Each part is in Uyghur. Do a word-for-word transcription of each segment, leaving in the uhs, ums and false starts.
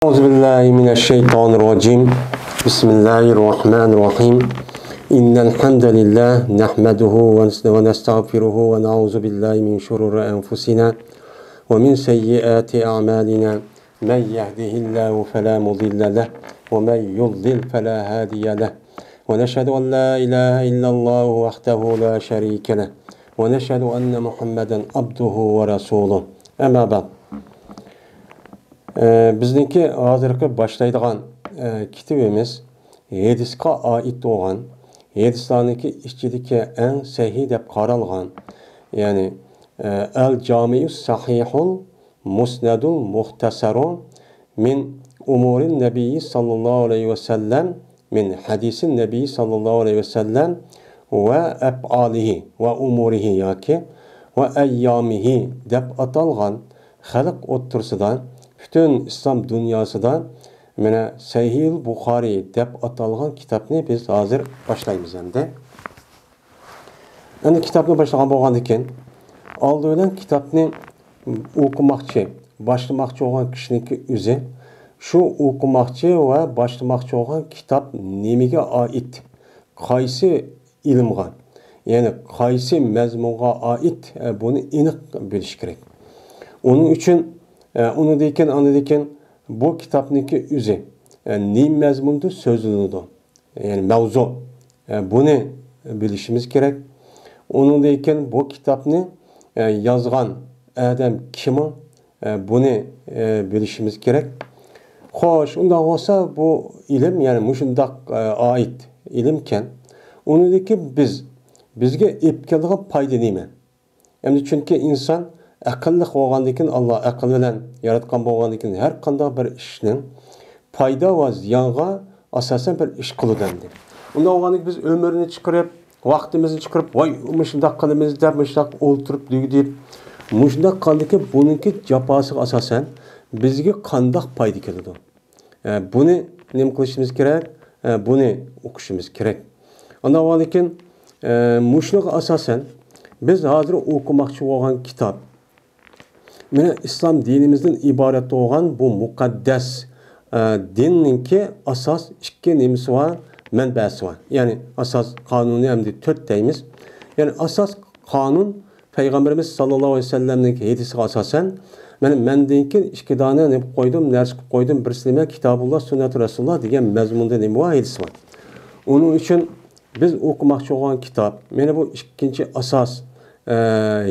أعوذ بالله من الشيطان الرجيم. بسم الله الرحمن الرحيم. إن الحمد لله نحمده ونس-، ونستغفره ونعوذ بالله من شرور أنفسنا ومن سيئات أعمالنا. من يهده الله فلا مضل له ومن يضلل فلا هادي له. ونشهد أن لا إله إلا الله وحده لا شريك له. ونشهد أن محمدا عبده ورسوله. أما بعد. ئە، بىزنىڭكى ھازىرقى باشلايدىغان، ئە، كىتابىمىز ھەدىسقا ئائىت بولغان، ھەدىسلارنىڭكى ئىچىدىكى ئەڭ سەھىھ دەپ قارالغان، يەنى، ئە، ئەل جامىئۇس سەھىھۇل مۇسنەدۇل مۇختەسەرۇ مىن ئۇمۇرىن نەبىيي ساللاللاھۇ ئەلەيھى ۋەسەللەم، مىن ھەدىسىن نەبىيي ساللاللاھۇ ئەلەيھى ۋەسەللەم ۋە ئەپئالىھى ۋە ئۇمۇرىھى ياكى ۋە ئەييامىھى دەپ ئاتالغان خەلق ئوتتۇرىسىدا، پۈتۈن ئىسلام دۇنياسىدا، مانا، سەھىھۇل بۇخارىي دەپ ئاتالغان كىتابنى بىز ھازىر باشلايمىز ئەمدى. ئەمدى كىتابنى باشلىغان بولغاندىكىن، ئالدى بىلەن كىتابنى ئوقۇماقچى، باشلىماقچى بولغان كىشىنىڭكى ئۆزى شۇ ئوقۇماقچى ۋە باشلىماقچى بولغان كىتاب نېمىگە ئائىت، قايسى ئىلىمغا، يەنى قايسى مەزمۇنغا ئائىت، ئە، بۇنى ئېنىق بىلىش كېرەك. ئۇنىڭ ئۈچۈن، ئە، ئۇنىڭدىن كېيىن، ئاندىن كېيىن بۇ كىتابنىڭكى ئۆزى، ئە، نېمە مەزمۇندا سۆزلىنىدۇ؟ يەنى مەۋزۇ، ئە، بۇنى بىلىشىمىز كېرەك. ئۇنىڭدىن كېيىن بۇ كىتابنى، ئە، يازغان ئادەم كىم ئۇ؟ ئە، بۇنى، ئە، بىلىشىمىز كېرەك. خوش، ئۇنداق بولسا بۇ ئىلىم، يەنى مۇشۇنداق، ئە، ئائىت ئىلىمكەن. ئۇنىڭدىكى بىز، بىزگە ئېلىپ كېلىدىغان پايدا نېمە؟ ئەمدى چۈنكى ئىنسان ئەقىللىق بولغاندىكىن، ئاللا ئەقىل بىلەن ياراتقان بولغاندىكىن، ھەر قانداق بىر ئىشنىڭ پايدا ۋە زىيانغا ئاساسەن بىر ئىش قىلىدۇ ئەمدى. ئۇنداق بولغاندىكىن بىز ئۆمۈرنى چىقىرىپ، ۋاقتىمىزنى چىقىرىپ، ۋاي، مۇشۇنداق قىلىمىز دەپ، مۇشۇنداق ئولتۇرۇپ دۈگدىيىپ، مۇشۇنداق قىلغاندىكىن بۇنىڭكى جاپاسىغا ئاساسەن بىزگە قانداق پايدا كېلىدۇ؟ ئە، بۇنى نېمە قىلىشىمىز كېرەك؟ ئە، بۇنى ئوقۇشىمىز كېرەك. ئاندىن كېيىن، ئە، مۇشۇنىڭغا ئاساسەن، بىز ھازىر ئوقۇماقچى بولغان كىتاب، مانا، ئىسلام دىنىمىزدىن ئىبارەت بولغان بۇ مۇقەددەس، ئە، دىننىڭكى ئاساس ئىككى نېمىسى بار، مەنبەسى بار. يەنى ئاساس قانۇنى ئەمدى تۆت دەيمىز. يەنى ئاساس قانۇن پەيغەمبىرىمىز ساللاللاھۇ ئەلەيھى ۋەسەللەمنىڭ ھەدىسىگە ئاساسەن، مانا، مەندىن كېيىن ئىككى دانە نېمە قويدۇم، نەرسە قىلىپ قويدۇم، بىرسى نېمە، كىتابۇللا، سۈننەتۇ رەسۇلۇللا دېگەن مەزمۇندا نېمە بار، ھەدىس بار. ئۇنىڭ ئۈچۈن بىز ئوقۇماقچى بولغان كىتاب، مانا بۇ ئىككىنچى ئاساس، ئە،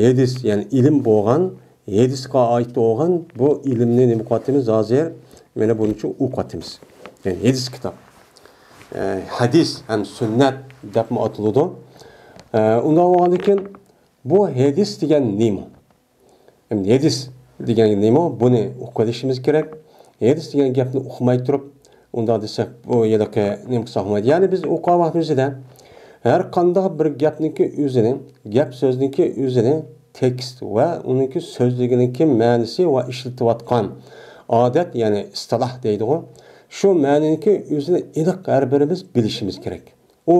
ھەدىس، يەنى ئىلىم بولغان، ھەدىسقا ئائىت بولغان بۇ ئىلىمنى نېمە قىلىۋاتىمىز ھازىر؟ مانا بۇنىڭچە ئوقۇۋاتىمىز. يەنى ھەدىس كىتاب. ئە، ھەدىس ھەم سۈننەت دەپمۇ ئاتىلىدۇ. ئە، ئۇنداق بولغاندىن كېيىن، بۇ ھەدىس دېگەن نېمە؟ ئەمدى ھەدىس دېگەن نېمە؟ بۇنى ئۇقۇپ ئېلىشىمىز كېرەك. ھەدىس دېگەن گەپنى ئۇقماي تۇرۇپ، ئۇنداق دېسەك، بۇ ھېلىقى نېمە قىلساق بولمايدۇ. يەنى بىز ئوقۇغان ۋاقتىمىزدا ھەر قانداق بىر گەپنىڭكى ئۆزىنى، گەپ سۆزنىڭكى ئۆزىنى، تېكىست ۋە ئۇنىڭكى سۆزلىگىنىڭكى مەنىسى ۋە ئىشلىتىۋاتقان ئادەت، يەنى ئىستىلاھ دەيدىغۇ، شۇ مەنىنىڭكى ئۆزىنى ئېنىق ھەر بىرىمىز بىلىشىمىز كېرەك. ئۇ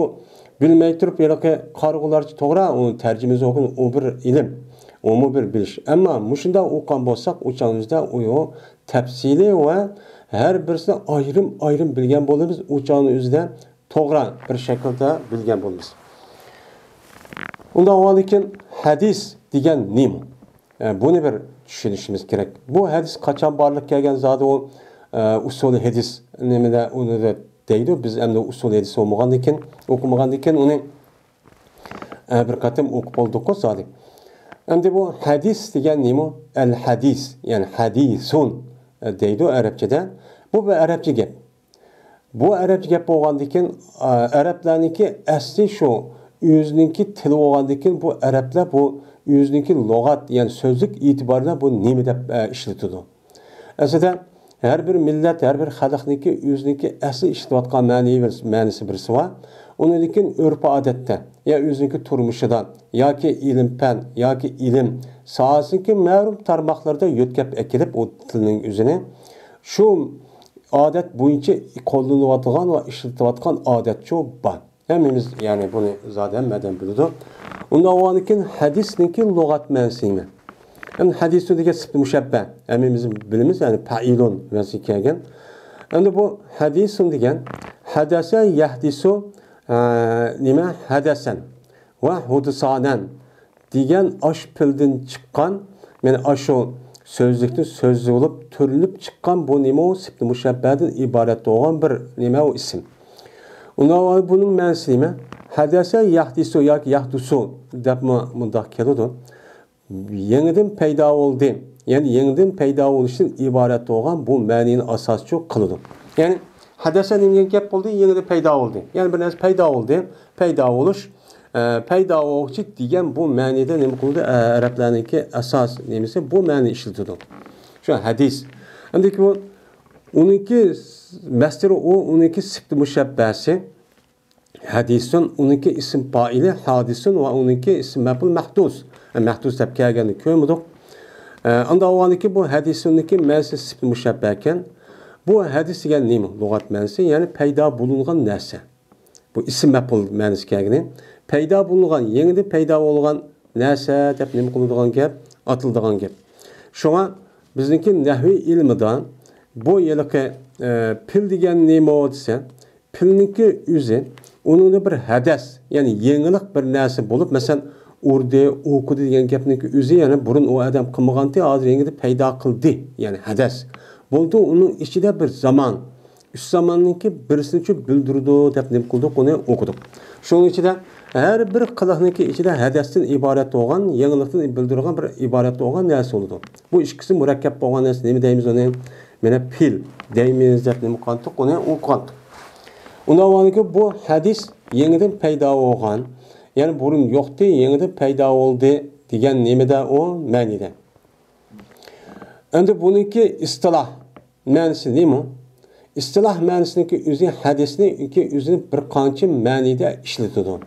بىلمەي تۇرۇپ، ھېلىقى قارىغۇلارچە توغرا، ئۇ تەرجىمىسى ئوقۇن، ئۇ بىر ئىلىم، ئۇمۇ بىر بىلىش. ئەمما مۇشۇنداق ئوقۇغان بولساق، ئۇ چاغنىڭ ئۆزىدە ئۇ تەپسىلىي ۋە ھەر بىرسىنى ئايرىم-ئايرىم بىلگەن بولىمىز، ئۇ چاغنىڭ ئۆزىدە توغرا بىر شەكىلدە بىلگەن بولىمىز. ئۇنداق بولغاندىكىن، ھەدىس دېگەن نېمە؟ ئە، بۇنى بىر چۈشىنىشىمىز كېرەك. بۇ ھەدىس قاچان بارلىققا كەلگەن زادى ئۇ، ئە، ئۇسۇلى ھەدىس نېمىدە ئۇنى دەيدۇ. بىز ئەمدى ئۇسۇلى ھەدىس بولمىغاندىكىن، ئوقۇمىغاندىكىن ئۇنى، ئە، بىر قېتىم ئوقۇپ بولدۇققۇ زادى. ئەمدى بۇ ھەدىس دېگەن نېمە؟ ئەل ھەدىس، يەنى ھەدىسۇن، ئە، دەيدۇ ئەرەبچىدە. بۇ بىر ئەرەبچە گەپ. بۇ ئەرەبچە گەپ بولغاندىكىن، ئە، ئەرەبلەرنىڭكى ئەسلى شۇ، ئۆزىنىڭكى تىلى بولغاندىكىن بۇ ئەرەبلەر بۇ ئۆزىنىڭكى لۇغەت، يەنى سۆزلۈك ئېتىبارىدا بۇ نېمە دەپ، ئە، ئىشلىتىدۇ. ئەسلىدە ھەر بىر مىللەت، ھەر بىر خەلقنىڭكى ئۆزىنىڭكى ئەسلى ئىشلىتىۋاتقان مەنىۋى بىر، مەنىسى بىرسى بار. ئۇنىڭدىن كېيىن ئۆرپ-ئادەتتە يا ئۆزىنىڭكى تۇرمۇشىدا ياكى ئىلىم-پەن ياكى ئىلىم ساھەسىنىڭكى مەلۇم تارماقلىرىدا يۆتكەپ ئەكېلىپ ئۇ تىلنىڭ ئۆزىنى شۇ ئادەت بويىچە قوللىنىۋاتىدىغان ۋە ئىشلىتىۋاتقان ئادەتچۇ بار. ھەممىمىز، يەنى، بۇنى زادى ھەممە ئادەم بىلىدۇ. ئۇنداق بولغاندىكىن، ھەدىسنىڭكى لۇغەت مەنىسى نېمە؟ ئەمدى ھەدىسۇ دېگەن سىپىتى مۇشەببە. ھەممىمىز بىلىمىز، يەنى پەئىلۇن ۋەزنىگە كەلگەن. ئەمدى بۇ ھەدىسۇن دېگەن ھەدەسە يەھدىسۇ، ئە، نېمە؟ ھەدەسەن ۋە ھۇدسانەن دېگەن ئاشۇ پېئىلدىن چىققان، يەنى ئاشۇ سۆزلۈكتىن سۆزلۈك بولۇپ تۈرۈلۈپ چىققان بۇ نېمە؟ ئۇ سىپىتى مۇشەببەدىن ئىبارەت بولغان بىر نېمە؟ ئۇ ئىسىم. ئۇندا بۇنىڭ مەنىسى نېمە؟ ھەدەسە يەھدىسۇ ياكى يەھدۇسۇ دەپمۇ مۇنداق كېلىدۇ. يېڭىدىن پەيدا بولدى. يەنى يېڭىدىن پەيدا بولۇشتىن ئىبارەت بولغان بۇ مەنىنى ئاساسچۇ قىلىدۇ. يەنى ھەدەسە نېمە دېگەن گەپ بولدى؟ يېڭىدىن پەيدا بولدى. يەنى بىر نەرسە پەيدا بولدى. پەيدا بولۇش، ئە، پەيدا بولغۇچى دېگەن بۇ مەنىدە نېمە قىلىدۇ؟ ئە، ئەرەبلەرنىڭكى ئاساس نېمىسى بۇ مەنىنى ئىشلىتىدۇ. شۇ ھەدىس. ئەمدىكى بۇ ئۇنىڭكى مەستىرى ئۇ، ئۇنىڭكى سىپىتى مۇشەببەسى. ھەدىسۇن، ئۇنىڭكى ئىسىم پائىلى ھادىسۇن ۋە ئۇنىڭكى ئىسىم مەپئۇل مەھدۇس. مەھدۇس دەپ كەلگەننى كۆرمىدۇق. ئە، ئاندىن ئاۋۋالىكى بۇ ھەدىسۇننىڭكى مەنىسى سىپىتى مۇشەببە ئىكەن. بۇ ھەدىس دېگەن نېمە؟ لۇغەت مەنىسى، يەنى پەيدا بولۇنغان نەرسە. بۇ ئىسىم مەپئۇل مەنىسى كەلگىنى. پەيدا بولۇنغان، يېڭىدىن پەيدا بولغان نەرسە دەپ نېمە قىلىدىغان گەپ؟ ئاتىلىدىغان گەپ. شۇڭا بىزنىڭكى نەھۋى ئىلمىدا بۇ ھېلىقى، ئە، پېئىل دېگەن نېمە دېسە، پېئىلنىڭكى ئۆزى، ئۇنىڭدا بىر ھەدەس، يەنى يېڭىلىق بىر نەرسە بولۇپ، مەسىلەن، ئۇردى، ئوقۇدى دېگەن گەپنىڭكى ئۆزى، يەنى بۇرۇن ئۇ ئادەم قىلمىغانتى، ھازىر يېڭىدىن پەيدا قىلدى، يەنى ھەدەس. بولدى، ئۇنىڭ ئىچىدە بىر زامان، ئۈچ زاماننىڭكى بىرسىنىچۇ بىلدۈرىدۇ دەپ نېمە قىلدۇق، ئۇنى ئوقۇدۇق. شۇنىڭ ئىچىدە ھەر بىر قىلىقنىڭكى ئىچىدە ھەدەستىن ئىبارەت بولغان، يېڭىلىقتىن بىلدۈرىدىغان بىر ئىبارەت بولغان نەرسە بولىدۇ. بۇ ئىككىسى مۇرەككەپ بولغان نەرسە نېمە دەيمىز ئۇنى؟ مانا پېئىل دەيمىز دەپ نېمە قىلغانتۇق، ئۇنى ئوقۇغانتۇق. ئۇنداق بولغاندىكىن بۇ ھەدىس يېڭىدىن پەيدا بولغان، يەنى بۇرۇن يوقتى، يېڭىدىن پەيدا بولدى دېگەن نېمىدە ئۇ مەنىدە. ئەمدى بۇنىڭكى ئىستىلاھ مەنىسى نېمە؟ ئىستىلاھ مەنىسىنىڭكى ئۆزى ھەدىسنىڭكى ئۆزىنى بىر قانچە مەنىدە ئىشلىتىدۇ.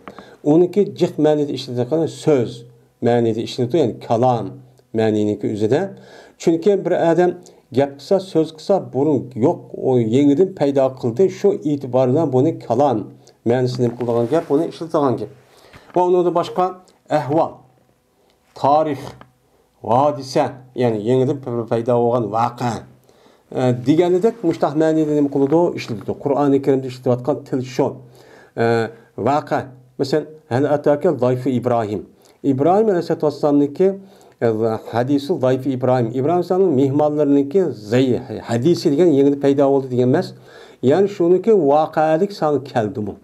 ئۇنىڭكى جىق مەنىدە ئىشلىتىدىغىنى سۆز مەنىدە ئىشلىتىدۇ، يەنى كالام مەنىنىڭكى ئۆزىدە. چۈنكى بىر ئادەم گەپ قىلسا، سۆز قىلسا، بۇرۇن يوق، ئۇ يېڭىدىن پەيدا قىلدى. شۇ ئېتىبار بىلەن بۇنى كالام مەنىسىنى نېمە قىلىدىغان گەپ، بۇنى ئىشلىتىدىغان گەپ. ۋە ئۇنىڭدىن باشقا ئەھۋال، تارىخ، ھادىسە، يەنى يېڭىدىن پەيدا بولغان ۋەقە، ئە، دېگەنىدەك مۇشتاق مەنىدە نېمە قىلىدۇ؟ ئىشلىتىدۇ. قۇرئانى كەرىمدە ئىشلىتىۋاتقان تىل شۇ. ئە، ۋەقە. مەسىلەن، ھەل ئەتاكە زايفى ئىبراھىم. ئىبراھىم ئەلەيھىسسالاتۇ ۋەسسالامنىڭكى، ئە، ھەدىسى زايفى ئىبراھىم. ئىبراھىم ئەلەيھىسسالامنىڭ مېھمانلىرىنىڭكى زەي-، ھەدىسى دېگەن يېڭىدىن پەيدا بولدى دېگەن ئەمەس. يەنى شۇنىڭكى ۋەقەلىك ساڭا كەلدىمۇ؟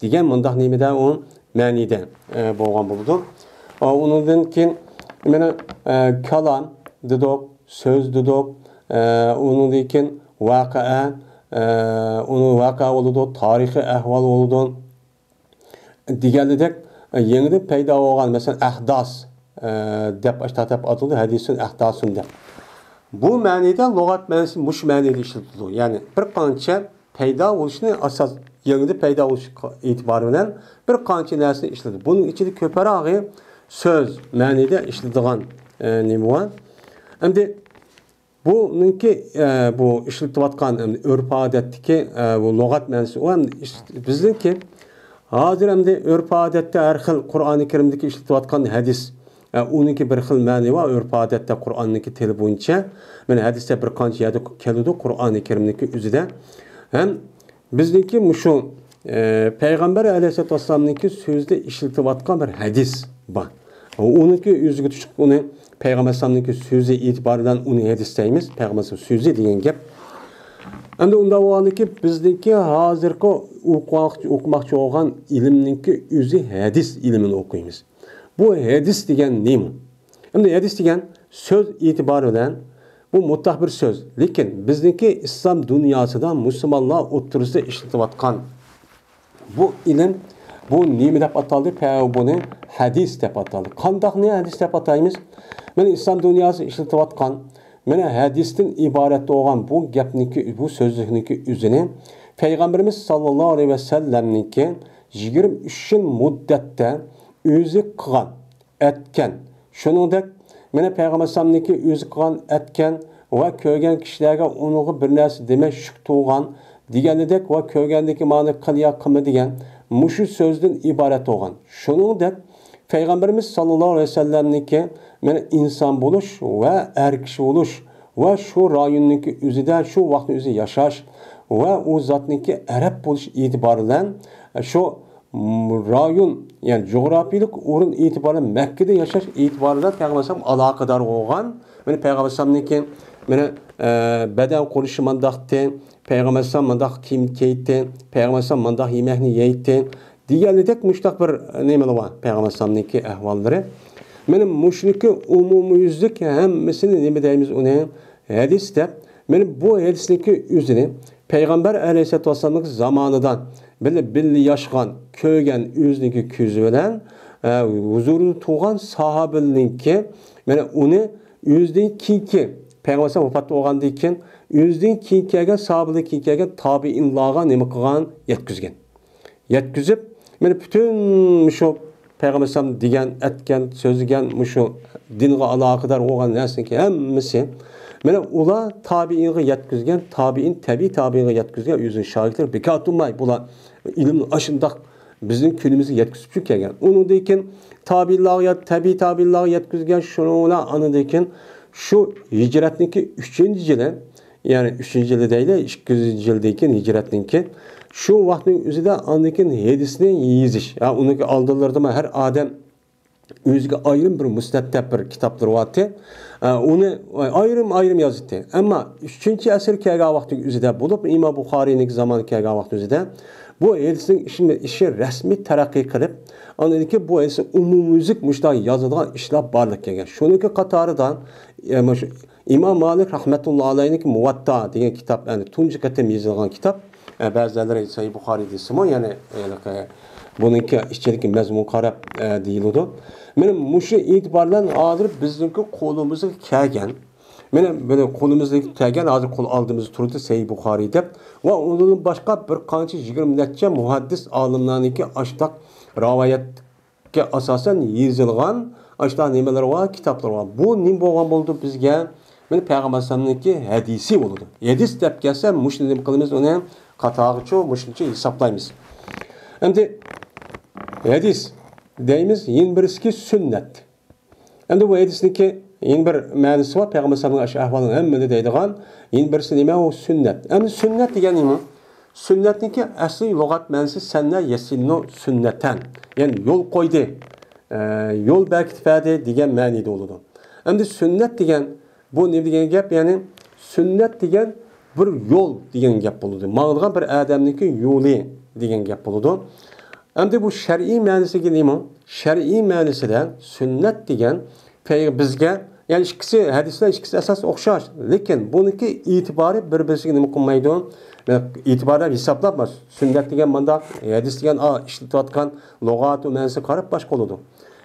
دېگەن مۇنداق نېمىدە ئۇ مەنىدە، ئە، بولغان بولىدۇ. ئۇنىڭدىن كېيىن مانا، ئە، كالام دېدۇق، سۆز دېدۇق، ئە، ئۇنىڭدىن كېيىن ۋەقە، ئە، ئۇنى ۋەقە بولىدۇ، تارىخىي ئەھۋال بولىدۇ. دېگەنىدەك، ئە، يېڭىدىن پەيدا بولغان، مەسىلەن، ئەھداس، ئە، دەپ ئاشتا دەپ ئاتىلىدۇ، ھەدىسۇن ئەھداسۇن دەپ. بۇ مەنىدە لۇغەت مەنىسى مۇشۇ مەنىدە ئىشلىتىلىدۇ. يەنى بىر قانچە پەيدا بولۇشنى ئاساس، يېڭىدىن پەيدا بولۇش ئېتىبارى بىلەن بىر قانچە نەرسىنى ئىشلىتىدۇ. بۇنىڭ ئىچىدە كۆپرەكى سۆز مەنىدە ئىشلىتىدىغان، ئە، نېمە بار. ئەمدى بۇنىڭكى، ئە، بۇ ئىشلىتىۋاتقان، ئەمدى ئۆرپ-ئادەتتىكى، ئە، بۇ لۇغەت مەنىسى، ئۇ ئەمدى ئىش-، بىزنىڭكى ھازىر ئەمدى ئۆرپ-ئادەتتە ھەر خىل قۇرئانى كەرىمدىكى ئىشلىتىۋاتقان ھەدىس، ئە، ئۇنىڭكى بىر خىل مەنى بار، ئۆرپ-ئادەتتە قۇرئاننىڭكى تىلى بويىچە. مانا ھەدىستە بىر قانچە يەردە كېلىدۇ، قۇرئانى كەرىمنىڭكى ئۆزىدە. ھەم بىزنىڭكى مۇشۇ، ئە، پەيغەمبەر ئەلەيھىسسالاتۇ ۋەسسالامنىڭكى سۆزىدە ئىشلىتىۋاتقان بىر ھەدىس بار. ئۇنىڭكى ئۆزىگە تۇتۇق، ئۇنى پەيغەمبەر ئەلەيھىسسالامنىڭكى سۆزى ئېتىبارى بىلەن ئۇنى ھەدىس دەيمىز، پەيغەمبەر ئەلەيھىسسالام سۆزى دېگەن گەپ. ئەمدى ئۇنداق بولغاندىكىن بىزنىڭكى ھازىرقى ئوقۇماقچى، ئوقۇماقچى بولغان ئىلىمنىڭكى ئۆزى ھەدىس ئىلمىنى ئوقۇيمىز. بۇ ھەدىس دېگەن نېمە؟ ئەمدى ھەدىس دېگەن سۆز ئېتىبارى بىلەن بۇ مۇتلەق بىر سۆز. لېكىن بىزنىڭكى ئىسلام دۇنياسىدا مۇسۇلمانلار ئوتتۇرىسىدا ئىشلىتىۋاتقان بۇ ئىلىم، بۇ نېمە دەپ ئاتالدى؟ پە-، بۇنى ھەدىس دەپ ئاتالدى. قانداقنى ھەدىس دەپ ئاتايمىز؟ مانا ئىسلام دۇنياسى ئىشلىتىۋاتقان، مانا ھەدىستىن ئىبارەت بولغان بۇ گەپنىڭكى، بۇ سۆزلۈكنىڭكى ئۆزىنى پەيغەمبىرىمىز ساللاللاھۇ ئەلەيھى ۋەسەللەمنىڭكى يىگىرمە ئۈچ يىل مۇددەتتە ئۆزى قىلغان، ئەتكەن. شۇنىڭدەك، مانا پەيغەمبەر ئەلەيھىسسالامنىڭكى ئۆزى قىلغان، ئەتكەن ۋە كۆرگەن كىشىلەرگە ئۇنىڭغا بىر نەرسە دېمەي شۈك تۇغان دېگەنىدەك ۋە كۆرگەندىكى مانا قىل يا قىلما دېگەن مۇشۇ سۆزدىن ئىبارەت بولغان. شۇنىڭدەك، پەيغەمبىرىمىز ساللاللاھۇ ئەلەيھى ۋەسەللەمنىڭكى مانا ئىنسان بولۇش ۋە ئەر كىشى بولۇش ۋە شۇ رايوننىڭكى ئۆزىدە شۇ ۋاقىتنىڭ ئۆزىدە ياشاش ۋە ئۇ زاتنىڭكى ئەرەب بولۇش ئېتىبارى بىلەن شۇ رايون، يەنى جۇغراپىيىلىك ئورۇن ئېتىبارى بىلەن مەككىدە ياشاش ئېتىبارى بىلەن پەيغەمبەر ئەلەيھىسسالام ئالاقىدار بولغان. مانا پەيغەمبەر ئەلەيھىسسالامنىڭكى مانا، ئە، بەدەن قۇرۇلۇشى مانداقتى، پەيغەمبەر ئەلەيھىسسالام مانداق كىيىم كىيەتتى، پەيغەمبەر ئەلەيھىسسالام مانداق يېمەكنى يەيتتى دېگەندەك مۇشۇنداق بىر نېمىلەر بار پەيغەمبەر ئەلەيھىسسالامنىڭكى ئەھۋاللىرى. مانا مۇشۇنىڭكى ئومۇميۈزلۈك ھەممىسىنى نېمە دەيمىز ئۇنى؟ ھەدىس دەپ، مانا بۇ ھەدىسنىڭكى ئۆزىنى پەيغەمبەر ئەلەيھىسسالاتۇ ۋەسسالامنىڭ زامانىدا بىللە، بىللە ياشىغان، كۆرگەن ئۆزىنىڭكى كۆزى بىلەن، ئە، ھۇزۇرىدا تۇرغان ساھابىلىرىنىڭكى، مانا ئۇنى ئۆزىدىن كېيىنكى، پەيغەمبەر ئەلەيھىسسالام ۋاپات بولغاندىن كېيىن، ئۆزىدىن كېيىن كەلگەن ساھابىلەردىن كېيىن كەلگەن تابىئىنلارغا نېمە قىلغان؟ يەتكۈزگەن. يەتكۈزۈپ، مانا پۈتۈن شۇ پەيغەمبەر ئەلەيھىسسالام دېگەن، ئەتكەن، سۆزلىگەن مۇشۇ دىنغا ئالاقىدار بولغان نەرسىنىڭكى ھەممىسى، مانا ئۇلار تابىئىنغا يەتكۈزگەن، تابىئىن، تەبىئىي تابىئىنغا يەتكۈزگەن ئۆزىنىڭ شاگىرتلىرى بىكار تۇرماي، بۇلار ئىلىمنى ئاشۇنداق بىزنىڭ كۈنىمىزگە يەتكۈزۈپچۇ كەلگەن. ئۇنىڭدىن كېيىن تابىئىنلارغا، تەبىئىي تابىئىنلارغا يەتكۈزگەن، شۇنىڭ بىلەن ئاندىن كېيىن شۇ ھىجرەتنىڭكى ئۈچىنچى يىلى، يەنى ئۈچىنچى يىلى دەيلى، ئىككى يۈزىنچى يىلدىن كېيىن ھىجرەتنىڭكى، شۇ ۋاقىتنىڭ ئۆزىدە ئاندىن كېيىن ھەدىسنى يېزىش. ھە، ئۇنىڭكى ئالدىلىرىدىمۇ ھەر ئادەم ئۆزىگە ئايرىم بىر مۇسنەد دەپ بىر كىتابلىرى بارتى. ئە، ئۇنى ئايرىم-ئايرىم يازاتتى. ئەمما ئۈچىنچى ئەسىر كەلگەن ۋاقىتنىڭ ئۆزىدە بولۇپ، ئىمام بۇخارىينىڭكى زامانى كەلگەن ۋاقىتنىڭ ئۆزىدە بۇ ھەدىسنىڭ ئىشى، ئىشى رەسمىي تەرەققىي قىلىپ، ئاندىن كېيىن بۇ ھەدىسنى ئومۇميۈزلۈك مۇشۇنداق يازىدىغان ئىشلار بارلىققا كەلگەن. شۇنىڭكى قاتارىدا، ئە، مۇشۇ ئىمام مالىك رەھمەتۇللا ئەلەيھنىڭكى مۇۋەتتا دېگەن كىتاب، يەنى تۇنجى قېتىم يېزىلغان كىتاب. ئە، بەزىلەر سەھىھ بۇخارىي دېسىمۇ، يەنى، ھېلىقى بۇنىڭكى ئىچىدىكى مەزمۇنغا قاراپ، ئە، دېيىلىدۇ. مانا مۇشۇ ئېتىبار بىلەن ھازىر بىزنىڭكى قولىمىزغا كەلگەن، مانا بۇنى قولىمىزغا كەلگەن، ھازىر قول ئالدىمىزدا تۇرىدۇ سەھىھ بۇخارىي دەپ. ۋە ئۇنىڭدىن باشقا بىر قانچە يىگىرمە نەچچە مۇھەددىس ئالىملارنىڭكى ئاشتاق راۋايەت ئاساسەن يېزىلغان ئاشۇنداق نېمىلەر بار، كىتابلار بار. بۇ نېمە بولغان بولىدۇ بىزگە؟ مانا پەيغەمبەر ئەلەيھىسسالامنىڭكى ھەدىسى بولىدۇ. ھەدىس دەپ كەلسە، مۇشۇنى نېمە قىلىمىز؟ ئۇنى قاتارغىچۇ مۇشۇنچە ھېسابلايمىز. ئەمدى ھەدىس دەيمىز، يەنە بىرسىكى سۈننەت. ئەمدى بۇ ھەدىسنىڭكى يەنە بىر مەنىسى بار. پەيغەمبەر ئەلەيھىسسالامنىڭ ئاشۇ ئەھۋالىنى ھەممىدە دەيدىغان يەنە بىرسى نېمە؟ ئۇ سۈننەت. ئەمدى سۈننەت دېگەن نېمە؟ سۈننەتنىڭكى ئەسلى لۇغەت مەنىسى سەننە يەسىننۇ سۈننەتەن، يەنى يول قويدى، ئە، يول بەركىتىپ بەردى دېگەن مەنىدە بولىدۇ. ئەمدى سۈننەت دېگەن بۇ نېمە دېگەن گەپ؟ يەنى سۈننەت دېگەن بىر يول دېگەن گەپ بولىدۇ. ماڭىدىغان بىر ئادەمنىڭكى يولى دېگەن گەپ بولىدۇ. ئەمدى بۇ شەرئىي مەنىسىگە نېمە؟ شەرئىي مەنىسىدە سۈننەت دېگەن پەي-، بىزگە، يەنى ئىككىسى، ھەدىسلەر ئىككىسى ئاساس ئوخشاش، لېكىن بۇنىڭكى ئېتىبارى بىر-بىرسىگە نېمە قىلمايدۇ؟ ئېتىبار بېرىپ ھېسابلاپ، سۈننەت دېگەن مانداق، ھەدىس دېگەن، ئا، ئىشلىتىۋاتقان لۇغەتۇ مەنىسىگە قاراپ باشقا بولىدۇ.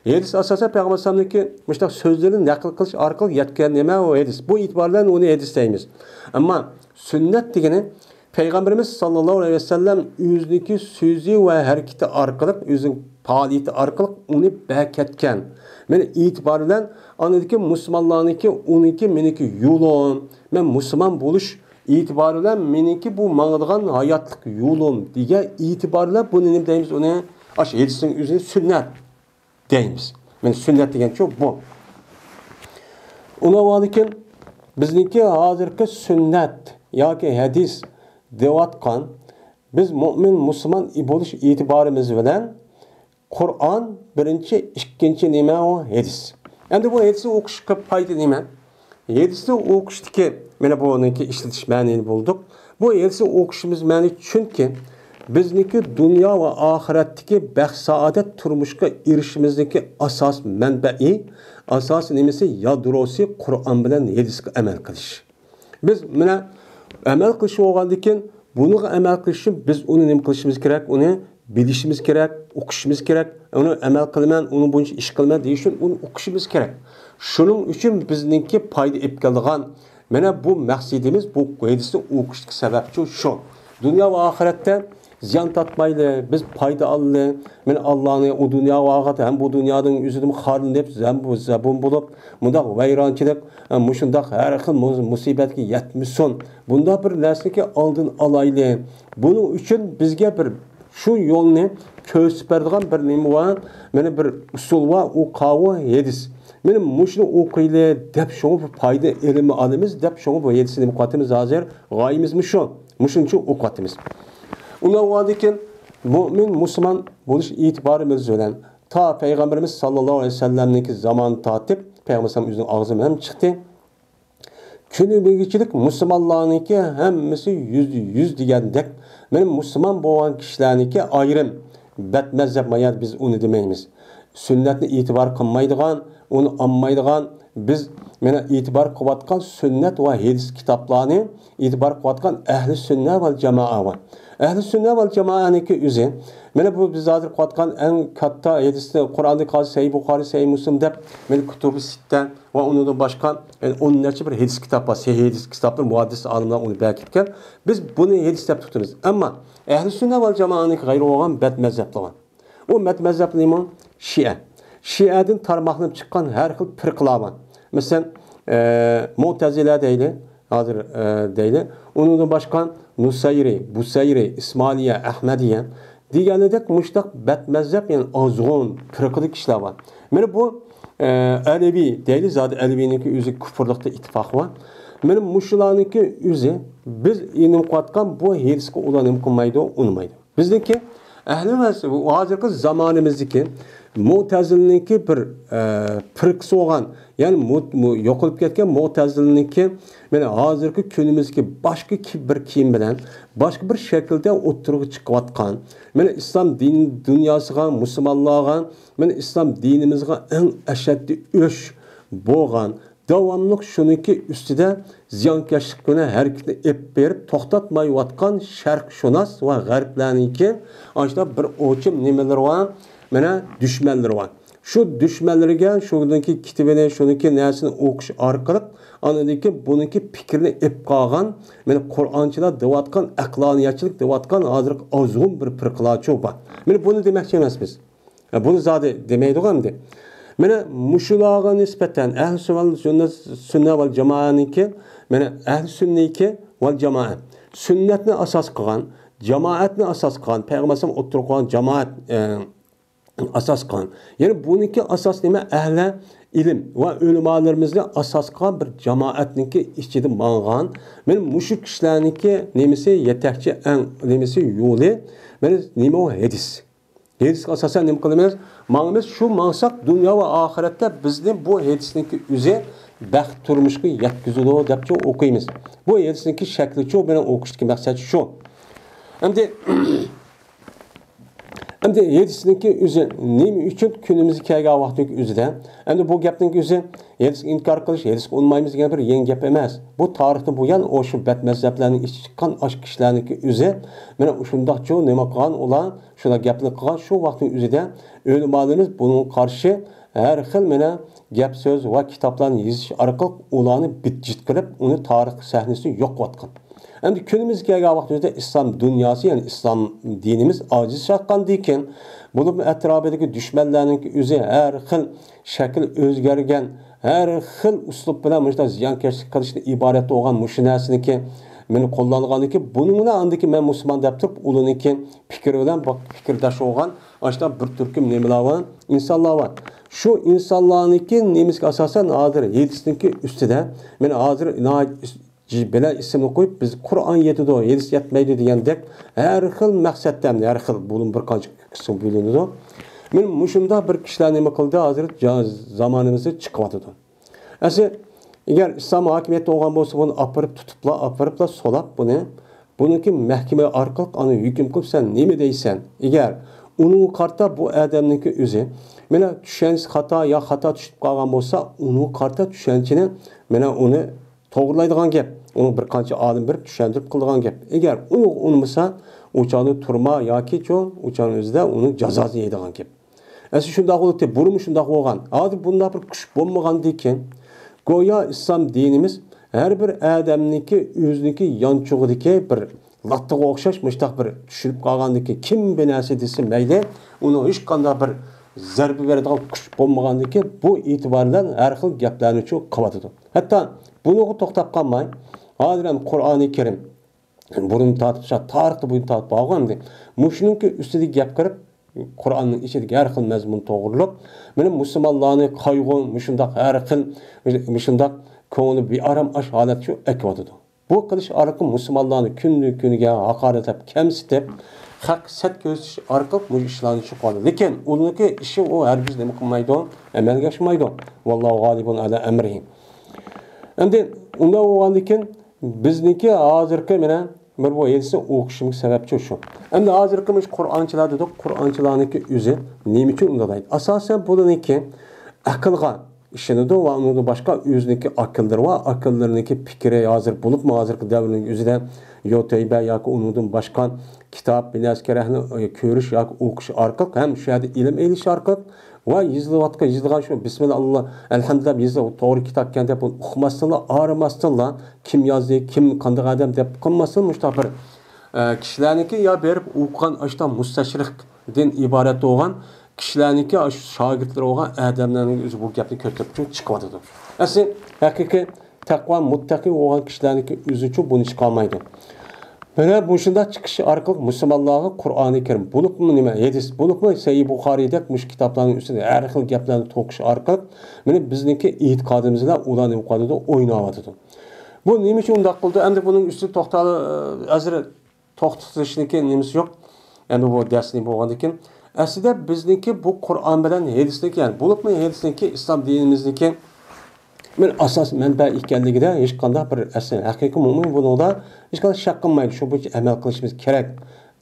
ھەدىس ئاساسەن پەيغەمبەر ئەلەيھىسسالامنىڭكى مۇشۇنداق سۆزلىرىنى نەقىل قىلىش ئارقىلىق يەتكەن نېمە ئۇ ھەدىس. بۇ ئېتىبار بىلەن ئۇنى ھەدىس دەيمىز. ئەمما سۈننەت دېگىنى پەيغەمبىرىمىز ساللاللاھۇ ئەلەيھى ۋەسەللەم ئۆزىنىڭكى سۆزى ۋە ھەرىكىتى ئارقىلىق، ئۆزىنىڭ پائالىيىتى ئارقىلىق ئۇنى بەركەتكەن. مانا ئېتىبار بىلەن ئاندىكى مۇسۇلمانلارنىڭكى، ئۇنىڭكى، مېنىڭكى يولۇم، مەن مۇسۇلمان بولۇش ئېتىبارى بىلەن مېنىڭكى بۇ ماڭىدىغان ھاياتلىق يولۇم دېگەن ئېتىبار بىلەن بۇنى نېمە دەيمىز ئۇنى؟ ئاشۇ ھەدىسنىڭ ئۆزىنى سۈننەت دەيمىز. مانا سۈننەت دېگەنچۇ بۇ. ئۇنىڭدىن كېيىن بىزنىڭكى ھازىرقى سۈننەت ياكى ھەدىس دەۋاتقان، بىز مۆمىن، مۇسۇلمان بولۇش ئېتىبارىمىز بىلەن قۇرئان بىرىنچى، ئىككىنچى نېمە ئۇ؟ ھەدىس. ئەمدى بۇ ھەدىسنى ئوقۇشقا پايدا نېمە؟ ھەدىسنى ئوقۇشتىكى، مانا بۇنىڭكى ئىشلىتىش مەنىنى بولدۇق. بۇ ھەدىسنى ئوقۇشىمىز مەنى، چۈنكى بىزنىڭكى دۇنيا ۋە ئاخىرەتتىكى بەخت-سائادەت تۇرمۇشقا ئېرىشىشىمىزنىڭكى ئاساس مەنبەئى، ئاساسىي نېمىسى، يادروسى قۇرئان بىلەن ھەدىسكە ئەمەل قىلىش. بىز مانا ئەمەل قىلىش بولغاندىكىن، بۇنىڭغا ئەمەل قىلىش ئۈچۈن بىز ئۇنى نېمە قىلىشىمىز كېرەك؟ ئۇنى بىلىشىمىز كېرەك، ئوقۇشىمىز كېرەك. ئۇنى ئەمەل قىلىمەن، ئۇنىڭ بويىچە ئىش قىلىمەن دېيىش ئۈچۈن ئۇنى ئوقۇشىمىز كېرەك. شۇنىڭ ئۈچۈن بىزنىڭكى پايدا ئېلىپ كېلىدىغان، مانا بۇ مەقسىتىمىز، بۇ ھەدىسنى ئوقۇشتىكى سەۋەبچۇ شۇ. دۇنيا ۋە ئاخىرەتتە زىيان تارتمايلى، بىز پايدا ئالىلى. مانا ئاللانى ئۇ دۇنيا ۋە ئاخىرەت ھەم بۇ دۇنيانىڭ ئۆزىدىن خارلىنىپ، زەم-، زەبۇن بولۇپ، مۇنداق ۋەيرانچىلىق، مۇشۇنداق ھەر خىل مۇ-، مۇسىبەتكە يەتمىسۇن. بۇنداق بىر نەرسىنىڭكى ئالدىنى ئالايلى. بۇنىڭ ئۈچۈن بىزگە بىر شۇ يولنى كۆرسىتىپ بېرىدىغان بىر نېمە بار، مانا بىر ئۇسۇل بار، ئۇ قاۋۇ ھەدىس. مانا مۇشۇنى ئوقۇيلى دەپ، شۇڭا بۇ پايدا ئىلىمنى ئالىمىز دەپ، شۇڭا بۇ ھەدىسنى نېمە قىلىۋاتىمىز ھازىر؟ غايىمىز مۇشۇ. مۇشۇنىڭ ئۈچۈن ئوقۇۋاتىمىز. ئۇنداق بولغاندىكىن مۆمىن مۇسۇلمان بولۇش ئېتىبارىمىز بىلەن تا پەيغەمبىرىمىز ساللاللاھۇ ئەلەيھى ۋەسەللەمنىڭكى زامانى تارتىپ، پەيغەمبەر ئۆزىنىڭ ئاغزى بىلەن چىقتى. كۈنىگىچىلىك مۇسۇلمانلارنىڭكى ھەممىسى يۈزدە يۈز دېگەندەك، مانا مۇسۇلمان بولغان كىشىلەرنىڭكى ئايرىم بەتمەزھەپ، ما يەردە بىز ئۇنى دېمەيمىز. سۈننەتنى ئېتىبار قىلمايدىغان، ئۇنى ئالمايدىغان، بىز مانا ئېتىبار قىلىۋاتقان سۈننەت ۋە ھەدىس كىتابلارنى ئېتىبار قىلىۋاتقان ئەھلى سۈننە ۋەل جامائە بار. ئەھلى سۈننە ۋەل جامائەنىڭكى ئۆزى، مانا بۇ بىز ھازىر قىلىۋاتقان ئەڭ كاتتا ھەدىسنى، قۇرئاندىكى ھازىر سەھىھ بۇخارى، سەھىھ مۇسلىم دەپ، مانا كۇتۇبى سىتتە ۋە ئۇنىڭدىن باشقا، يەنى ئون نەچچە بىر ھەدىس كىتاب بار. سەھىھ ھەدىس كىتابلىرى مۇھەددىس ئالىملار ئۇنى بەركىتكەن. بىز بۇنى ھەدىس دەپ تۇتىمىز. ئەمما ئەھلى سۈننە ۋەل جامائەنىڭكى غەيرى بولغان بەتمەزھەپلەر بار. ئۇ بەتمەزھەپ نېمە؟ شىئە. شىئەدىن تارماقلىنىپ چىققان ھەر خىل پىرقىلار بار. مەسىلەن، ئە، مۇئتەزىلە دەيلى، ھازىر، ئە، دەيلى. ئۇنىڭدىن باشقا نۇسەيرى، بۇسەيرى، ئىسمالىيە، ئەھمەدىيە دېگەنىدەك مۇشۇنداق بەتمەزھەپ، يەنى ئازغۇن پىرقىدىكى كىشىلەر بار. مانا بۇ، ئە، ئەلىۋى دەيلى، زادى ئەلىۋىنىڭكى ئۆزى كۇپۇرلۇقتا ئىتتىپاقى بار. مانا مۇشۇلارنىڭكى ئۆزى بىز ئېنىم قىلىۋاتقان بۇ ھەدىسكە ئۇلار نېمە قىلمايدۇ، ئۇنىمايدۇ. بىزنىڭكى ئەھلى ۋەس-، ھازىرقى زامانىمىزدىكى مۇئتەزىلىنىڭكى بىر، ئە، پىرقىسى بولغان، يەنى مۇ-، مۇ-، يوقىلىپ كەتكەن مۇئتەزىلىنىڭكى، مانا ھازىرقى كۈنىمىزدىكى باشقا كى-، بىر كىيىم بىلەن، باشقا بىر شەكىلدە ئوتتۇرىغا چىقىۋاتقان، مانا ئىسلام دىن دۇنياسىغا، مۇسۇلمانلارغا، مانا ئىسلام دىنىمىزغا ئەڭ ئەشەددىي ئۆچ بولغان، داۋاملىق شۇنىڭكى ئۈستىدە زىيانكەشلىك بىلەن ھەرىكىتىنى ئېلىپ بېرىپ توختاتمايۋاتقان شەرقشۇناس ۋە غەربلەرنىڭكى ئاشۇنداق بىر ئوچۇم نېمىلىرى بار، مانا دۈشمەنلىرى بار. شۇ دۈشمەنلىرىگە شۇنىڭكى كىتابىنى، شۇنىڭكى نەرسىنى ئوقۇش ئارقىلىق ئاندىن كېيىن بۇنىڭكى پىكرىنى ئېلىپ قالغان، مانا قۇرئانچىلار دەۋاتقان، ئەقلانىيەتچىلىك دەۋاتقان ھازىرقى ئازغۇن بىر پىرقىلارچۇ بار. مانا بۇنى دېمەكچى ئەمەس بىز. بۇنى زادى دېمەيدىغۇ ئەمدى. مانا مۇشۇلارغا نىسبەتەن ئەھلى سۈننە، سۈننە، سۈننە ۋەل جامائەنىڭكى، مانا ئەھلى سۈننىكى ۋەل جامائە سۈننەتنى ئاساس قىلغان، جامائەتنى ئاساس قىلغان، پەيغەمبەر ئەلەيھىسسالام ئوتتۇرىغا قويغان جامائەت، ئە، ئاساس قىلغان. يەنى بۇنىڭكى ئاساس نېمە؟ ئەھلى ئىلىم ۋە ئۆلىمالىرىمىزنى ئاساس قىلغان بىر جامائەتنىڭكى ئىچىدە ماڭغان. مانا مۇشۇ كىشىلەرنىڭكى نېمىسى يېتەكچى، ئەڭ نېمىسى يولى، مانا نېمە ئۇ؟ ھەدىس. ھەدىسكە ئاساسەن نېمە قىلىمىز؟ ماڭىمىز، شۇ ماڭساق دۇنيا ۋە ئاخىرەتتە بىزنى بۇ ھەدىسنىڭكى ئۆزى بەخت تۇرمۇشقا يەتكۈزىدۇ دەپچۇ ئوقۇيمىز. بۇ ھەدىسنىڭكى شەكلىچۇ، مېنىڭ ئوقۇشتىكى مەقسەت شۇ. ئەمدى، ئەمدى ھەدىسنىڭكى ئۆزى نېمە ئۈچۈن كۈنىمىزگە كەلگەن ۋاقىتنىڭكى ئۆزىدە؟ ئەمدى بۇ گەپنىڭكى ئۆزى ھەدىسكە ئىنكار قىلىش، ھەدىسكە ئۇنىمايمىز دېگەن بىر يېڭى گەپ ئەمەس. بۇ تارىختىن بۇيان ئاشۇ بەتمەزھەپلەرنىڭ ئىچىدىن چىققان ئاشۇ كىشىلەرنىڭكى ئۆزى، مانا شۇنداقچۇ نېمە قىلغان ئۇلار؟ شۇنداق گەپنى قىلغان شۇ ۋاقىتنىڭ ئۆزىدە ئۆلىمالىرىمىز بۇنىڭغا قارشى ھەر خىل مانا گەپ سۆز ۋە كىتابلارنى يېزىش ئارقىلىق ئۇلارنى بىتجىت قىلىپ، ئۇنى تارىخ سەھنىسىدىن يوقىتىۋاتقان. ئەمدى كۈنىمىزگە كەلگەن ۋاقتىمىزدا ئىسلام دۇنياسى، يەنى ئىسلام دىنىمىز ئاجىزلاشقاندىن كېيىن، بولۇپمۇ ئەتراپىدىكى دۈشمەنلەرنىڭكى ئۆزى ھەر خىل شەكىل ئۆزگەرگەن، ھەر خىل ئۇسلۇب بىلەن مۇشۇنداق زىيانكەشلىك قىلىشتىن ئىبارەت بولغان مۇشۇ نەرسىنىڭكى مېنى قوللانغاندىن كېيىن، بۇنىڭ بىلەن ئاندىن كېيىن مەن مۇسۇلمان دەپ تۇرۇپ، ئۇلارنىڭكى پىكرى بىلەن بۇ پىكىرداش بولغان ئاشۇنداق بىر تۈركۈم نېمىلەر بار، ئىنسانلار بار. شۇ ئىنسانلارنىڭكى نېمىسىگە ئاساسەن ھازىر ھەدىسنىڭكى ئۈستىدە، مەن ھازىر ناھايىتى ئىس-، بىلەن ئىسىمنى قويۇپ، بىز قۇرئان يېتىدۇ، ھەدىس يەتمەيدۇ دېگەندەك ھەر خىل مەقسەتتە، ھەر خىل بۇلۇن بىر قانچە قىسىم بۆلۈنىدۇ. مەن مۇشۇنداق بىر كىشىلەر نېمە قىلدى، ھازىر جا-، زامانىمىزدا چىقىۋاتىدۇ. ئەسلى، ئەگەر ئىسلام ھاكىمىيەتتە بولغان بولسا، بۇنى ئاپىرىپ تۇتۇپلا، ئاپىرىپلا سولاپ بۇنى، بۇنىڭكى مەھكىمە ئارقىلىق ئانا ھۆكۈم قىلىپ، سەن نېمە دەيسەن؟ ئەگەر ئۇنىڭغا قارىتا بۇ ئادەمنىڭكى ئۆزى، مانا چۈشەنچىسى خاتا يا خاتا چۈشۈپ قالغان بولسا، ئۇنىڭغا قارىتا چۈشەنچىنى، مانا ئۇنى توغرىلايدىغان گەپ. ئۇنىڭ بىر قانچە ئالىم بېرىپ چۈشەندۈرۈپ قىلىدىغان گەپ. ئەگەر ئۇنىڭغا ئۇنىمىسا، ئۇ چاغدا تۈرمە ياكى چۇ، ئۇ چاغنىڭ ئۆزىدە ئۇنىڭ جازاسىنى يەيدىغان گەپ. ئەسلى شۇنداق بولاتتى، بۇرۇنمۇ شۇنداق بولغان. ھازىر بۇنداق بىر كۈچ بولمىغاندىكىن، گويا ئىسلام دىنىمىز ھەر بىر ئادەمنىڭكى ئۆزىنىڭكى يانچۇقىدىكى بىر لاتتىغا ئوخشاش مۇشتاق بىر چۈشۈرۈپ قالغاندىكىن، كىم بىر نەرسە دېسە مەيلى، ئۇنىڭ ھېچقانداق بىر زەربە بېرىدىغان كۈچ بولمىغاندىكىن، بۇ ئېتىبار بىلەن ھەر خىل گەپلەرنىچۇ قىلىۋاتىدۇ. ھەتتا بۇنىڭغا توختاپ قالماي، ھازىر ھەم قۇرئانى كەرىم بۇرۇن تارتىپ، شۇ تارىختا بۇرۇن تارتىپ بارغان ئەمدى. مۇشۇنىڭكى ئۈستىدە گەپ قىلىپ، قۇرئاننىڭ ئىچىدىكى ھەر خىل مەزمۇن توغرۇلۇق، مانا مۇسۇلمانلارنى قايغۇ، مۇشۇنداق ھەر خىل، مۇشۇنداق كۆڭلى بىئارام ئاش ھالەت شۇ ئەكىۋاتىدۇ. بۇ قىلىش ئارقىلىق مۇسۇلمانلارنى كۈندىن كۈنگە ھاقارەتلەپ، كەمسىتىپ، خەق سەت كۆرسىتىش ئارقىلىق مۇشۇ ئىشلارنى چىقىرىدۇ. لېكىن ئۇنىڭكى ئىشى ئۇ ھەرگىز نېمە قىلمايدۇ، ئەمەلگە ئاشمايدۇ. ۋاللاھۇ غالىبۇن ئەلا ئەمرىھى. ئەمدى ئۇنداق بولغاندىكىن، بىزنىڭكى ھازىرقى مانا بىر بۇ ھەدىسنى ئوقۇشۇمغا سەۋەبچى شۇ. ئەمدى ھازىرقى مۇشۇ قۇرئانچىلار دېدۇق، قۇرئانچىلارنىڭكى ئۆزى نېمە ئۈچۈن ئۇنداق دەيدۇ؟ ئاساسەن بۇلارنىڭكى ئەقىلغا ئىشىنىدۇ ۋە ئۇنىڭدىن باشقا ئۆزىنىڭكى ئاكىلىرى بار، ئاكىلىرىنىڭكى پىكرى ھازىر بولۇپمۇ ھازىرقى دەۋرنىڭ ئۆزىدە يو تۆيبە ياكى ئۇنىڭدىن باشقا كىتاب، بىر نەرسە كېرەكنى كۆرۈش ياكى ئوقۇش ئارقىلىق ھەم شۇ يەردە ئىلىم ئېلىش ئارقىلىق ۋە يېزىلىۋاتقان، يېزىلغان شۇ بىسمىللا، ئاللا، ئەلھەمدۇلىللا، يېزىلغان توغرا كىتابكەن دەپ ئۇنى ئۇقماستىنلا، ئارىماستىنلا، كىم يازدى، كىم قانداق ئادەم دەپ قىلماستىن، مۇشۇنداق بىر، ئە، كىشىلەرنىڭكى يا بېرىپ ئوقۇغان ئاشۇنداق مۇستەشرىقتىن ئىبارەت بولغان كىشىلەرنىڭكى ئاشۇ شاگىرتلىرى بولغان ئادەملەرنىڭ ئۆزى بۇ گەپنى كۆتۈرۈپ چىقىۋاتىدۇ. ئەسلى ھەقىقىي تەقۋا، مۇتتەقى بولغان كىشىلەرنىڭكى ئۆزىچۇ بۇنى چىقارمايدۇ. مانا مۇشۇنداق چىقىشى ئارقىلىق مۇسۇلمانلارغا قۇرئانى كەرىم، بولۇپمۇ نېمە، ھەدىس، بولۇپمۇ سەھىھ بۇخارىيدەك مۇشۇ كىتابلارنىڭ ئۈستىدە ھەر خىل گەپلەرنى توقۇش ئارقىلىق، مانا بىزنىڭكى ئېتىقادىمىز بىلەن ئۇلار نېمە قىلىۋاتىدۇ، ئويناۋاتىدۇ. بۇ نېمە ئۈچۈن ئۇنداق قىلدى؟ ئەمدى بۇنىڭ ئۈستىدە توختال-، ئەزىر توختىتىشنىڭكى نېمىسى يوق. ئەمدى بۇ دەرسنى بولغاندىن كېيىن، ئەسلىدە بىزنىڭكى بۇ قۇرئان بىلەن ھەدىسنىڭكى، يەنى بولۇپمۇ ھەدىسنىڭكى، ئىسلام دىنىمىزنىڭكى مەن ئاساس مەنبە ئىكەنلىكىدە ھېچقانداق بىر ئەسلى ھەقىقىي مۆمىن بۇنىڭدا ھېچقانداق شەك قىلمايدۇ. شۇ بويىچە ئەمەل قىلىشىمىز كېرەك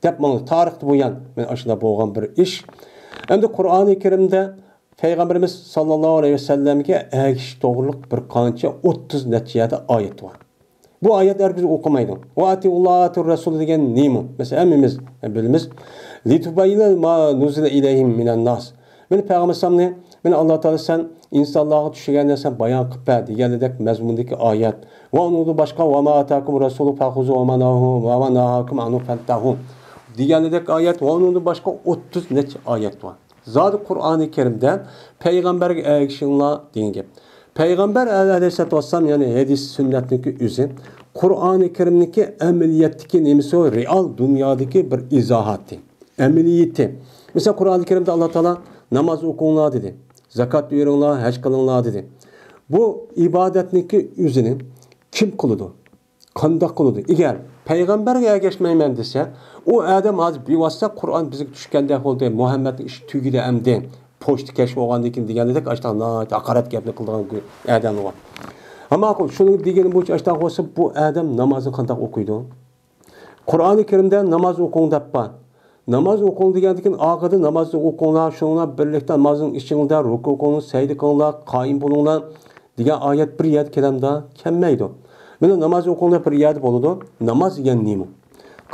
دەپ ماڭدى. تارىختىن بۇيان مەن ئاشۇنداق بولغان بىر ئىش. ئەمدى قۇرئانى كەرىمدە پەيغەمبىرىمىز ساللاللاھۇ ئەلەيھى ۋەسەللەمگە ئەگىشىش توغرۇلۇق بىر قانچە ئوتتۇز نەچچە يەردە ئايەت بار. بۇ ئايەت ھەرگىز ئوقۇمايدۇ. ۋە ئەتىئۇللاھە ۋە ئەتىئۇر رەسۇل دېگەن نېمە؟ مەسىلەن، ھەممىمىز بىلىمىز. لىتۇبەييىنە لىنناسى ما نۇززىلە ئىلەيھىم مىنەن ناس. مانا پەيغەمبەر ئەلەيھىسسالامنى، مانا ئاللا تائالا سەن ئىنسانلارغا چۈشۈرگەن نەرسەنى بايان قىلىپ بەر دېگەنلىدەك مەزمۇندىكى ئايەت. ۋە ئۇنىڭدىن باشقا ۋە ما ئاتاكۇمۇر رەسۇلۇ فەخۇزۇھۇ ۋە ما ناھاكۇم ئەنھۇ فەنتەھۇ دېگەنلىدەك ئايەت. ۋە ئۇنىڭدىن باشقا ئوتتۇز نەچچە ئايەت بار. زادى قۇرئانى كەرىمدە پەيغەمبەرگە ئەگىشىڭلار دېگەن گەپ. پەيغەمبەر ئەلەيھىسسالاتۇ ۋەسسالام، يەنى ھەدىس سۈننەتنىڭكى ئۆزى قۇرئانى كەرىمنىڭكى ئەمەلىيەتتىكى نېمىسى، رېئال دۇنيادىكى بىر ئىزاھاتى، ئەمەلىيىتى. مىسال، قۇرئانى كەرىمدە ئاللا تائالا ناماز ئوقۇڭلار دېدى، زاكات بېرىڭلار، ھەج قىلىڭلار دېدى. بۇ ئىبادەتنىڭكى ئۆزىنى كىم قىلىدۇ؟ قانداق قىلىدۇ؟ ئەگەر پەيغەمبەرگە ئەگەشمەيمەن دېسە، ئۇ ئادەم ھازىر بىۋاسىتە قۇرئان بىزگە چۈشكەندەك بولدى، مۇھەممەدنىڭ ئىشى تۈگىدى ئەمدى، پوچتا كەش بولغاندىن كېيىن دېگەندەك ئاشۇنداق ناھايىتى ھاقارەت گەپنى قىلىدىغان ئادەم بار. ئەمما شۇنىڭ دېگىنى بويىچە ئاشۇنداق بولسا، بۇ ئادەم نامازنى قانداق ئوقۇيدۇ؟ قۇرئانى كەرىمدە ناماز ئوقۇڭ دەپ بار. ناماز ئوقۇڭ دېگەندىكىن ئاخىرىدا نامازنى ئوقۇڭلار، شۇنىڭ بىلەن بىرلىكتە نامازنىڭ ئىچىڭلار رۇكۇ قىلىڭلار، سەجدە قىلىڭلار، قايىم بولۇڭلار دېگەن ئايەت بىر يەردە كەلەمدا كەلمەيدۇ. مانا ناماز ئوقۇڭلار بىر يەردە بولىدۇ. ناماز دېگەن نېمە؟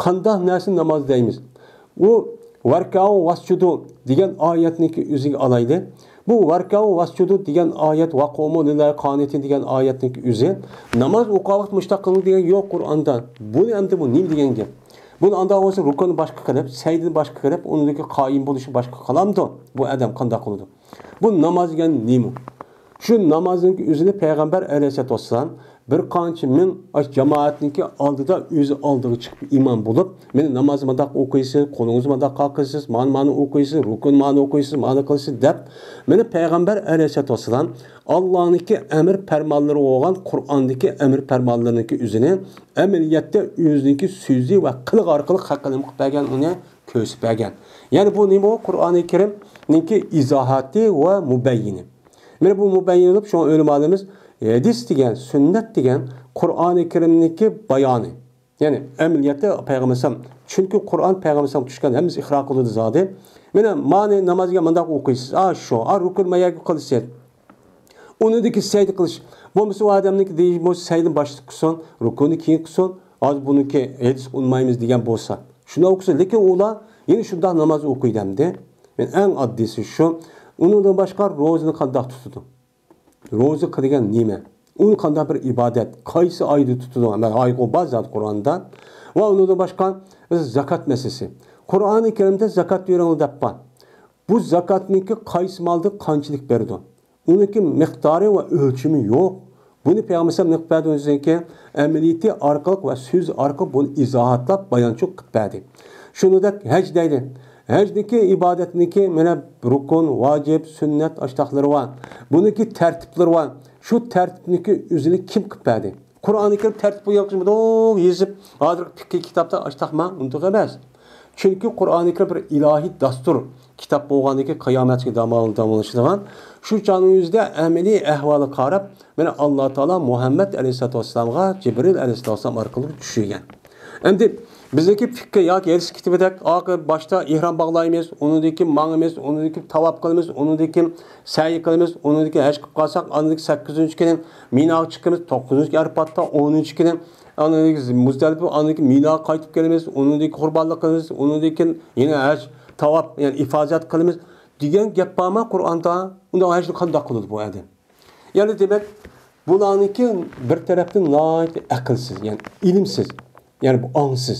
قانداق نەرسىنى ناماز دەيمىز؟ ئۇ ۋەركەئۇ ۋەسجۇدۇ دېگەن ئايەتنىڭكى ئۆزىگە ئالايلى. بۇ ۋەركەئۇ ۋەسجۇدۇ دېگەن ئايەت، ۋەقۇمۇ لىللاھى قانىتىن دېگەن ئايەتنىڭكى ئۆزى ناماز ئوقۇۋاقىت مۇشۇنداق قىلىڭ دېگەن يوق قۇرئاندا. بۇنى ئەمدى بۇ نېمە دېگەن گەپ؟ بۇنى ئانداق بولسا رۇكۇنى باشقا قىلىپ، سەجدىنى باشقا قىلىپ، ئۇنىڭدىكى قايىم بولۇشى باشقا قىلامدۇ؟ بۇ ئادەم قانداق قىلىدۇ؟ بۇ ناماز دېگەن نېمە؟ شۇ نامازنىڭ ئۆزىنى پەيغەمبەر ئەلەيھىسسالاتۇ ۋەسسالام بىر قانچە مىڭ ئاش جامائەتنىڭكى ئالدىدا، ئۆزى ئالدىغا چىقىپ ئىمام بولۇپ، مانا نامازنى مۇنداق ئوقۇيسىز، قولىڭىزنى مۇنداق قاقىسىز، مانا، مانا ئوقۇيسىز، رۇكۇن مانا ئوقۇيسىز، مانا قىلىسىز دەپ، مانا پەيغەمبەر ئەلەيھىسسالاتۇ ۋەسسالام ئاللانىڭكى ئەمىر پەرمانلىرى بولغان قۇرئاندىكى ئەمىر پەرمانلىرىنىڭكى ئۆزىنى ئەمەلىيەتتە ئۆزىنىڭكى سۆزى ۋە قىلىقى ئارقىلىق خەلققە نېمە قىلىپ بەرگەن، ئۇنى كۆرسىتىپ بەرگەن. يەنى بۇ نېمە؟ قۇرئانى كەرىمنىڭكى ئىزاھاتى ۋە مۇبەييىنى. مانا بۇ مۇبەييىن بولۇپ، شۇڭا ئۆلىمالىرىمىز ھەدىس دېگەن، سۈننەت دېگەن قۇرئانى كەرىمنىڭكى بايانى. يەنى ئەمەلىيەتتە پەيغەمبەر ئەلەيھىسسالام، چۈنكى قۇرئان پەيغەمبەر ئەلەيھىسسالام چۈشكەن، ھەممىمىز ئىقرار قىلىدۇ زادى. مانا، مانى نامازغا مۇنداق ئوقۇيسىز، ئا، شۇ، ئا، رۇكۇن ماياگە قىلىسىز. ئۇنىڭدىكى سەجدە قىلىش. بولمىسا ئۇ ئادەمنىڭكى دېيىش بولسا سەجدىنى باشتا قىلسۇن، رۇكۇنى كېيىن قىلسۇن. ھازىر بۇنىڭكى ھەدىسكە ئۇنىمايمىز دېگەن بولسا. شۇنداق ئوقۇسۇن. لېكىن ئۇلار يەنە شۇنداق ناماز ئوقۇيدۇ ئەمدى. مانا ئەڭ ئاددىيسى شۇ. ئۇنىڭدىن باشقا روزىنى قانداق تۇتىدۇ؟ روزا دېگەن نېمە؟ ئۇ قانداق بىر ئىبادەت؟ قايسى ئايدا تۇتىدۇ؟ ھەممە ئايغۇ بار زادى قۇرئاندا. ۋە ئۇنىڭدىن باشقا زاكات مەسىلىسى. قۇرئانى كەرىمدە زاكات بېرىڭلار دەپ بار. بۇ زاكاتنىڭكى قايسى مالدا قانچىلىك بېرىدۇ؟ ئۇنىڭكى مىقدارى ۋە ئۆلچىمى يوق. بۇنى پەيغەمبەر ئەلەيھىسسالام نېمە قىلىپ بەردى ئۆزىنىڭكى ئەمەلىيىتى ئارقىلىق ۋە سۆز ئارقىلىق بۇنى ئىزاھاتلاپ، بايانچۇ قىلىپ بەردى. شۇنىڭدەك ھەج دەيدۇ. ھەجنىڭكى ئىبادەتنىڭكى مانا رۇكۇن، ۋاجىپ، سۈننەت ئاشتاقلىرى بار. بۇنىڭكى تەرتىپلىرى بار. شۇ تەرتىپنىڭكى ئۆزىنى كىم قىلىپ بەردى؟ قۇرئانى كەرىم تەرتىپ بويىچە يېزىپ، ھازىرقى پىقھىي كىتابتا ئاشتاق ماڭا ئۇنداق ئەمەس. چۈنكى قۇرئانى كەرىم بىر ئىلاھىي داستۇر كىتاب بولغاندىكى قىيامەتكە دامال-، داماللىشىدىغان، شۇ چاغنىڭ ئۆزىدە ئەمەلىي ئەھۋالىغا قاراپ، مانا ئاللا تائالا مۇھەممەد ئەلەيھىسسالاتۇ ۋەسسالامغا جىبرىل ئەلەيھىسسالام ئارقىلىق چۈشۈرگەن. ئەمدى بىزنىڭكى پىقھى ياكى ھەدىس كىتابىدەك، ئاقى باشتا ئېھرام باغلايمىز، ئۇنىڭدىن كېيىن ماڭىمىز، ئۇنىڭدىن كېيىن تاۋاپ قىلىمىز، ئۇنىڭدىن كېيىن سەي قىلىمىز، ئۇنىڭدىن كېيىن ھەج قىلىپ قالساق، ئاندىن كېيىن سەككىزىنچى كۈنى مىناغا چىقىمىز، توققۇزىنچى ئەرپاتتا، ئونىنچى كۈنى ئاندىن كېيىن مۇزدەلىپە، ئاندىن كېيىن مىناغا قايتىپ كېلىمىز، ئۇنىڭدىن كېيىن قۇربانلىق قىلىمىز، ئۇنىڭدىن كېيىن يەنە ھەج، تاۋاپ، يەنى ئىفازەت قىلىمىز دېگەن گەپ بارمۇ قۇرئاندا؟ ئۇنداق ھەجنى قانداق قىلىدۇ بۇ ئادەم؟ يەنى دېمەك، بۇلارنىڭكى بىر تەرەپتىن ناھايىتى ئەقىلسىز، يەنى ئىلىمسىز، يەنى بۇ ئاڭسىز.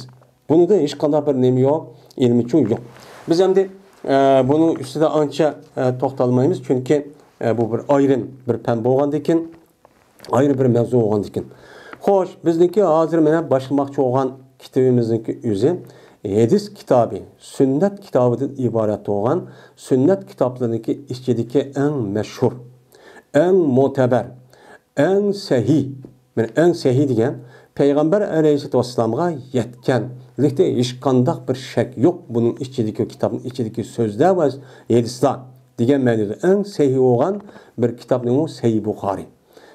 بۇنىڭدا ھېچقانداق بىر نېمە يوق، ئىلمىچۇ يوق. بىز ئەمدى، ئە، بۇنىڭ ئۈستىدە ئانچە، ئە، توختالمايمىز، چۈنكى، ئە، بۇ بىر ئايرىم بىر پەن بولغاندىكىن، ئايرى بىر مەۋزۇ بولغاندىكىن. خوش، بىزنىڭكى ھازىر مانا باشلىماقچى بولغان كىتابىمىزنىڭكى ئۆزى ھەدىس كىتابى، سۈننەت كىتابىدىن ئىبارەت بولغان سۈننەت كىتابلىرىنىڭكى ئىچىدىكى ئەڭ مەشھۇر، ئەڭ مۆتەبەر، ئەڭ سەھىھ، مانا ئەڭ سەھىھ دېگەن پەيغەمبەر ئەلەيھىسسالاتۇ ۋەسسالامغا يەتكەنلىكتە ھېچقانداق بىر شەك يوق بۇنىڭ ئىچىدىكى كىتابنىڭ ئىچىدىكى سۆزلەر ۋە ھەدىسلەر دېگەن مەنىدە ئەڭ سەھىھ بولغان بىر كىتابنىڭ ئۇ سەھىھ بۇخارى.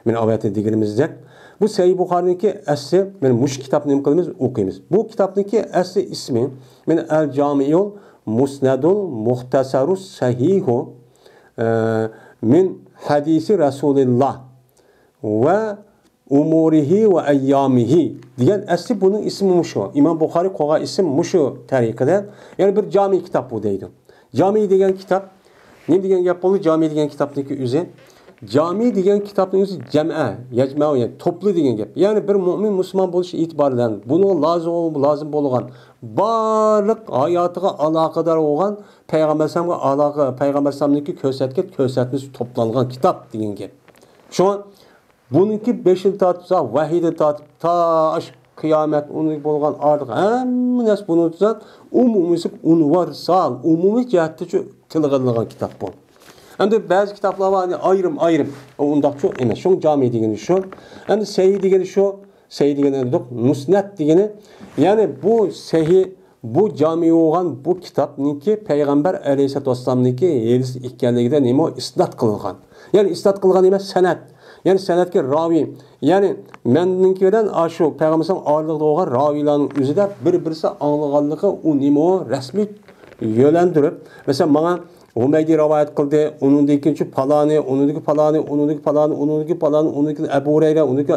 مانا ئاۋەتتە دېگىنىمىزدەك، بۇ سەھىھ بۇخارىنىڭكى ئەسلى، مانا مۇشۇ كىتابنى نېمە قىلىمىز؟ ئوقۇيمىز. بۇ كىتابنىڭكى ئەسلى ئىسمى، مانا ئەل جامىئۇل مۇسنەدۇل مۇختەسەرۇس سەھىھۇ، ئە، مىن ھەدىسى رەسۇلىللا ۋە ئۇمۇرىھى ۋە ئەييامىھى دېگەن ئەسلى بۇنىڭ ئىسمى مۇشۇ. ئىمام بۇخارى قويغان ئىسىم مۇشۇ تەرىقىدە. يەنى بىر جامىئىي كىتاب بۇ دەيدۇ. جامىئىي دېگەن كىتاب، نېمە دېگەن گەپ بولدى؟ جامىئىي دېگەن كىتابنىڭكى ئۆزى. جامىئىي دېگەن كىتابنىڭ ئۆزى جەمئە، يەجمەئۇ، يەنى توپلا دېگەن گەپ. يەنى بىر مۆمىن مۇسۇلمان بولۇش ئېتىبارى بىلەن بۇنىڭغا لازىم، لازىم بولغان بارلىق ھاياتىغا ئالاقىدار بولغان پەيغەمبەر ئەلەيھىسسالامغا ئالاقە، پەيغەمبەر ئەلەيھىسسالامنىڭكى كۆرسەتكەن كۆرسەتمىسى توپلانغان كىتاب دېگەن گەپ. شۇڭا بۇنىڭكى بېشىدىن تارتىپ، ۋەھىيدىن تارتىپ، تا ئاشۇ قىيامەت ئۇنى بولغان ئارتۇق ھەممە نەرسە بۇنىڭ تۈزەن ئومۇمىي ئۇنىۋېرسال، ئومۇمىي جەھەتتە شۇ تىلغا ئېلىنغان كىتاب بۇ. ئەمدى بەزى كىتابلار بار، ئايرىم-ئايرىم. ئۇنداقچۇ ئەمەس. شۇڭا جامىئىي دېگىنى شۇ. ئەمدى سەھىھ دېگىنى شۇ. سەھىھ دېگەننى دېدۇق. مۇسنەد دېگىنى، يەنى بۇ سەھىھ، بۇ جامىئىي بولغان بۇ كىتابنىڭكى پەيغەمبەر ئەلەيھىسسالاتۇ ۋەسسالامنىڭكى ھەدىسى ئىكەنلىكىدە نېمە ئىسنات قىلىنغان. يەنى ئىسنات قىلغان نېمە؟ سەنەد. يەنى سەنەدكى راۋى. يەنى مەننىڭكى بىلەن ئاشۇ پەيغەمبەر ئارىلىقىدا بولغان راۋىيلارنىڭ ئۆزىدە بىر-بىرسى ئاڭلىغانلىقى ئۇ نېمە ئۇ رەسمىي يۆلەندۈرۈپ، مەسىلەن، ماڭا ھۇمەيدى رىۋايەت قىلدى، ئۇنىڭدىن كېيىن شۇ پالانى، ئۇنىڭدىكى پالانى، ئۇنىڭدىكى پالانى، ئۇنىڭدىكى پالانى، ئۇنىڭدىكى ئەبۇ ھۇرەيرە، ئۇنىڭدىكى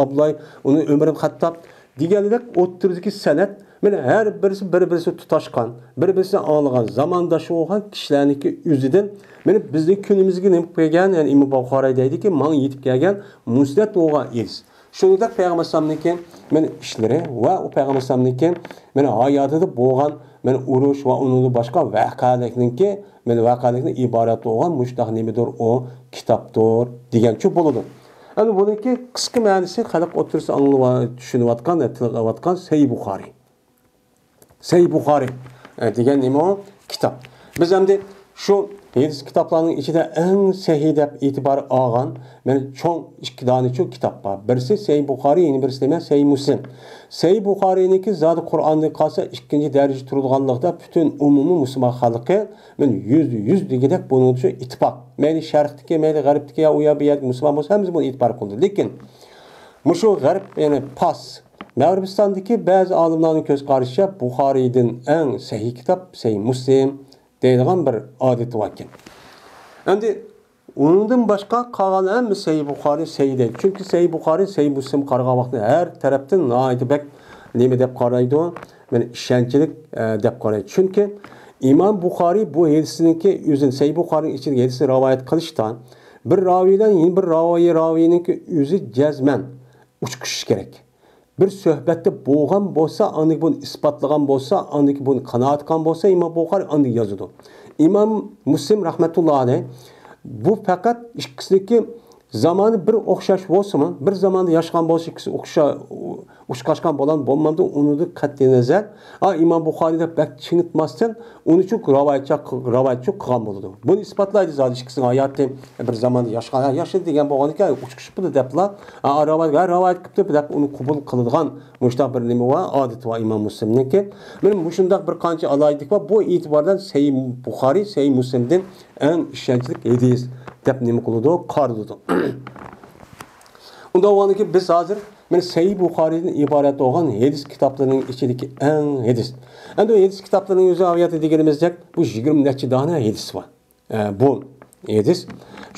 ئابدۇللا، ئۇنىڭ ئۆمەر ئىبن خەتتاب دېگەندەك ئوتتۇرىدىكى سەنەد، مانا ھەر بىرسى بىر-بىرسى تۇتاشقان، بىر-بىرسى ئاڭلىغان، زامانداش بولغان كىشىلەرنىڭكى ئۆزىدىن، مانا بىزنىڭ كۈنىمىزگە نېمە قىلىپ كەلگەن، يەنى ئىمام بۇخارى دەيدىكى، ماڭا يېتىپ كەلگەن مۇسنەد بولغان ھەدىس. شۇنىڭدەك پەيغەمبەر ئەلەيھىسسالامنىڭكى مانا ئىشلىرى ۋە ئۇ پەيغەمبەر ئەلەيھىسسالامنىڭكى مانا ھاياتىدا بولغان مانا ئۇرۇش ۋە ئۇنىڭدىن باشقا ۋەقەلىكنىڭكى مانا ۋەقەلىكتىن ئىبارەت بولغان مۇشۇنداق نېمىدۇر ئۇ كىتابتۇر دېگەنچە بولىدۇ. ئەمدى بۇنىڭكى قىسقا مەنىسى خەلق ئوتتۇرىسىدا ئاڭلىنىۋا-، چۈشىنىۋاتقان، تىلغا ئېلىۋاتقان سەھىھ بۇخارى. سەھىھ بۇخارى، ئە، دېگەن نېمە ئۇ؟ كىتاب. بىز ئەمدى شۇ ھەدىس كىتابلارنىڭ ئىچىدە ئەڭ سەھىھ دەپ ئېتىبار ئالغان، مانا چوڭ ئىككى دانىچۇ كىتاب بار. بىرسى سەھىھ بۇخارى، يەنە بىرسى نېمە؟ سەھىھ مۇسلىم. سەھىھ بۇخارىنىڭكى زادى قۇرئاندىن قالسا ئىككىنچى دەرىجىدە تۇرىدىغانلىقتا پۈتۈن ئومۇمىي مۇسۇلمان خەلقى مانا يۈزدە يۈز دېگۈدەك بۇنىڭغا شۇ ئىتتىپاق. مەيلى شەرقتىكى، مەيلى غەربتىكى، يا ئۇ يا بۇ يەردىكى مۇسۇلمان بولسا ھەممىسى بۇنى ئېتىبار قىلىدۇ. لېكىن مۇشۇ غەرب، يەنى پاس، مەغرىبىستاندىكى بەزى ئالىملارنىڭ كۆز قارىشىچە بۇخارىيدىن ئەڭ سەھىھ كىتاب سەھىھ مۇسلىم دەيدىغان بىر ئادىتى باركەن. ئەمدى ئۇنىڭدىن باشقا قالغان ھەممە سەھىھ بۇخارى سەھىھ دەيدۇ. چۈنكى سەھىھ بۇخارى سەھىھ مۇسلىمغا قارىغان ۋاقىتتا ھەر تەرەپتىن ناھايىتى بەك نېمە دەپ قارايدۇ؟ مانا ئىشەنچلىك، ئە، دەپ قارايدۇ. چۈنكى ئىمام بۇخارى بۇ ھەدىسنىڭكى ئۆزىنى، سەھىھ بۇخارىنىڭ ئىچىدىكى ھەدىسنى رىۋايەت قىلىشتا بىر راۋىيدىن يەنە بىر راۋىيە، راۋىينىڭكى ئۆزى جەزمەن ئۇچقۇچىش كېرەك. بىر سۆھبەتتە بولغان بولسا، ئاندىن بۇنى ئىسپاتلىغان بولسا، ئاندىن بۇنى قانائەت قىلغان بولسا، ئىمام بۇخارى ئاندىن يازىدۇ. ئىمام مۇسلىم رەھمەتۇللا ئەلەيھ بۇ پەقەت ئىككىسىنىڭكى زامانى بىر ئوخشاش بولسىمۇ، بىر زاماندا ياشىغان بولسا، ئىككىسى ئوخشا-، ئۇچراشقان بولام بولمامدۇ، ئۇنىڭدىن قەتئىي نەزەر، ئا، ئىمام بۇخارىي دەپ بەك چىڭىتماستىن، ئۇنى چۈنكى راۋايەتچى، راۋايەتچى قىلغان بولىدۇ. بۇنى ئىسپاتلايدۇ زادى ئىككىسىنىڭ ھاياتى بىر زاماندا ياشىغان، ھە، ياشىدى دېگەن بولغاندىكىن، ئۇچرىشىپتۇ دەپلا، ئا، راۋايەت، ھە، راۋايەت قىپتۇ دەپ ئۇنى قوبۇل قىلىدىغان مۇشۇنداق بىر نېمە بار، ئادىتى بار ئىمام مۇسلىمنىڭكى. مانا مۇشۇنداق بىر قانچە ئالاھىدىلىك بار. بۇ ئېتىباردىن سەھىھ بۇخارىي، سەھىھ مۇسلىمدىن ئەڭ ئىشەنچلىك ھەدىس دەپ نېمە قىلىدۇ؟ قارىلىدۇ. ئۇنداق بولغاندىكىن بىز ھازىر مانا سەھىھ بۇخارىيدىن ئىبارەت بولغان ھەدىس كىتابلىرىنىڭ ئىچىدىكى ئەڭ ھەدىس. ئەمدى ھەدىس كىتابلىرىنىڭ ئۆزى ئاۋىياتى دېگىنىمىزدەك بۇ يىگىرمە نەچچە دانە ھەدىس بار. ئە، بۇ ھەدىس.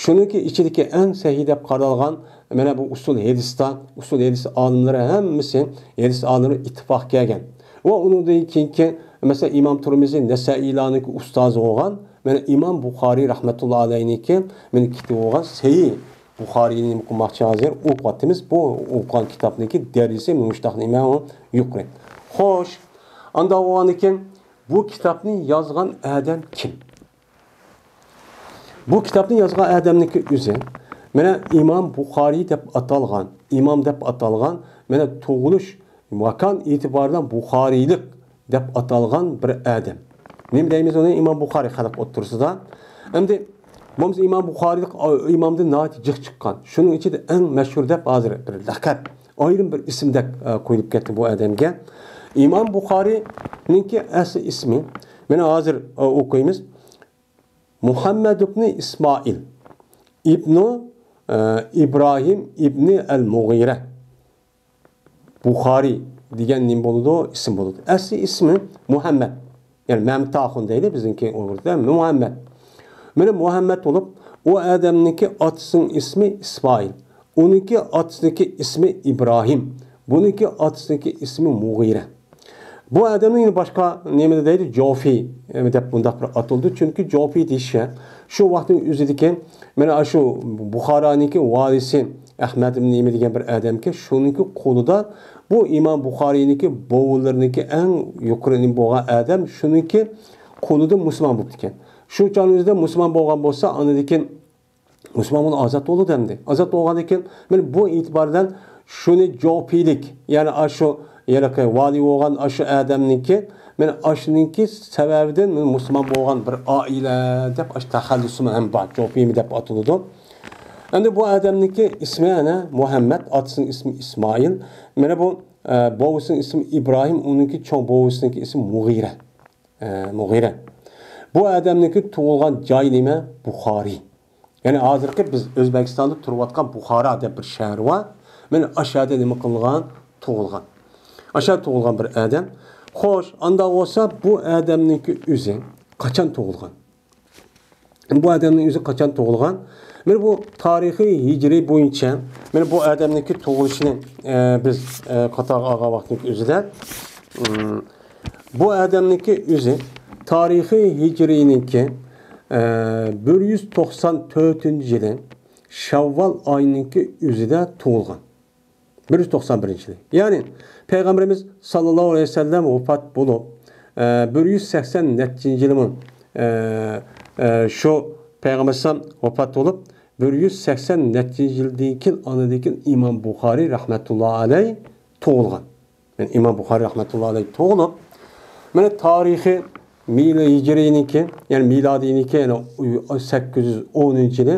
شۇنىڭكى ئىچىدىكى ئەڭ سەھىھ دەپ قارالغان، مانا بۇ ئۇسۇل ھەدىستا، ئۇسۇل ھەدىس ئالىملىرى ھەممىسى، ھەدىس ئالىملىرى ئىتتىپاق كەلگەن. ۋە ئۇنىڭدىن كېيىنكى، مەسىلەن، ئىمام تۇرمىزى، نەسائىيلارنىڭكى ئۇستازى بولغان، مانا ئىمام بۇخارىي رەھمەتۇللا ئەلەيھنىڭكى مانا كىتابى بولغان سەھىھ بۇخارىينى نېمە قىلماقچى ھازىر ئوقۇۋاتىمىز. بۇ ئوقۇغان كىتابنىڭكى دەرىجىسى مۇشۇنداق نېمە يۇقىرى. خوش، ئانداق بولغاندىكىن بۇ كىتابنى يازغان ئادەم كىم؟ بۇ كىتابنى يازغان ئادەمنىڭكى ئۆزى، مانا ئىمام بۇخارىي دەپ ئاتالغان، ئىمام دەپ ئاتالغان، مانا تۇغۇلۇش ماكان ئېتىبارى بىلەن بۇخارىيلىق دەپ ئاتالغان بىر ئادەم. نېمە دەيمىز ئۇنى؟ ئىمام بۇخارىي خەلق ئوتتۇرىسىدا. ئەمدى بولمىسا ئىمام بۇخارىيلىق ئىمامدىن ناھايىتى جىق چىققان. شۇنىڭ ئىچىدە ئەڭ مەشھۇر دەپ ھازىر بىر لەقەپ، ئايرىم بىر ئىسىمدەك، ئە، قويۇلۇپ كەتتى بۇ ئادەمگە. ئىمام بۇخارىينىڭكى ئەسلى ئىسمى، مانا ھازىر، ئە، ئوقۇيمىز. مۇھەممەد ئىبنى ئىسمائىل ئىبنۇ، ئە، ئىبراھىم ئىبنى ئەل مۇغىرە بۇخارىي دېگەن نېمە بولىدۇ؟ ئىسىم بولىدۇ. ئەسلى ئىسمى مۇھەممەد. يەنى مەمتاخۇن دەيلى بىزنىڭكى ئۇيغۇردا. مۇھەممەد. مانا مۇھەممەد بولۇپ، ئۇ ئادەمنىڭكى ئاتىسىنىڭ ئىسمى ئىسمائىل. ئۇنىڭكى ئاتىسىنىڭكى ئىسمى ئىبراھىم. بۇنىڭكى ئاتىسىنىڭكى ئىسمى مۇغىرە. بۇ ئادەمنى يەنە باشقا نېمىدە دەيدۇ؟ جوفى، ئە، دەپ بۇنداق بىر ئاتىلىدۇ. چۈنكى جوفى دېيىشى شۇ ۋاقىتنىڭ ئۆزىدىكى، مانا شۇ بۇخارانىڭكى ۋالىسى ئەھمەد ئىبن نېمە دېگەن بىر ئادەمكەن، شۇنىڭكى قولىدا بۇ ئىمام بۇخارىينىڭكى بوۋىلىرىنىڭكى ئەڭ يۇقىرى نېمە بولغان ئادەم، شۇنىڭكى قولىدا مۇسۇلمان بوپتىكەن. شۇ چاغنىڭ ئۆزىدە مۇسۇلمان بولغان بولسا، ئاندىن كېيىن مۇسۇلمان بولۇپ ئازاد بولىدۇ ئەمدى. ئازاد بولغاندىن كېيىن، مانا بۇ ئېتىبار بىلەن شۇنى جوپىلىك، يەنى ئاشۇ ھېلىقى ۋالىي بولغان ئاشۇ ئادەمنىڭكى، مانا ئاشۇنىڭكى سەۋەبىدىن مانا مۇسۇلمان بولغان بىر ئائىلە دەپ ئاشۇ تەخەللۇسىمۇ ھەم بار. جوپىمى دەپ ئاتىلىدۇ. ئەمدى بۇ ئادەمنىڭكى ئىسمى ئەنە مۇھەممەد، ئاتىسىنىڭ ئىسمى ئىسمائىل. مانا بۇ، ئە، بوۋىسىنىڭ ئىسمى ئىبراھىم، ئۇنىڭكى چوڭ بوۋىسىنىڭكى ئىسمى مۇغىرە. ئە، مۇغىرە. بۇ ئادەمنىڭكى تۇغۇلغان جايى نېمە؟ بۇخارىي. يەنى ھازىرقى بىز ئۆزبېكىستاندا تۇرۇۋاتقان بۇخارا دەپ بىر شەھەر بار. مانا ئاشۇ يەردە نېمە قىلغان؟ تۇغۇلغان. ئاشۇ يەردە تۇغۇلغان بىر ئادەم. خوش، ئانداق بولسا بۇ ئادەمنىڭكى ئۆزى قاچان تۇغۇلغان؟ بۇ ئادەمنىڭ ئۆزى قاچان تۇغۇلغان؟ مانا بۇ تارىخىي ھىجرىي بويىچە، مانا بۇ ئادەمنىڭكى تۇغۇلۇشىنى، ئە، بىز، ئە، قاتارغا ئالغان ۋاقىتنىڭ ئۆزىدە، ئىم، بۇ ئادەمنىڭكى ئۆزى تارىخىي ھىجرىينىڭكى، ئە، بىر يۈز توقسان تۆتىنچى يىلى شەۋۋال ئايىنىڭكى ئۆزىدە تۇغۇلغان. بىر يۈز توقسان بىرىنچى يىلى. يەنى پەيغەمبىرىمىز ساللاللاھۇ ئەلەيھى ۋەسەللەم ۋاپات بولۇپ، ئە، بىر يۈز سەكسەن نەچچىنچى يىلىمۇ، ئە، ئە، شۇ پەيغەمبەر ئەلەيھىسسالام ۋاپات بولۇپ، بىر يۈز سەكسەن نەچچىنچى يىلدىن كېيىن، ئاندىن كېيىن ئىمام بۇخارىي رەھمەتۇللا ئەلەيھ تۇغۇلغان. يەنى ئىمام بۇخارىي رەھمەتۇللا ئەلەيھ تۇغۇلۇپ، مانا تارىخى مىل-، ھىجرىينىڭكى، يەنى مىلادىينىڭكى، يەنى سەككىز يۈز ئونىنچى يىلى،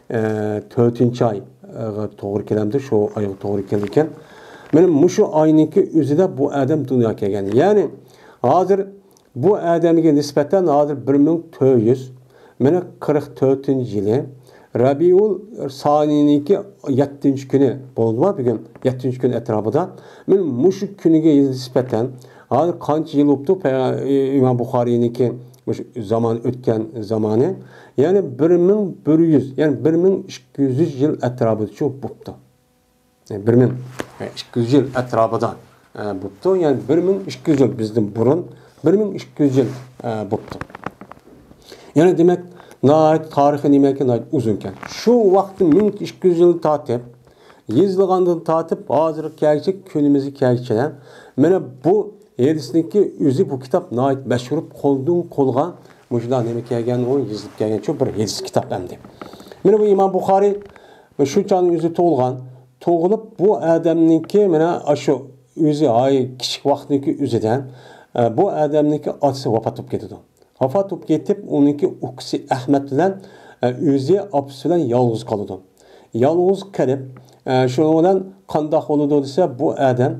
ئە، تۆتىنچى ئايغا توغرا كېلەمدۇ، شۇ ئايغا توغرا كېلىدىكەن. مانا مۇشۇ ئاينىڭكى ئۆزىدە بۇ ئادەم دۇنياغا كەلگەن. يەنى ھازىر بۇ ئادەمگە نىسبەتەن ھازىر بىر مىڭ تۆت يۈز، مانا قىرىق تۆتىنچى يىلى رەبىئۇل سانىنىڭكى يەتتىنچى كۈنى بولدىما، بۈگۈن يەتتىنچى كۈن ئەتراپىدا. مانا مۇشۇ كۈنىگە نىسبەتەن ھازىر قانچە يىل بوپتۇ پەيغە-، ئىمام بۇخارىينىڭكى مۇشۇ زامان ئۆتكەن زامانى؟ يەنى بىر مىڭ بىر يۈز، يەنى بىر مىڭ ئىككى يۈز يىل ئەتراپىدىچۇ بوپتۇ. بىر مىڭ ئىككى يۈز يىل ئەتراپىدا، ئە، بوپتۇ. يەنى بىر مىڭ ئىككى يۈز يىل بىزدىن بۇرۇن، بىر مىڭ ئىككى يۈز يىل، ئە، بوپتۇ. يەنى دېمەك، ناھايىتى تارىخى نېمەكى ناھايىتى ئۇزۇنكەن. شۇ ۋاقىتتا مىڭ ئىككى يۈز يىل تارتىپ، يېزىلغاندىن تارتىپ ھازىرغا كەلگۈچە، كۈنىمىزگە كەلگۈچە، مانا بۇ ھەدىسنىڭكى ئۆزى، بۇ كىتاب ناھايىتى مەشھۇر، قولدىن قولغا مۇشۇنداق نېمە كەلگەن، ئۇ يېزىلىپ كەلگەن شۇ بىر ھەدىس كىتاب ئەمدى. مانا بۇ ئىمام بۇخارىي شۇ چاغنىڭ ئۆزى تۇغۇلغان. تۇغۇلۇپ، بۇ ئادەمنىڭكى مانا ئاشۇ ئۆزى ھاي كىچىك ۋاقتىنىڭكى ئۆزىدە، ئە، بۇ ئادەمنىڭكى ئاتىسى ۋاپات بولۇپ كېتىدۇ. ۋاپات بولۇپ كېتىپ، ئۇنىڭكى ئۇكىسى ئەخمەت بىلەن، ئە، ئۆزى ئاپىسى بىلەن يالغۇز قالىدۇ. يالغۇز قېلىپ، ئە، شۇنىڭ بىلەن قانداق بولىدۇ دېسە، بۇ ئادەم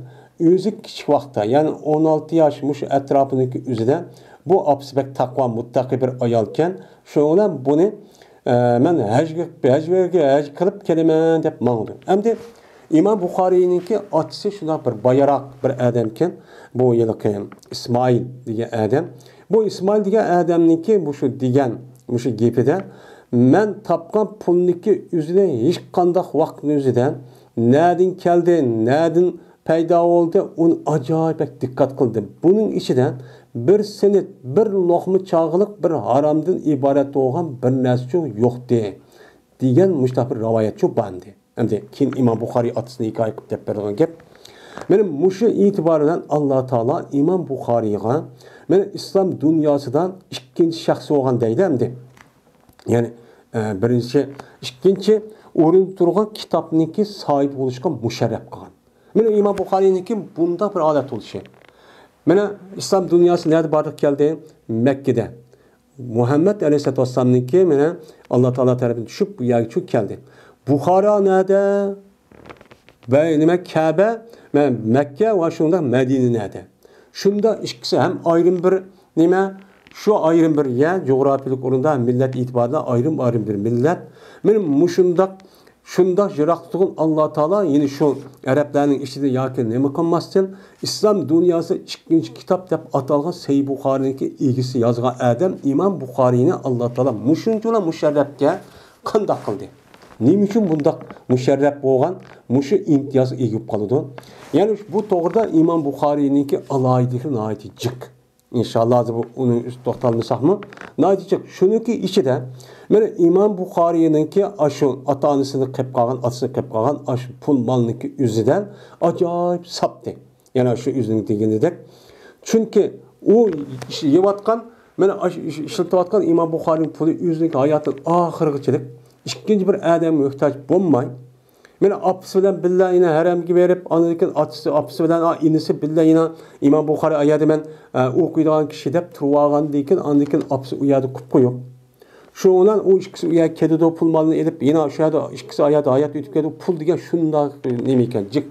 ئۆزى كىچىك ۋاقىتتا، يەنى ئون ئالتە ياش مۇشۇ ئەتراپىنىڭكى ئۆزىدە، بۇ ئاپىسى بەك تەقۋا، مۇتتەقىي بىر ئايالكەن. شۇنىڭ بىلەن بۇنى، ئە، مەن ھەجگە، ھەج، ھەج قىلىپ كېلىمەن دەپ ماڭىدۇ. ئەمدى ئىمام بۇخارىينىڭكى ئاتىسى شۇنداق بىر بايراق بىر ئادەمكەن. بۇ ھېلىقى ئىسمائىل دېگەن ئادەم. بۇ ئىسمائىل دېگەن ئادەمنىڭكى مۇشۇ دېگەن، مۇشۇ گېپىدە، مەن تاپقان پۇلنىڭكى ئۆزىنى ھېچقانداق ۋاقىتنىڭ ئۆزىدە نەدىن كەلدى، نەدىن پەيدا بولدى، ئۇنى ئاجايىپ بەك دىققەت قىلدىم. بۇنىڭ ئىچىدە بىر سېنىت، بىر لوقما چاغلىق بىر ھارامدىن ئىبارەت بولغان بىر نەرسىچۇ يوقتى، دېگەن مۇشۇنداق بىر رىۋايەتچۇ بار ئىدى. ئەمدى كېيىن ئىمام بۇخارىي ئاتىسىنى ھېكايە قىلىپ دەپ بەرىدىغان گەپ. مانا مۇشۇ ئېتىبار بىلەن ئاللا تائالا ئىمام بۇخارىيغا، مانا ئىسلام دۇنياسىدا ئىككىنچى شەخس بولغان دەيدۇ ئەمدى. يەنى، ئە، بىرىنچى، ئىككىنچى ئورۇندا تۇرغان كىتابنىڭكى ساھىبى بولۇشقا مۇشەررەپ قىلغان. مانا ئىمام بۇخارىينىڭكى بۇنداق بىر ھالەت بولۇشى. مانا ئىسلام دۇنياسى نەدە بارلىققا كەلدى؟ مەككىدە. مۇھەممەد ئەلەيھىسسالاتۇ ۋەسسالامنىڭكى مانا ئاللا تائالا تەرىپىدىن چۈشۈپ بۇ يەرگە چۈشۈپ كەلدى. بۇخارا نەدە؟ ۋە نېمە، كەبە، مە-، مەككە ۋە شۇنداق مەدىنە نەدە؟ شۇنداق ئىككىسى ھەم ئايرىم بىر نېمە، شۇ ئايرىم بىر يەر، جۇغراپىيىلىك ئورۇندا مىللەت ئېتىبارىدا ئايرىم ئايرىم بىر مىللەت. مانا مۇشۇنداق، شۇنداق يىراقلىقتىن ئاللا تائالا يەنە شۇ ئەرەبلەرنىڭ ئىچىدە ياكى نېمە قىلماستىن، ئىسلام دۇنياسى ئىككىنچى كىتاب دەپ ئاتالغان سەھىھ بۇخارىنىڭكى ئىگىسى يازغان ئادەم ئىمام بۇخارىينى ئاللا تائالا مۇشۇنچىلا مۇشەررەپكە قانداق قىلدى؟ نېمە ئۈچۈن بۇنداق مۇشەررەپ بولغان، مۇشۇ ئىمتىيازغا ئىگە بولۇپ قالىدۇ؟ يەنى بۇ توغرىدا ئىمام بۇخارىينىڭكى ئالاھىدىلىكى ناھايىتى جىق. ئىنشاللا، ھازىر بۇ، ئۇنىڭ ئۈستىدە توختالمىساقمۇ، ناھايىتى جىق. شۇنىڭكى ئىچىدە، مانا ئىمام بۇخارىينىڭكى ئاشۇ ئاتا-ئانىسىنى قېلىپ قالغان، ئاتىسىنى قېلىپ قالغان ئاشۇ پۇل مالنىڭكى ئۆزىدىن ئاجايىپ ساپتى. يەنە شۇ ئۆزىنىڭ دېگىنىدەك. چۈنكى ئۇ ئىش-، يەۋاتقان، مانا ئاشۇ ئىش-، ئىشلىتىۋاتقان ئىمام بۇخارىنىڭ پۇلى ئۆزىنىڭكى ھاياتىنىڭ ئاخىرىغىچىلىك ھېچكىنچە بىر ئادەمگە موھتاج بولماي، مانا ئاپىسى بىلەن بىللە يەنە ھەرەمگە بېرىپ، ئاندىن كېيىن ئاتىسى، ئاپىسى بىلەن، ئا، ئىنىسى بىللە يەنە ئىمام بۇخارىي ئايەردە مەن، ئە، ئوقۇيدىغان كىشى دەپ تۇرۇۋالغاندىن كېيىن، ئاندىن كېيىن ئاپىسى ئۇ يەردە قويۇپ قويۇپ، شۇنىڭ بىلەن ئۇ ئىككىسى ئۇ يەرگە كېتىدۇ، پۇل مالنى ئېلىپ، يەنە شۇ يەردە ئىككىسى ئۇ يەردە ھايات ئۆتۈپ كېتىدۇ. پۇل دېگەن شۇنداق نېمە ئىكەن، جىق.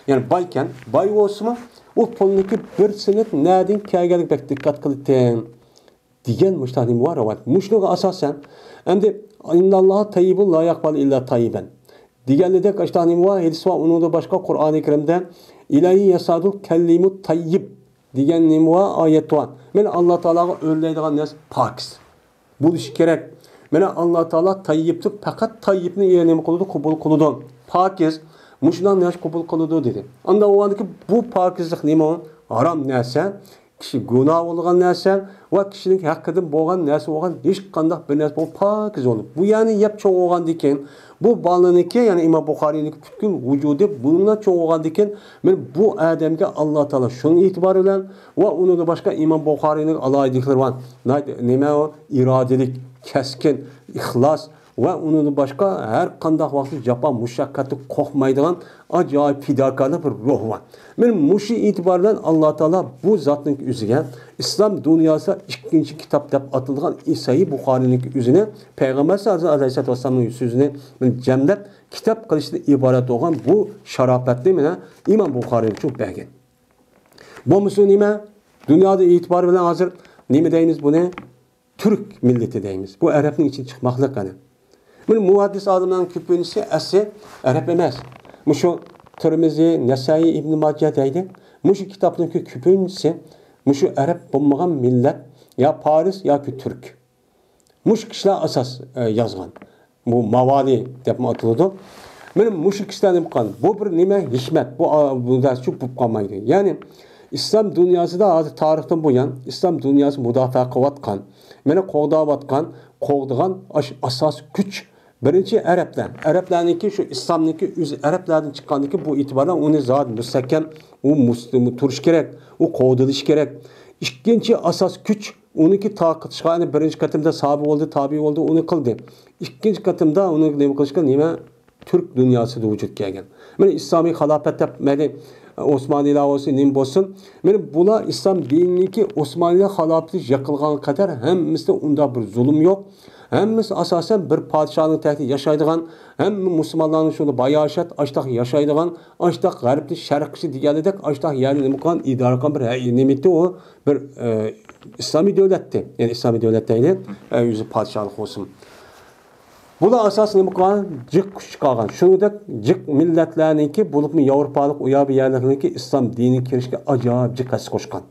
يەنى بايكەن، باي بولسىمۇ، ئۇ پۇلنىڭكى بىر سېنىت نەدىن كەلگەنلىكىگە بەك دىققەت قىلىتتىم. دېگەن مۇشۇنداق نېمە بار رىۋايەت. مۇشۇنىڭغا ئاساسەن، ئەمدى، «ئىنناللاھا تەييىبۇن لا يەقبەلۇ ئىللا تەييىبەن» دېگەنلىدەك ئاشۇنداق نېمە بار، ھەدىس بار، ئۇنىڭدىن باشقا قۇرئانى كەرىمدە «ئىلەيھى يەسئەدۇل كەلىمۇت تەييىب» دېگەن نېمە بار، ئايەت بار. مانا ئاللا تائالاغا ئۆرلەيدىغان نەرسە پاكىز بولۇشى كېرەك. مانا ئاللا تائالا تەييىبتۇر، پەقەت تەييىبنى نېمە قىلىدۇ، قوبۇل قىلىدۇ. پاكىز، مۇشۇنداق نەرسە قوبۇل قىلىدۇ دېدى. ئاندا بولغاندىكىن بۇ پاكىزلىق نېمە؟ ھارام نەرسە. كىشى گۇناھ بولغان نەرسە ۋە كىشىنىڭ ھەققىدىن بولغان نەرسە بولغان ھېچقانداق بىر نەرسە بولۇپ پاكىز بولۇپ، بۇ يەرنى يەپ چوڭ بولغاندىن كېيىن، بۇ بالىنىڭكى، يەنى ئىمام بۇخارىينىڭكى پۈتكۈل ۋۇجۇدى بۇنىڭ بىلەن چوڭ بولغاندىن كېيىن، مانا بۇ ئادەمگە ئاللا تائالا شۇنىڭ ئېتىبارى بىلەن ۋە ئۇنىڭدىن باشقا ئىمام بۇخارىينىڭ ئالاھىدىلىكلىرى بار. ناھايىتى نېمە ئۇ؟ ئىرادىلىك، كەسكىن، ئىخلاس، ۋە ئۇنىڭدىن باشقا ھەر قانداق ۋاقىتتا جاپا مۇشەققەتتىن قورقمايدىغان ئاجايىپ پىداكارلىق بىر روھ بار. مانا مۇشۇ ئېتىبار بىلەن ئاللا تائالا بۇ زاتنىڭ ئۆزىگە ئىسلام دۇنياسىدا ئىككىنچى كىتاب دەپ ئاتىلىدىغان سەھىھ بۇخارىنىڭ ئۆزىنى پەيغەمبەر ئەلەيھىسسالاتۇ ۋەسسالامنىڭ سۆزىنى جەملەپ كىتاب قىلىشتىن ئىبارەت بولغان بۇ شاراپەتنى مانا ئىمام بۇخارىي ئۈچۈن بەرگەن. بولمىسا نېمە؟ دۇنيادا ئېتىبار بىلەن ھازىر نېمە دەيمىز بۇنى؟ تۈرك مىللىتى دەيمىز. بۇ ئەرەبنىڭ ئىچىدىن چىقماقلىق قېنى. مانا مۇھەددىس ئالىملارنىڭ كۆپىنچىسى ئەسلى ئەرەب ئەمەس. مۇشۇ تىرمىزى، نەسائىي، ئىبن ماجە دەيدۇ. مۇشۇ كىتابنىڭكى كۆپىنچىسى مۇشۇ ئەرەب بولمىغان مىللەت، يا پارس ياكى تۈرك. مۇشۇ كىشىلەر ئاساس، ئە، يازغان. بۇ ماۋالى دەپمۇ ئاتىلىدۇ. مانا مۇشۇ كىشىلەر نېمە قىلغان؟ بۇ بىر نېمە ھېكمەت، بۇ، ئا، بۇ دەرس چۈشۈپ بولۇپ قالمايدۇ. يەنى ئىسلام دۇنياسىدا ھازىر تارىختىن بۇيان ئىسلام دۇنياسى مۇداپىئە قىلىۋاتقان، مانا قوغداۋاتقان، قوغدىغان ئاش-، ئاساسىي كۈچ بىرىنچى ئەرەبلەر. ئەرەبلەرنىڭكى شۇ ئىسلامنىڭكى ئۆزى ئەرەبلەردىن چىققاندىكى بۇ ئېتىباردا ئۇنى زادى مۇستەھكەم، ئۇ مۇس-، تۇرۇش كېرەك، ئۇ قوغدىلىش كېرەك. ئىككىنچى ئاساس كۈچ ئۇنىڭكى تارقىتىشقا، يەنى بىرىنچى قېتىمدا سابى بولدى، تابى بولدى، ئۇنى قىلدى. ئىككىنچى قېتىمدا ئۇنى نېمە قىلىشقا، نېمە تۈرك دۇنياسىدا ۋۇجۇدقا كەلگەن. مانا ئىسلامىي خىلاپەت دەپ، مانا ئوسمانىيلار بولسۇن، نېمە بولسۇن، مانا بۇلار ئىسلام دىنىنىڭكى ئوسمانىيلار خىلاپىتى يىقىلغانغا قەدەر ھەممىسىدە ئۇنداق بىر زۇلۇم يوق. ھەممىسى ئاساسەن بىر پادىشاھنىڭ تەختىدە ياشايدىغان، ھەممە مۇسۇلمانلارنىڭ شۇندا باياشات، ئاشتاق ياشايدىغان، ئاشتاق غەربتىن شەرققىچە دېگەنلىدەك، ئاشتاق يەرنى نېمە قىلغان، ئىدارە قىلغان بىر ھە-، نېمە ئىدى ئۇ؟ بىر، ئە، ئىسلامىي دۆلەتتى. يەنى ئىسلامىي دۆلەت دەيلى، ئە، ئۆزى پادىشاھلىق بولسۇن. بۇلار ئاساسەن نېمە قىلغان؟ جىق كۈچ چىقارغان. شۇنىڭدەك جىق مىللەتلەرنىڭكى، بولۇپمۇ ياۋروپالىق ئۇ يەر بۇ يەرلىكنىڭكى ئىسلام دىنىگە كىرىشكە ئاجايىپ جىق ھەسسە قوشقان.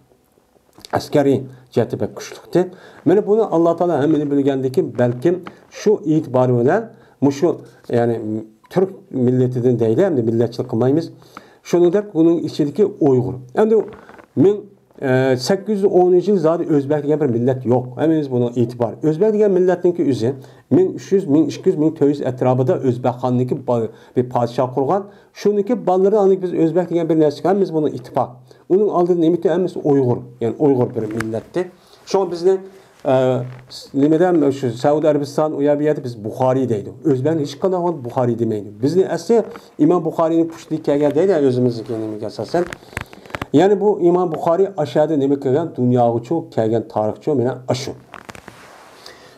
ئەسكەرىي جەھەتتە بەك كۈچلۈكتى. مانا بۇنى ئاللا تائالا ھەممىنى بىلگەندىكىن، بەلكىم شۇ ئېتىبارى بىلەن مۇشۇ، يەنى تۈرك مىللىتىدىن دەيلى، ئەمدى مىللەتچىلىك قىلمايمىز. شۇنىڭدەك بۇنىڭ ئىچىدىكى ئۇيغۇر. ئەمدى مىڭ، ئە، سەككىز يۈز ئونىنچى يىل زادى ئۆزبەك دېگەن بىر مىللەت يوق. ھەممىمىز بۇنىڭ ئېتىبارى. ئۆزبەك دېگەن مىللەتنىڭكى ئۆزى مىڭ ئۈچ يۈز، مىڭ ئىككى يۈز، مىڭ تۆت يۈز ئەتراپىدا ئۆزبەكخاننىڭكى با-، بىر پادىشاھ قۇرغان. شۇنىڭكى بالىلىرى ئاندىن بىز ئۆزبەك دېگەن بىر نەرسىگە ھەممىمىز بۇنىڭ ئىتتىپاق. ئۇنىڭ ئالدىدا نېمە ئىدى؟ ھەممىسى ئۇيغۇر. يەنى ئۇيغۇر بىر مىللەتتى. شۇڭا بىزنى، ئە، نېمىدە، شۇ سەئۇدى ئەرەبىستان، ئۇ يەر بۇ يەردە بىز بۇخارىي دەيدۇ. ئۆزبەكنى ھېچقانداق ۋاقىت بۇخارىي دېمەيدۇ. بىزنى ئەسلى ئىمام بۇخارىينىڭ پۇشتىدىن كەلگەن دەيدۇ، ئۆزىمىزنىڭكى نېمىگە ئاساسەن. يەنى بۇ ئىمام بۇخارىي ئاشۇ يەردە نېمە قىلغان؟ دۇنياغىچۇ كەلگەن تارىخچۇ مانا ئاشۇ.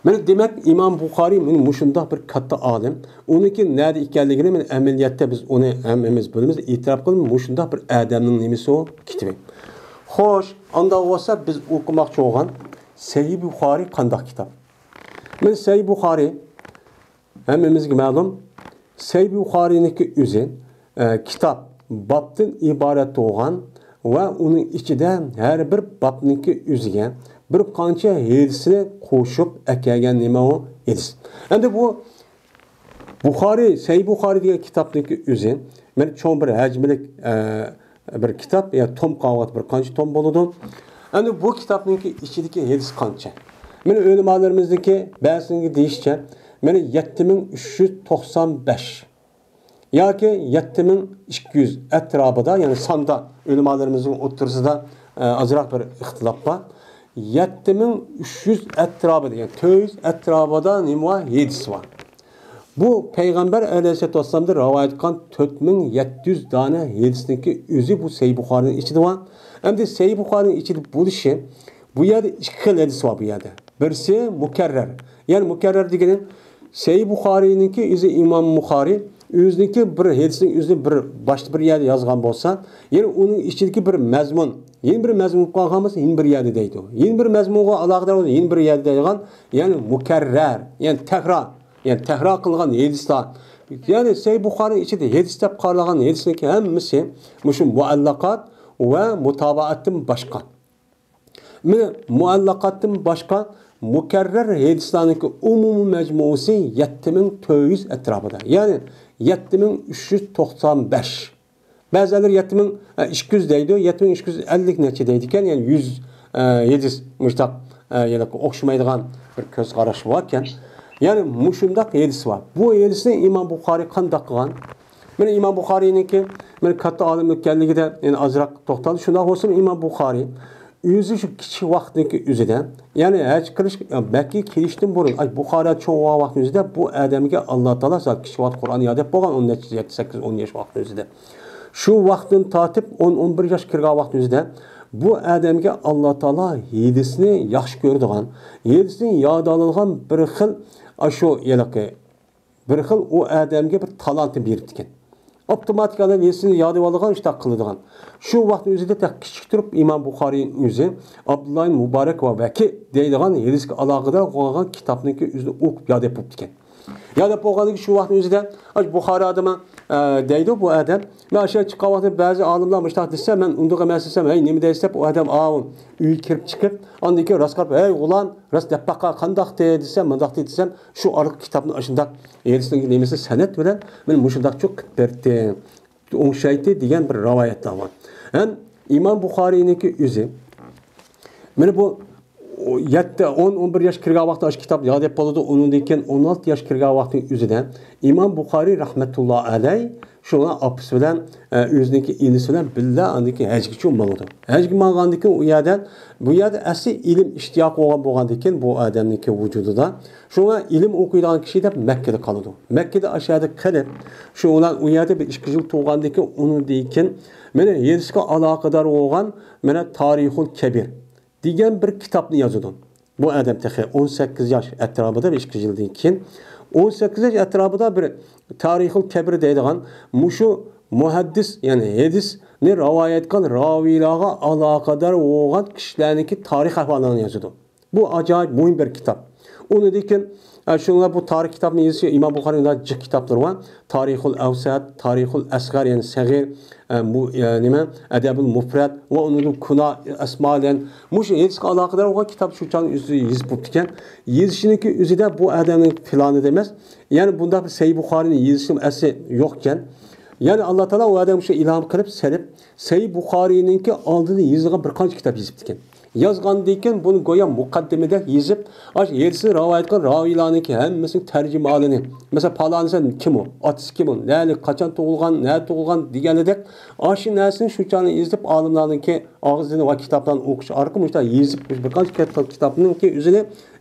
مانا دېمەك، ئىمام بۇخارىي مانا مۇشۇنداق بىر كاتتا ئالىم. ئۇنىڭكى نەدە ئىكەنلىكىنى مانا ئەمەلىيەتتە بىز ئۇنى ھەممىمىز بىلىمىز، ئېتىراپ قىلىمىز، مۇشۇنداق بىر ئادەمنىڭ نېمىسى ئۇ، كىتابى. خوش، ئانداق بولسا بىز ئوقۇماقچى بولغان سەھىھ بۇخارىي قانداق كىتاب؟ مانا سەھىھ بۇخارىي ھەممىمىزگە مەلۇم، سەھىھ بۇخارىينىڭكى ئۆزى، ئە، كىتاب، بابتىن ئىبارەت بولغان ۋە ئۇنىڭ ئىچىدە ھەر بىر بابنىڭكى ئۆزىگە بىر قانچە ھەدىسنى قوشۇپ ئەكەلگەن نېمە ئۇ؟ ھەدىس. ئەمدى بۇ بۇخارىي، سەھىھ بۇخارىي دېگەن كىتابنىڭكى ئۆزى، مانا چوڭ بىر ھەجمىلىك، ئە، بىر كىتاب، يا توم قالغان بىر قانچە توم بولىدۇ. ئەمدى بۇ كىتابنىڭكى ئىچىدىكى ھەدىس قانچە؟ مانا ئۆلىمالىرىمىزنىڭكى بەزىنىڭكى دېيىشىچە، مانا يەتتە مىڭ ئۈچ يۈز توقسان بەش ياكى يەتتە مىڭ ئىككى يۈز ئەتراپىدا، يەنى ساندا ئۆلىمالىرىمىزنىڭ ئوتتۇرىسىدا، ئە، ئازراق بىر ئىختىلاپ بار. يەتتە مىڭ ئۈچ يۈز ئەتراپىدا، يەنى تۆت يۈز ئەتراپىدا نېمە بار؟ ھەدىس بار. بۇ پەيغەمبەر ئەلەيھىسسالاتۇ ۋەسسالامدىن رىۋايەت قىلغان تۆت مىڭ يەتتە يۈز دانە ھەدىسنىڭكى ئۆزى بۇ سەھىھ بۇخارىنىڭ ئىچىدە بار. ئەمدى سەھىھ بۇخارىنىڭ ئىچىدە بولۇشى، بۇ يەردە ئىككى خىل ھەدىس بار بۇ يەردە. بىرسى مۇكەررەر. يەنى مۇكەررەر دېگىنى سەھىھ بۇخارىنىڭكى ئۆزى ئىمام بۇخارىي ئۆزىنىڭكى بىر ھەدىسنىڭ ئۆزىنى بىر باشتا بىر يەردە يازغان بولسا، يەنى ئۇنىڭ ئىچىدىكى بىر مەزمۇن، يەنە بىر مەزمۇن بولۇپ قالغان بولسا، يەنە بىر يەردە دەيدۇ. يەنە بىر مەزمۇنغا ئالاقىدار بولسا، يەنە بىر يەردە دەيدىغان، يەنى مۇكەررەر، يەنى تەكرار، يەنى تەكرار قىلغان ھەدىسلەر. يەنى سەھىھ بۇخارىنىڭ ئىچىدە ھەدىس دەپ قارالغان ھەدىسنىڭكى ھەممىسى مۇشۇ مۇئەللەقات ۋە مۇتابەئەتتىن باشقا. مانا مۇئەللەقاتتىن باشقا مۇكەررەر ھەدىسلەرنىڭكى ئومۇمىي مەجمۇسى يەتتە مىڭ تۆت يۈز ئەتراپىدا. يەنى يەتتە مىڭ ئۈچ يۈز توقسان بەش. بەزىلەر يەتتە مىڭ ئىككى يۈز دەيدۇ. يەتتە مىڭ ئىككى يۈز ئەللىك نەچچە دەيدىكەن. يەنى يۈز، ئە، ھەدىس مۇشتاق، ئە، يەنە ئوخشىمايدىغان بىر كۆز قاراش باركەن. يەنى مۇشۇنداق ھەدىس بار. بۇ ھەدىسنى ئىمام بۇخارىي قانداق قىلغان؟ مانا ئىمام بۇخارىينىڭكى، مانا كاتتا ئالىم ئىكەنلىكىدە يەنە ئازراق توختالدى. شۇنداق بولسىمۇ ئىمام بۇخارىي ئۆزى شۇ كىچىك ۋاقتىنىڭكى ئۆزىدە، يەنى ھەج قىلىش، مەككىگە كېلىشتىن بۇرۇن، ئاي، بۇخارا چوڭ بولغان ۋاقتىنىڭ ئۆزىدە بۇ ئادەمگە ئاللا تائالا زادى كىچىك ۋاقىت قۇرئان يار دەپ بولغان، ئون نەچچە، يەتتە، سەككىز، ئون ياش ۋاقتىنىڭ ئۆزىدە. شۇ ۋاقىتتىن تارتىپ ئون، ئون بىر ياش كىرگەن ۋاقتىنىڭ ئۆزىدە بۇ ئادەمگە ئاللا تائالا ھەدىسنى ياخشى كۆرىدىغان، ھەدىسنى ياد ئالىدىغان بىر خىل، ئاشۇ ھېلىقى بىر خىل ئۇ ئادەمگە بىر تالانتنى بېرىپتىكەن. ئاپتوماتىك ئادەم ھەدىسنى ياد ئېلىۋالىدىغان، ئىشتاق قىلىدىغان. شۇ ۋاقىتنىڭ ئۆزىدە تېخى كىچىك تۇرۇپ ئىمام بۇخارىينىڭ ئۆزى ئابدۇللا ئىبن مۇبارەك ۋە ۋەكى دەيدىغان ھەدىسكە ئالاقىدار بولغان كىتابنىڭكى ئۆزىنى ئوقۇپ ياد ئېلىپ بوپتىكەن. ياد ئېلىپ بولغاندىن كېيىن شۇ ۋاقىتنىڭ ئۆزىدە، ئاشۇ بۇخارا ئادىمى، ئە، دەيدۇ بۇ ئادەم. مەن ئاشۇ چىققان ۋاقتىدا بەزى ئالىملار مۇشۇنداق دېسە، مەن ئۇنداق ئەمەس دېسەم، ھەي، نېمە دەيسىز دەپ، ئۇ ئادەم ئاۋۇ ئۆيگە كىرىپ چىقىپ، ئاندىن كېيىن راست قاراپ، ھەي، غۇلام، راست دەپ باققا، قانداقتى دېسەم، مۇنداقتى دېسەم، شۇ ئارقا كىتابنى ئاشۇنداق ھەدىسنىڭ نېمىسى سەنەد بىلەن مانا مۇشۇنداق چوق قىلىپ بەردى. ئوڭشايتتى دېگەن بىر رىۋايەتلەر بار. ھەم ئىمام بۇخارىينىڭكى ئۆزى، مانا بۇ يەتتە، ئون، ئون بىر ياش كىرگەن ۋاقتى ئاشۇ كىتاب ياد دەپ بولىدۇ. ئۇنىڭدىن كېيىن ئون ئالتە ياش كىرگەن ۋاقتىنىڭ ئۆزىدە ئىمام بۇخارىي رەھمەتۇللا ئەلەي شۇڭا ئاپىسى بىلەن، ئە، ئۆزىنىڭكى ئىنىسى بىلەن بىللە ئاندىن كېيىن ھەجگىچۇ ماڭىدۇ. ھەجگە ماڭغاندىن كېيىن ئۇ يەردە، بۇ يەردە ئەسلى ئىلىم ئىشتىياقى بولغان بولغاندىن كېيىن بۇ ئادەمنىڭكى ۋۇجۇدىدا، شۇڭا ئىلىم ئوقۇيدىغان كىشى دەپ مەككىدە قالىدۇ. مەككىدە ئاشۇ يەردە قېلىپ، شۇ بىلەن ئۇ يەردە بىر ئىككى يىل تۇرغاندىن كېيىن، ئۇنىڭدىن كېيىن مانا ھېدىسقا ئالاقىدار بولغان مانا تارىخۇل كەبىر دېگەن بىر كىتابنى يازىدۇ. بۇ ئادەم تېخى ئون سەككىز ياش ئەتراپىدا، بىر ئىككى يىلدىن كېيىن ئون سەككىز ياش ئەتراپىدا بىر تارىخۇل كەبىر دەيدىغان مۇشۇ مۇھەددىس، يەنى ھەدىسنى رىۋايەت قىلغان راۋىيلارغا ئالاقىدار بولغان كىشىلەرنىڭكى تارىخ ئەھۋاللىرىنى يازىدۇ. بۇ ئاجايىپ مۇھىم بىر كىتاب. ئۇنىڭدىن كېيىن، ئە، شۇڭلار بۇ تارىخ كىتابنى يېزىش ئىمام بۇخارىنىڭ جىق كىتابلىرى بار. تارىخۇل ئەۋسەت، تارىخۇل ئەسغەر، يەنى سەغىر، ئە، مۇ-، ئە، نېمە، ئەدەبۇل مۇپرەت ۋە ئۇنىڭدىن كۇنا ئەسما بىلەن مۇشۇ ھەدىسكە ئالاقىدار بولغان كىتاب شۇ چاغنىڭ ئۆزىدە يېزىپ بوپتىكەن. يېزىشنىڭكى ئۆزىدە بۇ ئادەمنىڭ پىلانىدا ئەمەس. يەنى بۇنداق بىر سەھىھ بۇخارىنى يېزىشنىڭ ئەسلى يوقكەن. يەنى ئاللا تائالا ئۇ ئادەمگە شۇ ئىلھام قىلىپ سېلىپ، سەھىھ بۇخارىنىڭكى ئالدىدا يېزىلغان بىر قانچە كىتاب يېزىپتىكەن. يازغاندىن كېيىن بۇنى گويا مۇقەددىمىدەك يېزىپ، ئاشۇ ھەدىسنى رىۋايەت قىلغان راۋىيلارنىڭكى ھەممىسىنىڭ تەرجىمىھالىنى، مەسىلەن، پالانىسى كىم ئۇ، ئاتىسى كىم ئۇ، نەلىك، قاچان تۇغۇلغان، نەدە تۇغۇلغان دېگەندەك، ئاشۇ نەرسىنى شۇ چاغنى يېزىپ، ئالىملارنىڭكى ئاغزىدىن ۋە كىتابلارنى ئوقۇش ئارقىلىق مۇشۇنداق يېزىپ، بىر قانچە كىتاب، كىتابنىڭكى ئۆزىنى،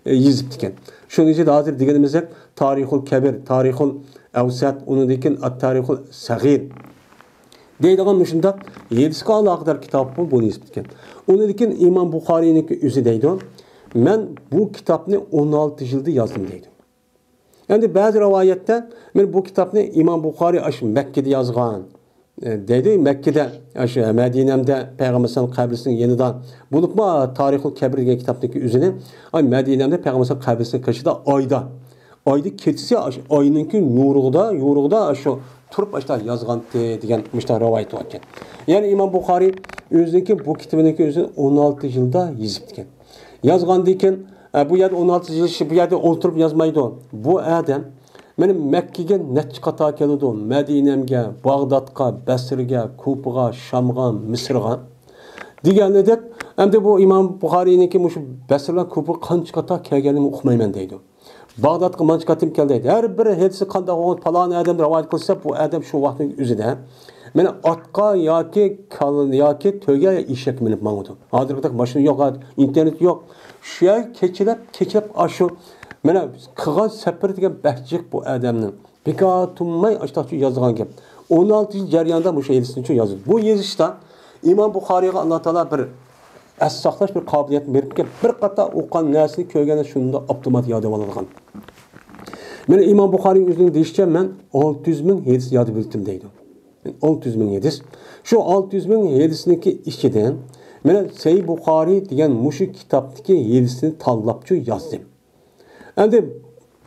ئە، يېزىپتىكەن. شۇنىڭ ئىچىدە ھازىر دېگىنىمىزدەك تارىخۇل كەبىر، تارىخۇل ئەۋسەت، ئۇنىڭدىن كېيىن ئەت-تارىخۇل سەغىر دەيدىغان مۇشۇنداق ھەدىسكە ئالاقىدار كىتاب بۇ، بۇنى يېزىپتىكەن. ئۇنىڭدىن كېيىن ئىمام بۇخارىينىڭكى ئۆزى دەيدۇ، مەن بۇ كىتابنى ئون ئالتە يىلدا يازدىم دەيدۇ. ئەمدى بەزى رىۋايەتتە مەن بۇ كىتابنى ئىمام بۇخارىي ئاشۇ مەككىدە يازغان، ئە، دەيدۇ. مەككىدە، ئاشۇ مەدىنەمدە پەيغەمبەر قەبرىسىنىڭ يېنىدا بولۇپمۇ، تارىخۇل كەبىر دېگەن كىتابنىڭكى ئۆزىنى، ئاي، مەدىنەمدە پەيغەمبەر قەبرىسىنىڭ قېشىدا ئايدا، ئايدا كېچىسى ئاشۇ ئاينىڭكى نۇرىدا، يورۇقىدا ئاشۇ تۇرۇپ ئاشۇنداق يازغانتى دېگەن مۇشۇنداق رىۋايەت باركەن. يەنى ئىمام بۇخارىي ئۆزىنىڭكى بۇ كىتابىنىڭكى ئۆزىنى ئون ئالتە يىلدا يېزىپتىكەن. يازغاندىن كېيىن، ئە، بۇ يەردە ئون ئالتە يىل، بۇ يەردە ئولتۇرۇپ يازمايدۇ. بۇ ئادەم مېنىڭ مەككىگە نەچچە قاتار كېلىدۇ، مەدىنەمگە، باغدادقا، بەسرىگە، كۇپىغا، شامغا، مىسىرغا دېگەنىدەك. ئەمدى بۇ ئىمام بۇخارىينىڭكى مۇشۇ بەسرە بىلەن كۇپىغا قانچە قاتار كەلگەنلىكىنى ئۇقمايمەن دەيدۇ. باغدادقا مانچە قېتىم كەلدى. ھەر بىر ھەدىسى قانداق بولغان، پالان ئادەم رىۋايەت قىلسا، بۇ ئادەم شۇ ۋاقىتنىڭ ئۆزىدە مانا ئاتقا ياكى كال-، ياكى تۆگە، ئېشەككە مىنىپ ماڭىدۇ. ھازىرقىدەك ماشىنا يوق، ئىنتېرنېت يوق. شۇ يەرگە كېچىلەپ، كېچىلەپ ئاشۇ مانا قىلغان سەپىرى دېگەن بەك جىق بۇ ئادەمنىڭ. بىكار تۇرماي ئاشتاقچۇ يازغان گەپ. ئون ئالتە يىل جەريانىدا مۇشۇ ھەدىسنىچۇ يازدى. بۇ يېزىشتا ئىمام بۇخارىيغا ئاللا تائالا بىر ئەس ساقلاش بىر قابىلىيەتنى بېرىپكەن، بىر قاتار ئوقۇغان نەرسىنى كۆرگەندە شۇنداق ئاپتومات ياد ئالىدىغان. مانا ئىمام بۇخارىي ئۆزىنىڭ دېيىشىچە، مەن ئالتە يۈز مىڭ ھەدىس ياد بىلدىم دەيدۇ. ئالتە يۈز مىڭ ھەدىس. شۇ ئالتە يۈز مىڭ ھەدىسنىڭكى ئىچىدىن مانا سەھىھ بۇخارىي دېگەن مۇشۇ كىتابتىكى ھەدىسنى تاللاپچۇ يازدىم. ئەمدى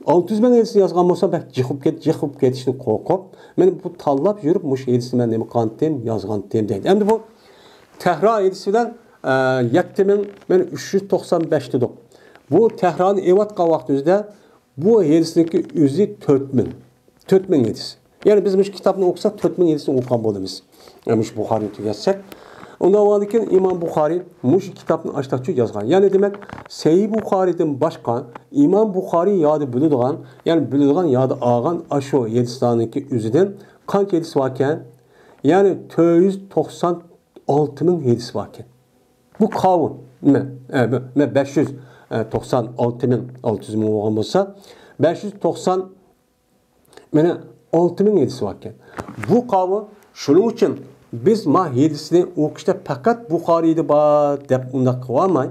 ئالتە يۈز مىڭ ھەدىسنى يازغان بولسام، بەك جىق بولۇپ كېت-، جىق بولۇپ كېتىشتىن قورقۇپ، مەن بۇ تاللاپ يۈرۈپ مۇشۇ ھەدىسنى مەن نېمە قىلغانتىم، يازغانتىم دەيدۇ. ئەمدى بۇ تەھرا ھەدىسى بىلەن، ئە، يەتتە مىڭ، مەن ئۈچ يۈز توقسان بەش دېدۇق. بۇ تەھرانى ئېلىۋاتقان ۋاقتىمىزدا بۇ ھەدىسنىڭكى ئۆزى تۆت مىڭ. تۆت مىڭ ھەدىس. يەنى بىز مۇشۇ كىتابنى ئوقۇساق، تۆت مىڭ ھەدىسنى ئوقۇغان بولىمىز. يەنى مۇشۇ بۇخارىنى تۈگەتسەك. ئۇنداق بولغاندىكىن ئىمام بۇخارىي مۇشۇ كىتابنى ئاشتاقچۇ يازغان. يەنى دېمەك، سەھىھ بۇخارىيدىن باشقا ئىمام بۇخارىي ياد بىلىدىغان، يەنى بىلىدىغان ياد ئالغان ئاشۇ ھەدىسلەرنىڭكى ئۆزىدىن قانچە ھەدىس باركەن؟ يەنى تۆت يۈز توقسان ئالتە مىڭ ھەدىس باركەن. بۇ قاۋۇ، نېمە؟ ئە، بۇ، نېمە، بەش يۈز توقسان ئالتە مىڭ، ئالتە يۈز مىڭ بولغان بولسا، بەش يۈز توقسان مانا ئالتە مىڭ ھەدىس باركەن. بۇ قاۋۇ، شۇنىڭ ئۈچۈن بىز ما ھەدىسنى ئوقۇشتا پەقەت بۇخارىيدا بار دەپ ئۇنداق قىلىۋالماي،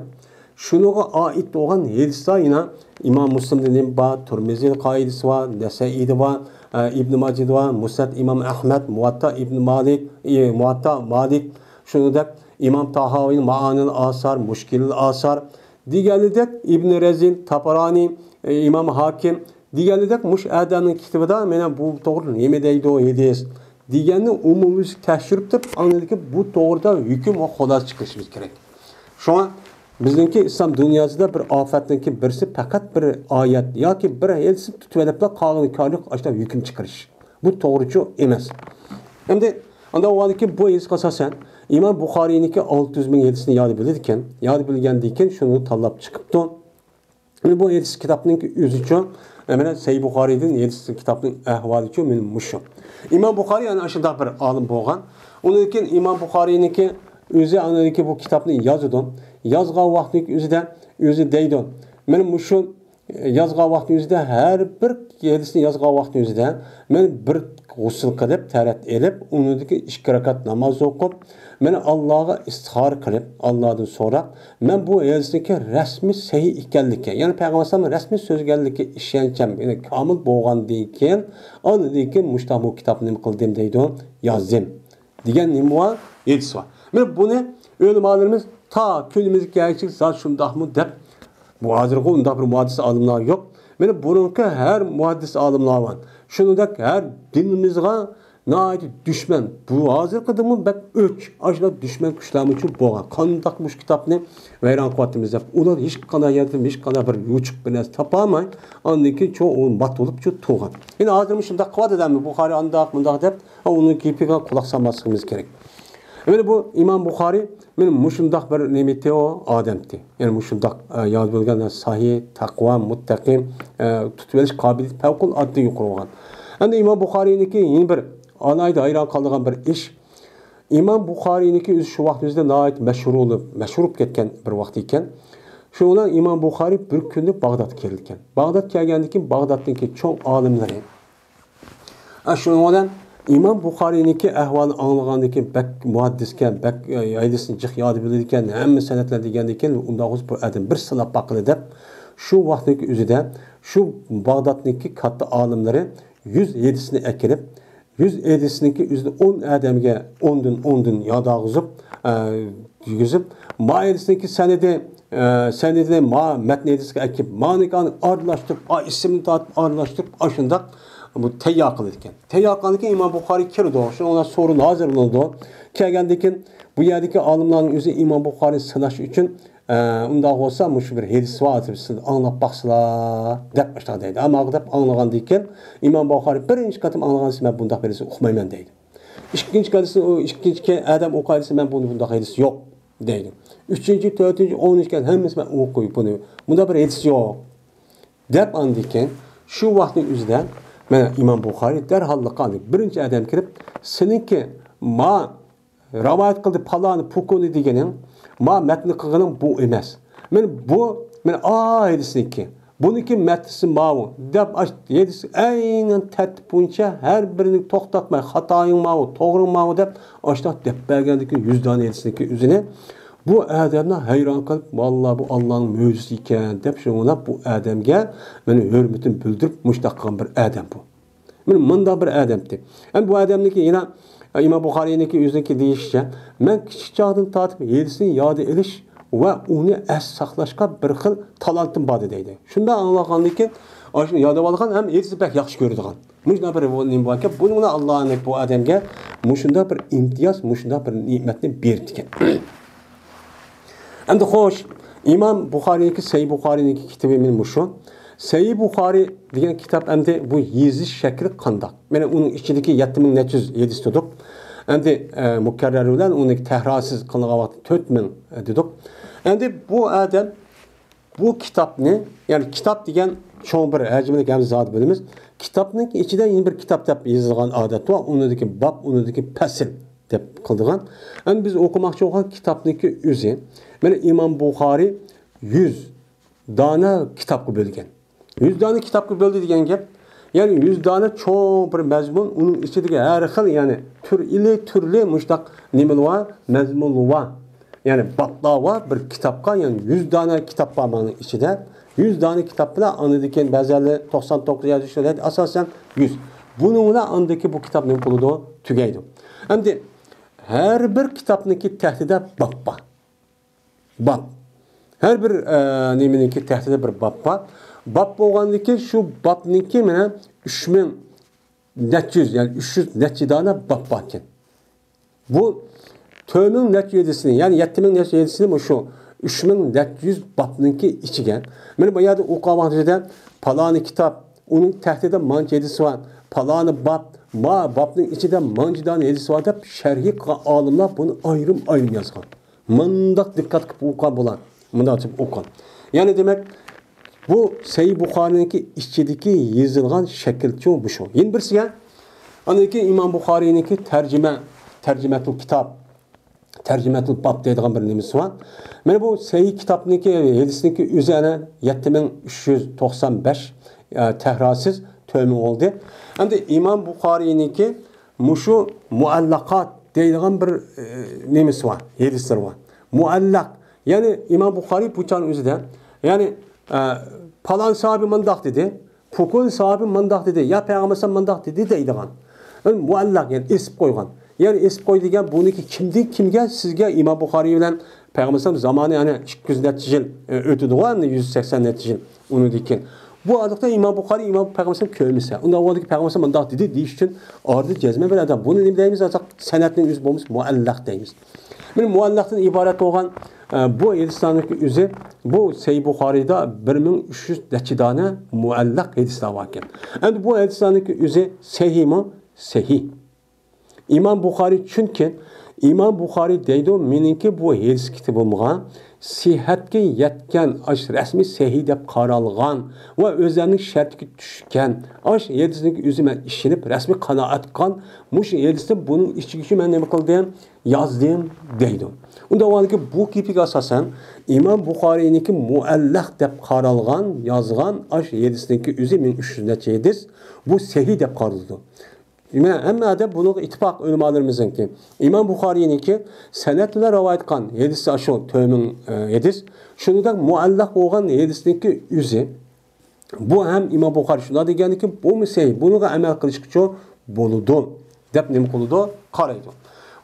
شۇنىڭغا ئائىت بولغان ھەدىسلەر يەنە ئىمام مۇسلىمدا نېمە بار، تۇرمىزىدا قايسى بار، نەسەئىدا بار، ئە، ئىبن ماجىدا بار، مۇسنەد ئىمام ئەھمەد، مۇۋەتتا ئىبن مالىك، ئى، مۇۋەتتا مالىك، شۇنىڭدەك ئىمام تاھاۋىنىڭ مائانىل ئاسار، مۇشكىلىل ئاسار دېگەنىدەك، ئىبن رەزىن، تابارانى، ئى، ئىمام ھاكىم، دېگەنىدەك، مۇشۇ ئادەمنىڭ كىتابىدا مانا بۇ توغرىدا نېمە دەيدۇ ھەدىس دېگەننى ئومۇميۈزلۈك تەكشۈرۈپ تۇرۇپ، ئاندىن كېيىن بۇ توغرىدا ھۆكۈم ۋە خۇلاسە چىقىرىشىمىز كېرەك. شۇڭا بىزنىڭكى ئىسلام دۇنياسىدا بىر ئاپەتنىڭكى بىرسى پەقەت بىر ئايەت ياكى بىر ھەدىسنى تۇتۇۋېلىپلا قالغىنى كارلىق ئاشۇنداق ھۆكۈم چىقىرىش. بۇ توغرىچۇ ئەمەس. ئەمدى ئانداق بولغاندىكىن بۇ ھەدىسكە ئاساسەن ئىمام بۇخارىينىڭكى ئالتە يۈز مىڭ ھەدىسىنى ياد بىلىدىكەن. ياد بىلگەندىن كېيىن شۇنى تاللاپ چىقىپتۇ. مانا بۇ ھەدىس كىتابنىڭكى ئۆزىچۇ، مانا سەھىھ بۇخارىيدىن ھەدىس كىتابنىڭ ئەھۋالىچۇ مانا مۇشۇ. ئىمام بۇخارىي ئەنە ئاشۇنداق بىر ئالىم بولغان. ئۇنىڭدىن كېيىن ئىمام بۇخارىينىڭكى ئۆزى ئاندىن كېيىن بۇ كىتابنى يازىدۇ. يازغان ۋاقتىنىڭ ئۆزىدە ئۆزى دەيدۇ، مانا مۇشۇ يازغان ۋاقتى ئۆزىدە، ھەر بىر ھەدىسنى يازغان ۋاقتى ئۆزىدە مەن بىر غۇسۇل قىلىپ، تەرەت ئېلىپ، ئۇنىڭدىكى ئىككى رەكەت ناماز ئوقۇپ، مەن ئاللاغا ئىستىخارە قىلىپ، ئاللادىن سوراپ، مەن بۇ ھەدىسنىڭكى رەسمىي سەھىھ ئىكەنلىكى، يەنى پەيغەمبەر ئەلەيھىسسالامغا رەسمىي سۆزگەنلىكى ئىشەنچىم يەنى كامىل بولغاندىن كېيىن، ئاندىن كېيىن مۇشۇنداق بۇ كىتابنى نېمە قىلدىم دەيدۇ، يازدىم. دېگەن نېمە بار؟ ھەدىس بار. مانا بۇنى ئۆلىمالىرىمىز تا كۈنىمىزگە كەلگۈچە زادى شۇنداقمۇ دەپ، بۇ ھازىرغۇ ئۇنداق بىر مۇھەددىس ئالىملار يوق. مانا بۇرۇنقى ھەر مۇھەددىس ئالىملار بار. شۇنىڭدەك ھەر دىنىمىزغا ناھايىتى دۈشمەن. بۇ ھازىرقىدىنمۇ بەك ئۆچ. ئاشۇنداق دۈشمەن كۈچلەرمۇ شۇ بولغان. قانداق مۇشۇ كىتابنى ۋەيران قىلىۋاتىمىز دەپ، ئۇلار ھېچقانداق يەردىن ھېچقانداق بىر يوچۇق بىر نەرسە تاپالماي، ئاندىن كېيىن شۇ ئۇ مات بولۇپ شۇ تۇرغان. يەنە ھازىرمۇ شۇنداق قىلىۋاتىدۇ، بۇخارىي ئانداق، مۇنداق دەپ، ئۇنىڭ گېپىگە قۇلاق سالماسلىقىمىز كېرەك. مانا بۇ ئىمام بۇخارىي مانا مۇشۇنداق بىر نېمىتى ئۇ ئادەمتى. يەنى مۇشۇنداق، ئە، ياد بولغان ساھىھ، تەقۋا، مۇتتەقى، ئە، تۇتۇۋېلىش قابىلىيىتى پەۋقۇلئاددە يۇقىرى بولغان. ئەمدى ئىمام بۇخارىينىڭكى يەنە بىر ئالاھىدە ھەيران قالىدىغان بىر ئىش. ئىمام بۇخارىينىڭكى ئۆزى شۇ ۋاقىت ئۆزىدە ناھايىتى مەشھۇر بولۇپ، مەشھۇر بولۇپ كەتكەن بىر ۋاقىت ئىكەن. شۇنىڭ بىلەن ئىمام بۇخارىي بىر كۈنى باغدادقا كېلىدىكەن. باغداد كەلگەندىن كېيىن باغدادنىڭكى چوڭ ئالىملىرى، ئە، شۇنىڭ بىلەن ئىمام بۇخارىينىڭكى ئەھۋالىنى ئاڭلىغاندىن كېيىن بەك مۇھەددىسكەن، بەك، ئە، ھەدىسنى جىق ياد بىلىدىكەن، ھەممە سەنەدلەر دېگەندىن كېيىن، ئۇنداق بولسا بۇ ئادەم بىر سىناپ باققىلى دەپ، شۇ ۋاقىتنىڭكى ئۆزىدە شۇ باغدادنىڭكى كاتتا ئالىملىرى يۈز ھەدىسنى ئەكىرىپ، يۈز ھەدىسنىڭكى ئۆزىدە ئون ئادەمگە ئوندىن، ئوندىن ياداغۇزۇپ، ئە، يۈزۈپ، ما ھەدىسنىڭكى سەنىدى، ئە، سەنىدىنى ما مەتن ھەدىسكە ئەكىپ، مانىكى ئارىلاشتۇرۇپ، ئا، ئىسمىنى تارتىپ ئارىلاشتۇرۇپ، ئاشۇنداق بۇ تەييار قىلىدىكەن. تەييار قىلغاندىن كېيىن ئىمام بۇخارىي كىرىدۇ. شۇنىڭ بىلەن سورۇن ھازىرلىنىدۇ. كەلگەندىن كېيىن بۇ يەردىكى ئالىملارنىڭ ئۆزى ئىمام بۇخارىينى سىناش ئۈچۈن، ئە، ئۇنداق بولسا مۇشۇ بىر ھەدىس بار، سىز ئاڭلاپ باقسىلا دەپ ئاشۇنداق دەيدۇ. ئەمما دەپ ئاڭلىغاندىن كېيىن ئىمام بۇخارىي بىرىنچى قېتىم ئاڭلىغان دېسە، مەن بۇنداق بىر ھەدىس ئۇقمايمەن دەيدۇ. ئىككىنچى قېتىم ئۇ ئىككىنچى ئادەم ئوقۇي دېسە، مەن بۇنى بۇنداق ھەدىس يوق دەيدۇ. ئۈچىنچى، تۆتىنچى، ئونىنچى قېتىم ھەممىسى مەن ئوقۇي بۇنى. بۇنداق بىر ھەدىس يوق. دەپ ئاندىن كېيىن شۇ ۋاقىتنىڭ ئۆزىدە مانا ئىمام بۇخارىي دەرھاللىققا بىرىنچى ئادەم كىرىپ، سېنىڭكى ما رىۋايەت قىلدى پالانى پۇكۇنى دېگىنىڭ، ما مەتنى قىلغىنىڭ بۇ ئەمەس. مانا بۇ، مانا ئا ھەدىسنىڭكى. بۇنىڭكى مەتنىسى ماۋۇ دەپ، ئاش-، ھەدىس ئەينەن تەرتىپ بويىچە ھەر بىرىنى توختاتماي، خاتايىڭ ماۋۇ، توغرىڭ ماۋۇ دەپ، ئاشۇنداق دەپ بەرگەندىن كېيىن يۈز دانە ھەدىسنىڭكى ئۆزىنى بۇ ئادەملەر ھەيران قېلىپ، ۋاللا بۇ ئاللانىڭ مۆجىزىسى ئىكەن دەپ، شۇڭا بۇ ئادەمگە مېنىڭ ھۆرمىتىمنى بىلدۈرۈپ، مۇشۇنداق قىلغان بىر ئادەم بۇ. مانا مۇنداق بىر ئادەمتى. ئەمدى بۇ ئادەمنىڭكى يەنە ئىمام بۇخارىينىڭكى ئۆزىنىڭكى دېيىشىچە، مەن كىچىك چاغدىن تارتىپ ھەدىسنى ياد ئېلىش ۋە ئۇنى ئەستە ساقلاشقا بىر خىل تالانتىم بار ئىدى دەيدۇ. شۇنداق ئاڭلىغاندىن كېيىن، ئاشۇنى ياد ئېلىۋالغان ھەم ھەدىسنى بەك ياخشى كۆرىدىغان. مۇشۇنداق بىر نېمە باركەن، بۇنىڭ بىلەن ئاللانىڭ بۇ ئادەمگە مۇشۇنداق بىر ئىمتىياز، مۇشۇنداق بىر نېمەتنى بېرىپتىكەن. ئەمدى خوش، ئىمام بۇخارىينىڭكى، سەھىھ بۇخارىينىڭكى كىتابى مانا مۇشۇ. سەھىھ بۇخارىي دېگەن كىتاب ئەمدى بۇ يېزىش شەكلى قانداق؟ مانا ئۇنىڭ ئىچىدىكى يەتتە مىڭ نەچچە يۈز ھەدىس تۇتۇپ، ئەمدى، ئە، مۇكەررەر بىلەن ئۇنى تەھرارسىز قىلغان ۋاقىتتا تۆت مىڭ دېدۇق. ئەمدى بۇ ئادەم بۇ كىتابنى، يەنى كىتاب دېگەن چوڭ بىر ھەجىملىك ھەم زادى بىلىمىز. كىتابنىڭ ئىچىدە يەنە بىر كىتاب دەپ يېزىلغان ئادەت بار. ئۇنىڭدىكى باب، ئۇنىڭدىكى پەسىل دەپ قىلىدىغان. ئەمدى بىز ئوقۇماقچى بولغان كىتابنىڭكى ئۆزى، مانا ئىمام بۇخارىي يۈز دانە كىتابقا بۆلگەن. يۈز دانە كىتابقا بۆلدى دېگەن گەپ. يەنى يۈز دانە چوڭ بىر مەزمۇن، ئۇنىڭ ئىچىدىكى ھەر خىل، يەنى تۈرلى، تۈرلى مۇشۇنداق نېمىلەر بار، مەزمۇنلار بار. يەنى بابلار بار بىر كىتابقا، يەنى يۈز دانە كىتاب بار مانا ئىچىدە. يۈز دانە كىتاب بىلەن ئاندىن كېيىن بەزىلەر توقسان توققۇز يازىشلار، ئاساسەن يۈز. بۇنىڭ بىلەن ئاندىكى بۇ كىتاب نېمە بولىدۇ؟ تۈگەيدۇ. ئەمدى ھەر بىر كىتابنىڭكى تەھتىدە باب بار. باب. ھەر بىر، ئە، نېمىنىڭكى تەھتىدە بىر باب بار. باب بولغاندىن كېيىن شۇ بابنىڭكى مانا ئۈچ مىڭ نەچچە يۈز، يەنى ئۈچ يۈز نەچچە دانە باب باركەن. بۇ تۆت مىڭ نەچچە ھەدىسىنى، يەنى يەتتە مىڭ نەچچە ھەدىسىنى مۇشۇ ئۈچ مىڭ نەچچە يۈز بابنىڭكى ئىچىگە. مانا بۇ يەردە ئوقۇغان ۋاقتىدا پالانى كىتاب، ئۇنىڭ تەھتىدە مانچە ھەدىسى بار، پالانى باب، ما بابنىڭ ئىچىدە مانچە دانە ھەدىسى بار دەپ شەرھى قىلغان ئالىملار بۇنى ئايرىم-ئايرىم يازغان. مۇنداق دىققەت قىلىپ ئوقۇغان بۇلار. مۇنداق دەپ ئوقۇغان. يەنى دېمەك، بۇ سەھىھ بۇخارىنىڭكى ئىچىدىكى يېزىلغان شەكىلچۇ مۇشۇ. يەنە بىرسىگە، ئاندىن كېيىن ئىمام بۇخارىينىڭكى تەرجىمە، تەرجىمەتۇل كىتاب، تەرجىمەتۇل باب دەيدىغان بىر نېمىسى بار. مانا بۇ سەھىھ كىتابنىڭكى، ھەدىسنىڭكى ئۆزى ئەنە يەتتە مىڭ ئۈچ يۈز توقسان بەش، ئە، تەھراسىز تۆمۈڭ بولدى. ئەمدى ئىمام بۇخارىينىڭكى مۇشۇ مۇئەللەقات دەيدىغان بىر، ئە، نېمىسى بار، ھەدىسلىرى بار. مۇئەللەق، يەنى ئىمام بۇخارىي بۇ چاغنىڭ ئۆزىدە، يەنى، ئە، پالان ساھابى مۇنداق دېدى، پۇكۇن ساھابى مۇنداق دېدى، يا پەيغەمبەر مۇنداق دېدى دەيدىغان. مۇئەللەق، يەنى ئېسىپ قويغان. يەنى ئېسىپ قويدى دېگەن بۇنىڭكى كىمدىن كىمگە سىزگە ئىمام بۇخارىي بىلەن پەيغەمبەر زامانى يەنە ئىككى يۈز نەچچە يىل، ئە، ئۆتىدىغۇ، يەنى يۈز سەكسەن نەچچە يىل ئۇنىڭدىن كېيىن. بۇ ھالەتتە ئىمام بۇخارىي ئىمام پەيغەمبەر كۆرمىسە، ئۇنداق ۋاقىتتا پەيغەمبەر مۇنداق دېدى دېيىش ئۈچۈن ئارىدا جەزمەن بىر ئادەم. بۇنى نېمە دەيمىز؟ ئازاق سەنەدنىڭ ئۆزى بولمىسا مۇئەللەق دەيمىز. مانا مۇئەللەقتىن ئىبارەت بولغان، ئە، بۇ ھەدىسلەرنىڭ ئۆزى بۇ سەھىھ بۇخارىيدا بىر مىڭ ئۈچ يۈز نەچچە دانە مۇئەللەق ھەدىسلەر باركەن. ئەمدى بۇ ھەدىسلەرنىڭ ئۆزى سەھىھمۇ؟ سەھىھ. ئىمام بۇخارىي، چۈنكى ئىمام بۇخارىي دەيدۇ، مېنىڭكى بۇ ھەدىس كىتابىمغا سىھھەتكە يەتكەن، ئاش رەسمىي سەھىھ دەپ قارالغان ۋە ئۆزلەرنىڭ شەرتىگە چۈشكەن ئاش ھەدىسنىڭ ئۆزى مەن ئىشىنىپ رەسمىي قانائەت قىلغان مۇشۇ ھەدىسنى بۇنىڭ ئىچىگە مەن نېمە قىلدىم؟ يازدىم دەيدۇ. ئۇنداق بولغاندىكىن بۇ گېپىگە ئاساسەن ئىمام بۇخارىينىڭكى مۇئەللەق دەپ قارالغان، يازغان ئاش ھەدىسنىڭكى ئۆزى مىڭ ئۈچ يۈز نەچچە ھەدىس، بۇ سەھىھ دەپ قارىلىدۇ. مانا ھەممە ئادەم بۇنىڭغا ئىتتىپاق ئۆلىمالىرىمىزنىڭكى. ئىمام بۇخارىينىڭكى سەنەد بىلەن رىۋايەت قىلغان ھەدىسى ئاشۇ تۆمىڭ، ئە، ھەدىس. شۇنىڭدەك مۇئەللەق بولغان ھەدىسنىڭكى ئۆزى. بۇ ھەم ئىمام بۇخارىي شۇنداق دېگەنكى، بۇمۇ سەھىھ، بۇنىڭغا ئەمەل قىلىشقىچۇ بولىدۇ، دەپ نېمە قىلىدۇ؟ قارايدۇ.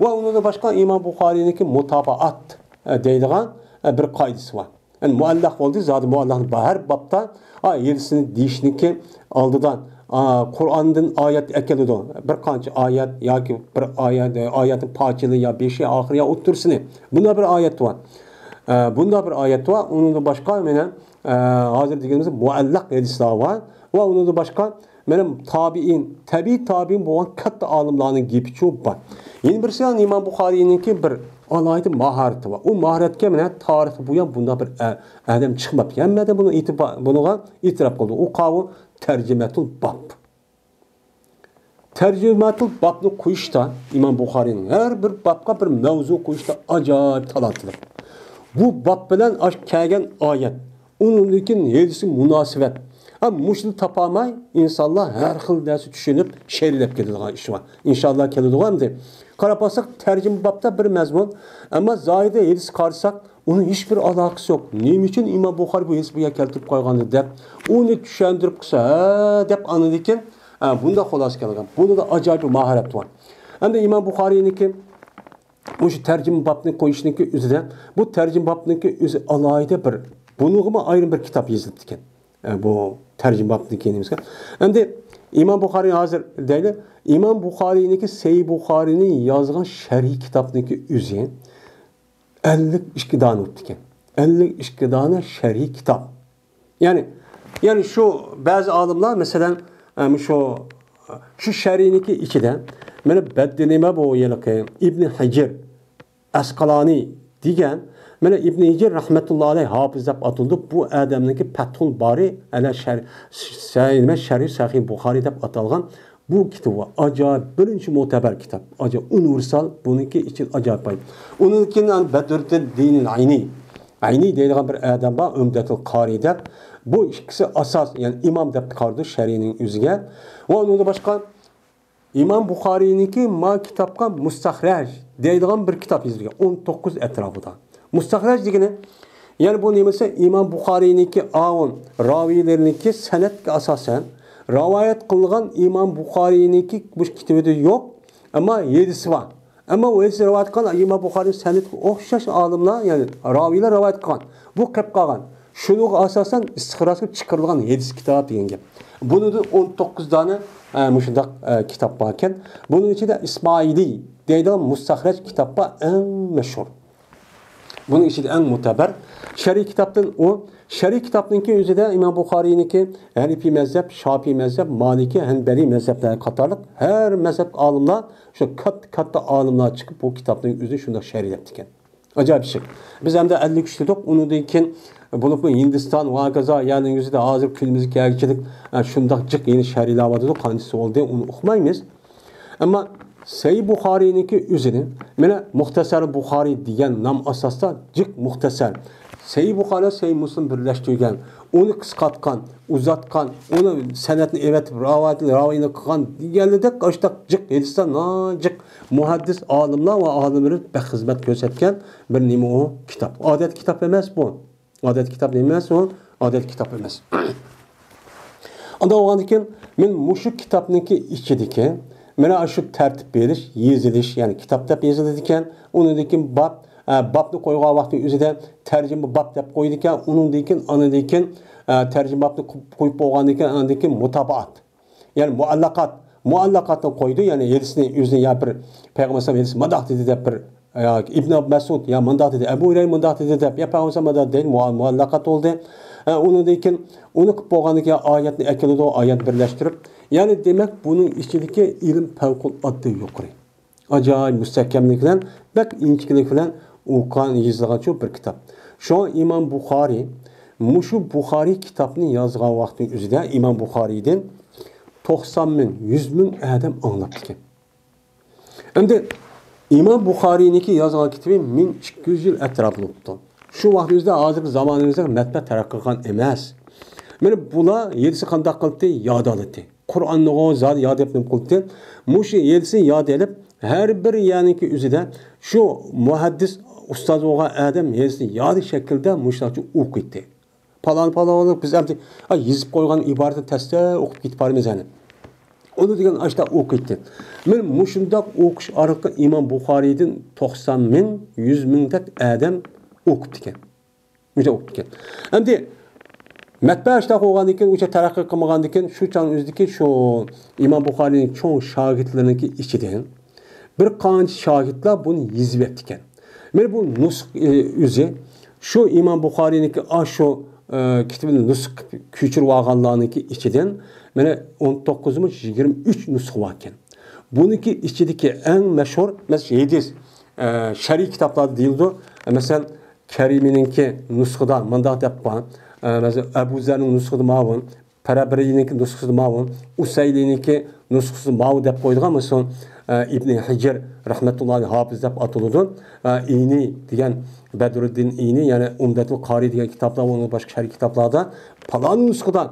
ۋە ئۇنىڭدىن باشقا ئىمام بۇخارىينىڭكى مۇتابائەت، ئە، دەيدىغان، ئە، بىر قائىدىسى بار. يەنى مۇئەللەق بولدى، زادى مۇئەللەق ھەر بابتا، ئا، ھەدىسنى دېيىشنىڭكى ئالدىدا، ئا، قۇرئاندىن ئايەت ئەكېلىدۇ. بىر قانچە ئايەت ياكى بىر ئايەت، ئايەتنىڭ پارچىلىرى يا بېشى، ئاخىرى يا ئوتتۇرىسىنى. بۇنداق بىر ئايەت بار. ئە، بۇنداق بىر ئايەت بار. ئۇنىڭدىن باشقا مانا، ئە، ھازىر دېگىنىمىز مۇئەللەق ھەدىسلەر بار. ۋە ئۇنىڭدىن باشقا مانا تابىئىن، تەبىئىي تابىئىن بولغان كاتتا ئالىملارنىڭ گېپىچۇ بار. يەنە بىرسى ئىمام بۇخارىينىڭكى بىر ئالاھىدە ماھارىتى بار. ئۇ ماھارەتكە مانا تارىختا بۇيان بۇنداق بىر ئە-، ئادەم چىقماپتۇ. ھەممە ئادەم بۇنى ئېتىبا-، بۇنىڭغا ئېتىراپ قىلدى. ئۇ قاۋۇ تەرجىمەتۇل باب. تەرجىمەتۇل بابنى قويۇشتا ئىمام بۇخارىينىڭ ھەر بىر بابقا بىر مەۋزۇ قويۇشتا ئاجايىپ تالانتلىق. بۇ باب بىلەن ئاش كەلگەن ئايەت، ئۇنىڭدىن كېيىن ھەدىسى مۇناسىۋەت. ھە، مۇشۇنى تاپالماي ئىنسانلار ھەر خىل نەرسە چۈشىنىپ شەرھلەپ كېتىدىغان ئىش بار. ئىنشاللا كېلىدىغۇ ئەمدى. قاراپ باقساق، تەرجىمە بابتا بىر مەزمۇن، ئەمما زاھىرىدا ھەدىس قارىساق، ئۇنىڭ ھېچبىر ئالاقىسى يوق. نېمە ئۈچۈن ئىمام بۇخارىي بۇ ھەدىسنى بۇ يەرگە كەلتۈرۈپ قويغاندۇ دەپ، ئۇنى چۈشەندۈرۈپ قىلسا، ھە دەپ ئاندىن كېيىن، ھە، بۇنداق خۇلاسە كەلگەن. بۇنىڭدا ئاجايىپ بىر ماھارەت بار. ئەمدى ئىمام بۇخارىينىڭكى مۇشۇ تەرجىمە بابنى قويۇشنىڭكى ئۆزىدە، بۇ تەرجىمە بابنىڭكى ئۆزى ئالاھىدە بىر، بۇنىڭغىمۇ ئايرىم بىر كىتاب يېزىلىپتىكەن. ئە، بۇ تەرجىمە بابنىڭكى نېمىسىگە. ئەمدى ئىمام بۇخارىي ھازىر دەيلى، ئىمام بۇخارىينىڭكى سەھىھ بۇخارىينى يازغان شەرھىي كىتابنىڭكى ئۆزى ئەللىك ئىككى دانە بوپتىكەن. ئەللىك ئىككى دانە شەرھىي كىتاب. يەنى، يەنى شۇ بەزى ئالىملار، مەسىلەن، ئە، شۇ، شۇ شەرھنىڭكى ئىچىدە، مانا بەددىنىمە بۇ ھېلىقى ئىبنى ھەجەر ئەسقالانى دېگەن، مانا ئىبنى ھەجەر رەھمەتۇللا ئەلەيھ ھاپىز دەپ ئاتىلىدۇ. بۇ ئادەمنىڭكى پەتھۇل بارى ئەلە شەر-، سە-، نېمە، شەرھى سەھىھ بۇخارى دەپ ئاتالغان بۇ كىتابى ئاجايىپ، بىرىنچى مۆتەبەر كىتاب. ئاجايىپ ئۇنىۋېرسال، بۇنىڭكى ئىچى ئاجايىپ باي. ئۇنىڭدىن كېيىن بەدرۇددىن دىنىل ئەينى، ئەينى دەيدىغان بىر ئادەم بار، ئۆمدەتۇل قارى دەپ. بۇ ئىككىسى ئاساس، يەنى ئىمام دەپ قارىدۇ شەرھنىڭ ئۆزىگە. ۋە ئۇنىڭدىن باشقا ئىمام بۇخارىينىڭكى ما كىتابقا مۇستەخرەج دەيدىغان بىر كىتاب يېزىلگەن، ئون توققۇز ئەتراپىدا. مۇستەخرەج دېگىنى، يەنى بۇ نېمىسى، ئىمام بۇخارىينىڭكى ئاۋۇ راۋىيلىرىنىڭكى سەنەدكە ئاساسەن رىۋايەت قىلغان ئىمام بۇخارىينىڭكى مۇشۇ كىتابىدا يوق، ئەمما ھەدىسى بار. ئەمما ئۇ ھەدىسنى رىۋايەت قىلغان ئىمام بۇخارىي سەنەدكە ئوخشاش ئالىملار، يەنى راۋىيلار رىۋايەت قىلغان. بۇ قېلىپ قالغان. شۇنىڭغا ئاساسەن ئىستىخراج قىلىپ چىقىرىلغان ھەدىس كىتاب دېگەن گەپ. بۇنىڭدا ئون توققۇز دانە، ئە، مۇشۇنداق، ئە، كىتاب باركەن. بۇنىڭ ئىچىدە ئىسمائىلى دەيدىغان مۇستەخرەج كىتاب بار، ئەڭ مەشھۇر. بۇنىڭ ئىچىدە ئەڭ مۆتەبەر. شەرھىي كىتابتىن ئۇ، شەرھىي كىتابنىڭكى ئۆزىدە ئىمام بۇخارىينىڭكى ھەنىفىي مەزھەپ، شاپىئىي مەزھەپ، مالىكىي، ھەنبەلىي مەزھەپلەر قاتارلىق ھەر مەزھەپ ئالىملار، شۇ كاتتا، كاتتا ئالىملار چىقىپ بۇ كىتابنىڭ ئۆزىنى شۇنداق شەرھلەپتىكەن. ئاجايىپ ئىش. بىز ئەمدى ئەللىك ئۈچ دېدۇق، ئۇنىڭدىن كېيىن بولۇپمۇ ھىندىستان ۋە ھاكازا يەرنىڭ يۈزىدە ھازىر كۈنىمىزگە كەلگۈچىلىك، ئە، شۇنداق جىق يەنە شەرھلەۋاتىدۇ، قانچىسى بولدى، ئۇنى ئۇقمايمىز. ئەمما سەھىھ بۇخارىينىڭكى ئۆزىنى، مانا مۇختەسەر بۇخارىي دېگەن نام ئاساسىدا جىق مۇختەسەر. سەھىھ بۇخارى، سەھىھ مۇسلىم بىرلەشتۈرگەن، ئۇنى قىسقارتقان، ئۇزارتقان، ئۇنى سەنەدنى ئېۋەتىپ، راۋايەتنى، راۋىينى قىلغان دېگەنلىدەك، ئاشۇنداق جىق ھېدىستا ناجىق مۇھەددىس ئالىملار ۋە ئالىملىرى بەك خىزمەت كۆرسەتكەن بىر نېمە ئۇ؟ كىتاب. ئادەتتە كىتاب ئەمەس بۇ. ئادەتتە كىتاب ئەمەس ئۇ، ئادەتتە كىتاب ئەمەس. ئانداق بولغاندىكىن، مەن مۇشۇ كىتابنىڭكى ئىچىدىكى، مانا شۇ تەرتىپ بېرىش، يېزىلىش، يەنى كىتاب دەپ يېزىلىدىكەن. ئۇنىڭدىن كېيىن باب، ئە، بابنى قويغان ۋاقتى ئۆزىدە تەرجىمە باب دەپ قويىدىكەن. ئۇنىڭدىن كېيىن، ئاندىن كېيىن، ئە، تەرجىمە بابنى قويۇپ بولغاندىن كېيىن، ئاندىن كېيىن مۇتابىئات. يەنى مۇئەللەقات، مۇئەللەقاتنى قويىدۇ، يەنى ھېدىسنى ئۆزىنى يا بىر پەيغەمبەر ئەلەيھىسسالام ھېدىسى مۇنداق دېدى دەپ بىر، يا ئىبن مەسئۇد يا مۇنداق دېدى، ئەبۇ ھۇرەيرە مۇنداق دېدى دەپ، يا پەيغەمبەر ئەلەيھىسسالام مۇنداق دېدى، مۇئە-، مۇئەللەقات بولدى. ئە، ئۇنىڭدىن كېيىن ئۇنى قىلىپ بولغاندىن كېيىن ئايەتنى ئەكېلىدۇ، ئايەت بىرلەشتۈرۈپ. يەنى دېمەك، بۇنىڭ ئىچىدىكى ئىلىم پەۋقۇلئاددە يۇقىرى. ئاجايىپ مۇستەھكەملىك بىلەن، بەك ئىنچىكىلىك بىلەن ئوقۇغان، يېزىلغان شۇ بىر كىتاب. شۇڭا ئىمام بۇخارىي مۇشۇ بۇخارىي كىتابنى يازغان ۋاقتىنىڭ ئۆزىدە ئىمام بۇخارىيدىن توقسان مىڭ، يۈز مىڭ ئادەم ئاڭلاپتىكەن. ئەمدى ئىمام بۇخارىينىڭكى يازغان كىتابى مىڭ ئىككى يۈز يىل ئەتراپى بولۇپتۇ. شۇ ۋاقىت ئۆزىدە ھازىرقى زامانىمىزدەك مەتبەئە تەرەققىي قىلغان ئەمەس. مانا بۇلار ھېدىسى قانداق قىلدى؟ ياد ئالدى. قۇرئاننىغۇ زادى ياد دەپ نېمە قىلدى؟ مۇشۇ ھېدىسىنى ياد ئېلىپ، ھەر بىر يەرنىڭكى ئۆزىدە شۇ مۇھەددىس ئۇستاز بولغان ئادەم ھېدىسىنى ياد شەكلىدە مۇشۇلارچە ئوقۇيتتى. پالان، پالان، بىز ئەمدى، ئا، يېزىپ قويغان ئىبارەتنى تەستە ئوقۇپ كېتىپ بارىمىز يەنە. ئۇنى دېگەن ئاشتا ئوقۇيتتى. مانا مۇشۇنداق ئوقۇش ئارقىلىق ئىمام بۇخارىيدىن توقسان مىڭ، يۈز مىڭدەك ئادەم ئوقۇپتىكەن. ئۆزى ئوقۇپتىكەن. ئەمدى مەتبەئە ئىشلەپ بولغاندىن كېيىن، ئۇنچە تەرەققىي قىلمىغاندىن كېيىن، شۇ چاغنىڭ ئۆزىدىكى شۇ ئىمام بۇخارىينىڭ چوڭ شاگىرتلىرىنىڭكى ئىچىدىن بىر قانچە شاگىرتلار بۇنى يېزىۋەپتىكەن. مانا بۇ نۇسخا، ئى، ئۆزى شۇ ئىمام بۇخارىينىڭكى ئاشۇ، ئى، كىتابىنى نۇسخا قىلىپ كۆچۈرۈپ ئالغانلارنىڭكى ئىچىدىن مانا ئون توققۇز مىڭ يىگىرمە ئۈچ نۇسخا باركەن. بۇنىڭكى ئىچىدىكى ئەڭ مەشھۇر، مەسىلەن، ھەدىس، ئى، شەرئىي كىتابلاردا دېيىلىدۇ. مەسىلەن، كەرىمىنىڭكى نۇسخىدا مۇنداق دەپ قويغان. ئە، مەسىلەن، ئەبۇ زەرنىڭ نۇسخىدا ماۋۇ، پەرەبىرىنىڭكى نۇسخىسىدا ماۋۇ، ئۇسەيلىنىڭكى نۇسخىسىدا ماۋۇ دەپ قويىدىغان. مەسىلەن، ئە، ئىبنى ھەجەر رەھمەتۇللاھى ھاپىز دەپ ئاتىلىدۇ. ئە، ئىنى دېگەن، بەدرۇددىن ئىنى، يەنى ئۇمدەتۇل قارى دېگەن كىتابلار، ئۇنىڭ باشقا شەرھىي كىتابلاردا پالان نۇسخىدا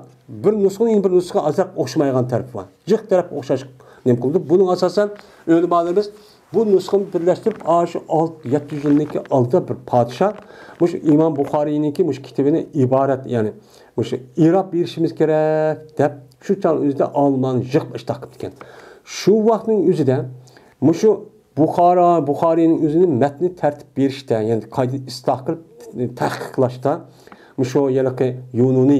بىر نۇسخىنىڭ بىر نۇسخىغا ئازراق ئوخشىمايدىغان تەرىپى بار. جىق تەرەپ ئوخشاش نېمە قىلىدۇ. بۇنىڭ ئاساسەن ئۆلىمالىرىمىز بۇ نۇسخىنى بىرلەشتۈرۈپ، ئاشۇ ئالتە، يەتتە يۈز يىلنىڭكى ئالدىدا بىر پادىشاھ مۇشۇ ئىمام بۇخارىينىڭكى مۇشۇ كىتابىنى ئىبارەت، يەنى مۇشۇ ئىراب بېرىشىمىز كېرەك دەپ، شۇ چاغ ئۆزىدە ئالىملارنى يىغىپ ئىشتاق قىپتىكەن. شۇ ۋاقىتنىڭ ئۆزىدە مۇشۇ بۇخارا، بۇخارىينىڭ ئۆزىنى مەتنى تەرتىپ بېرىشتە، يەنى قايتا ئىسلاھ قىلىپ تەھقىقلاشتا، مۇشۇ ھېلىقى يۇنۇنى،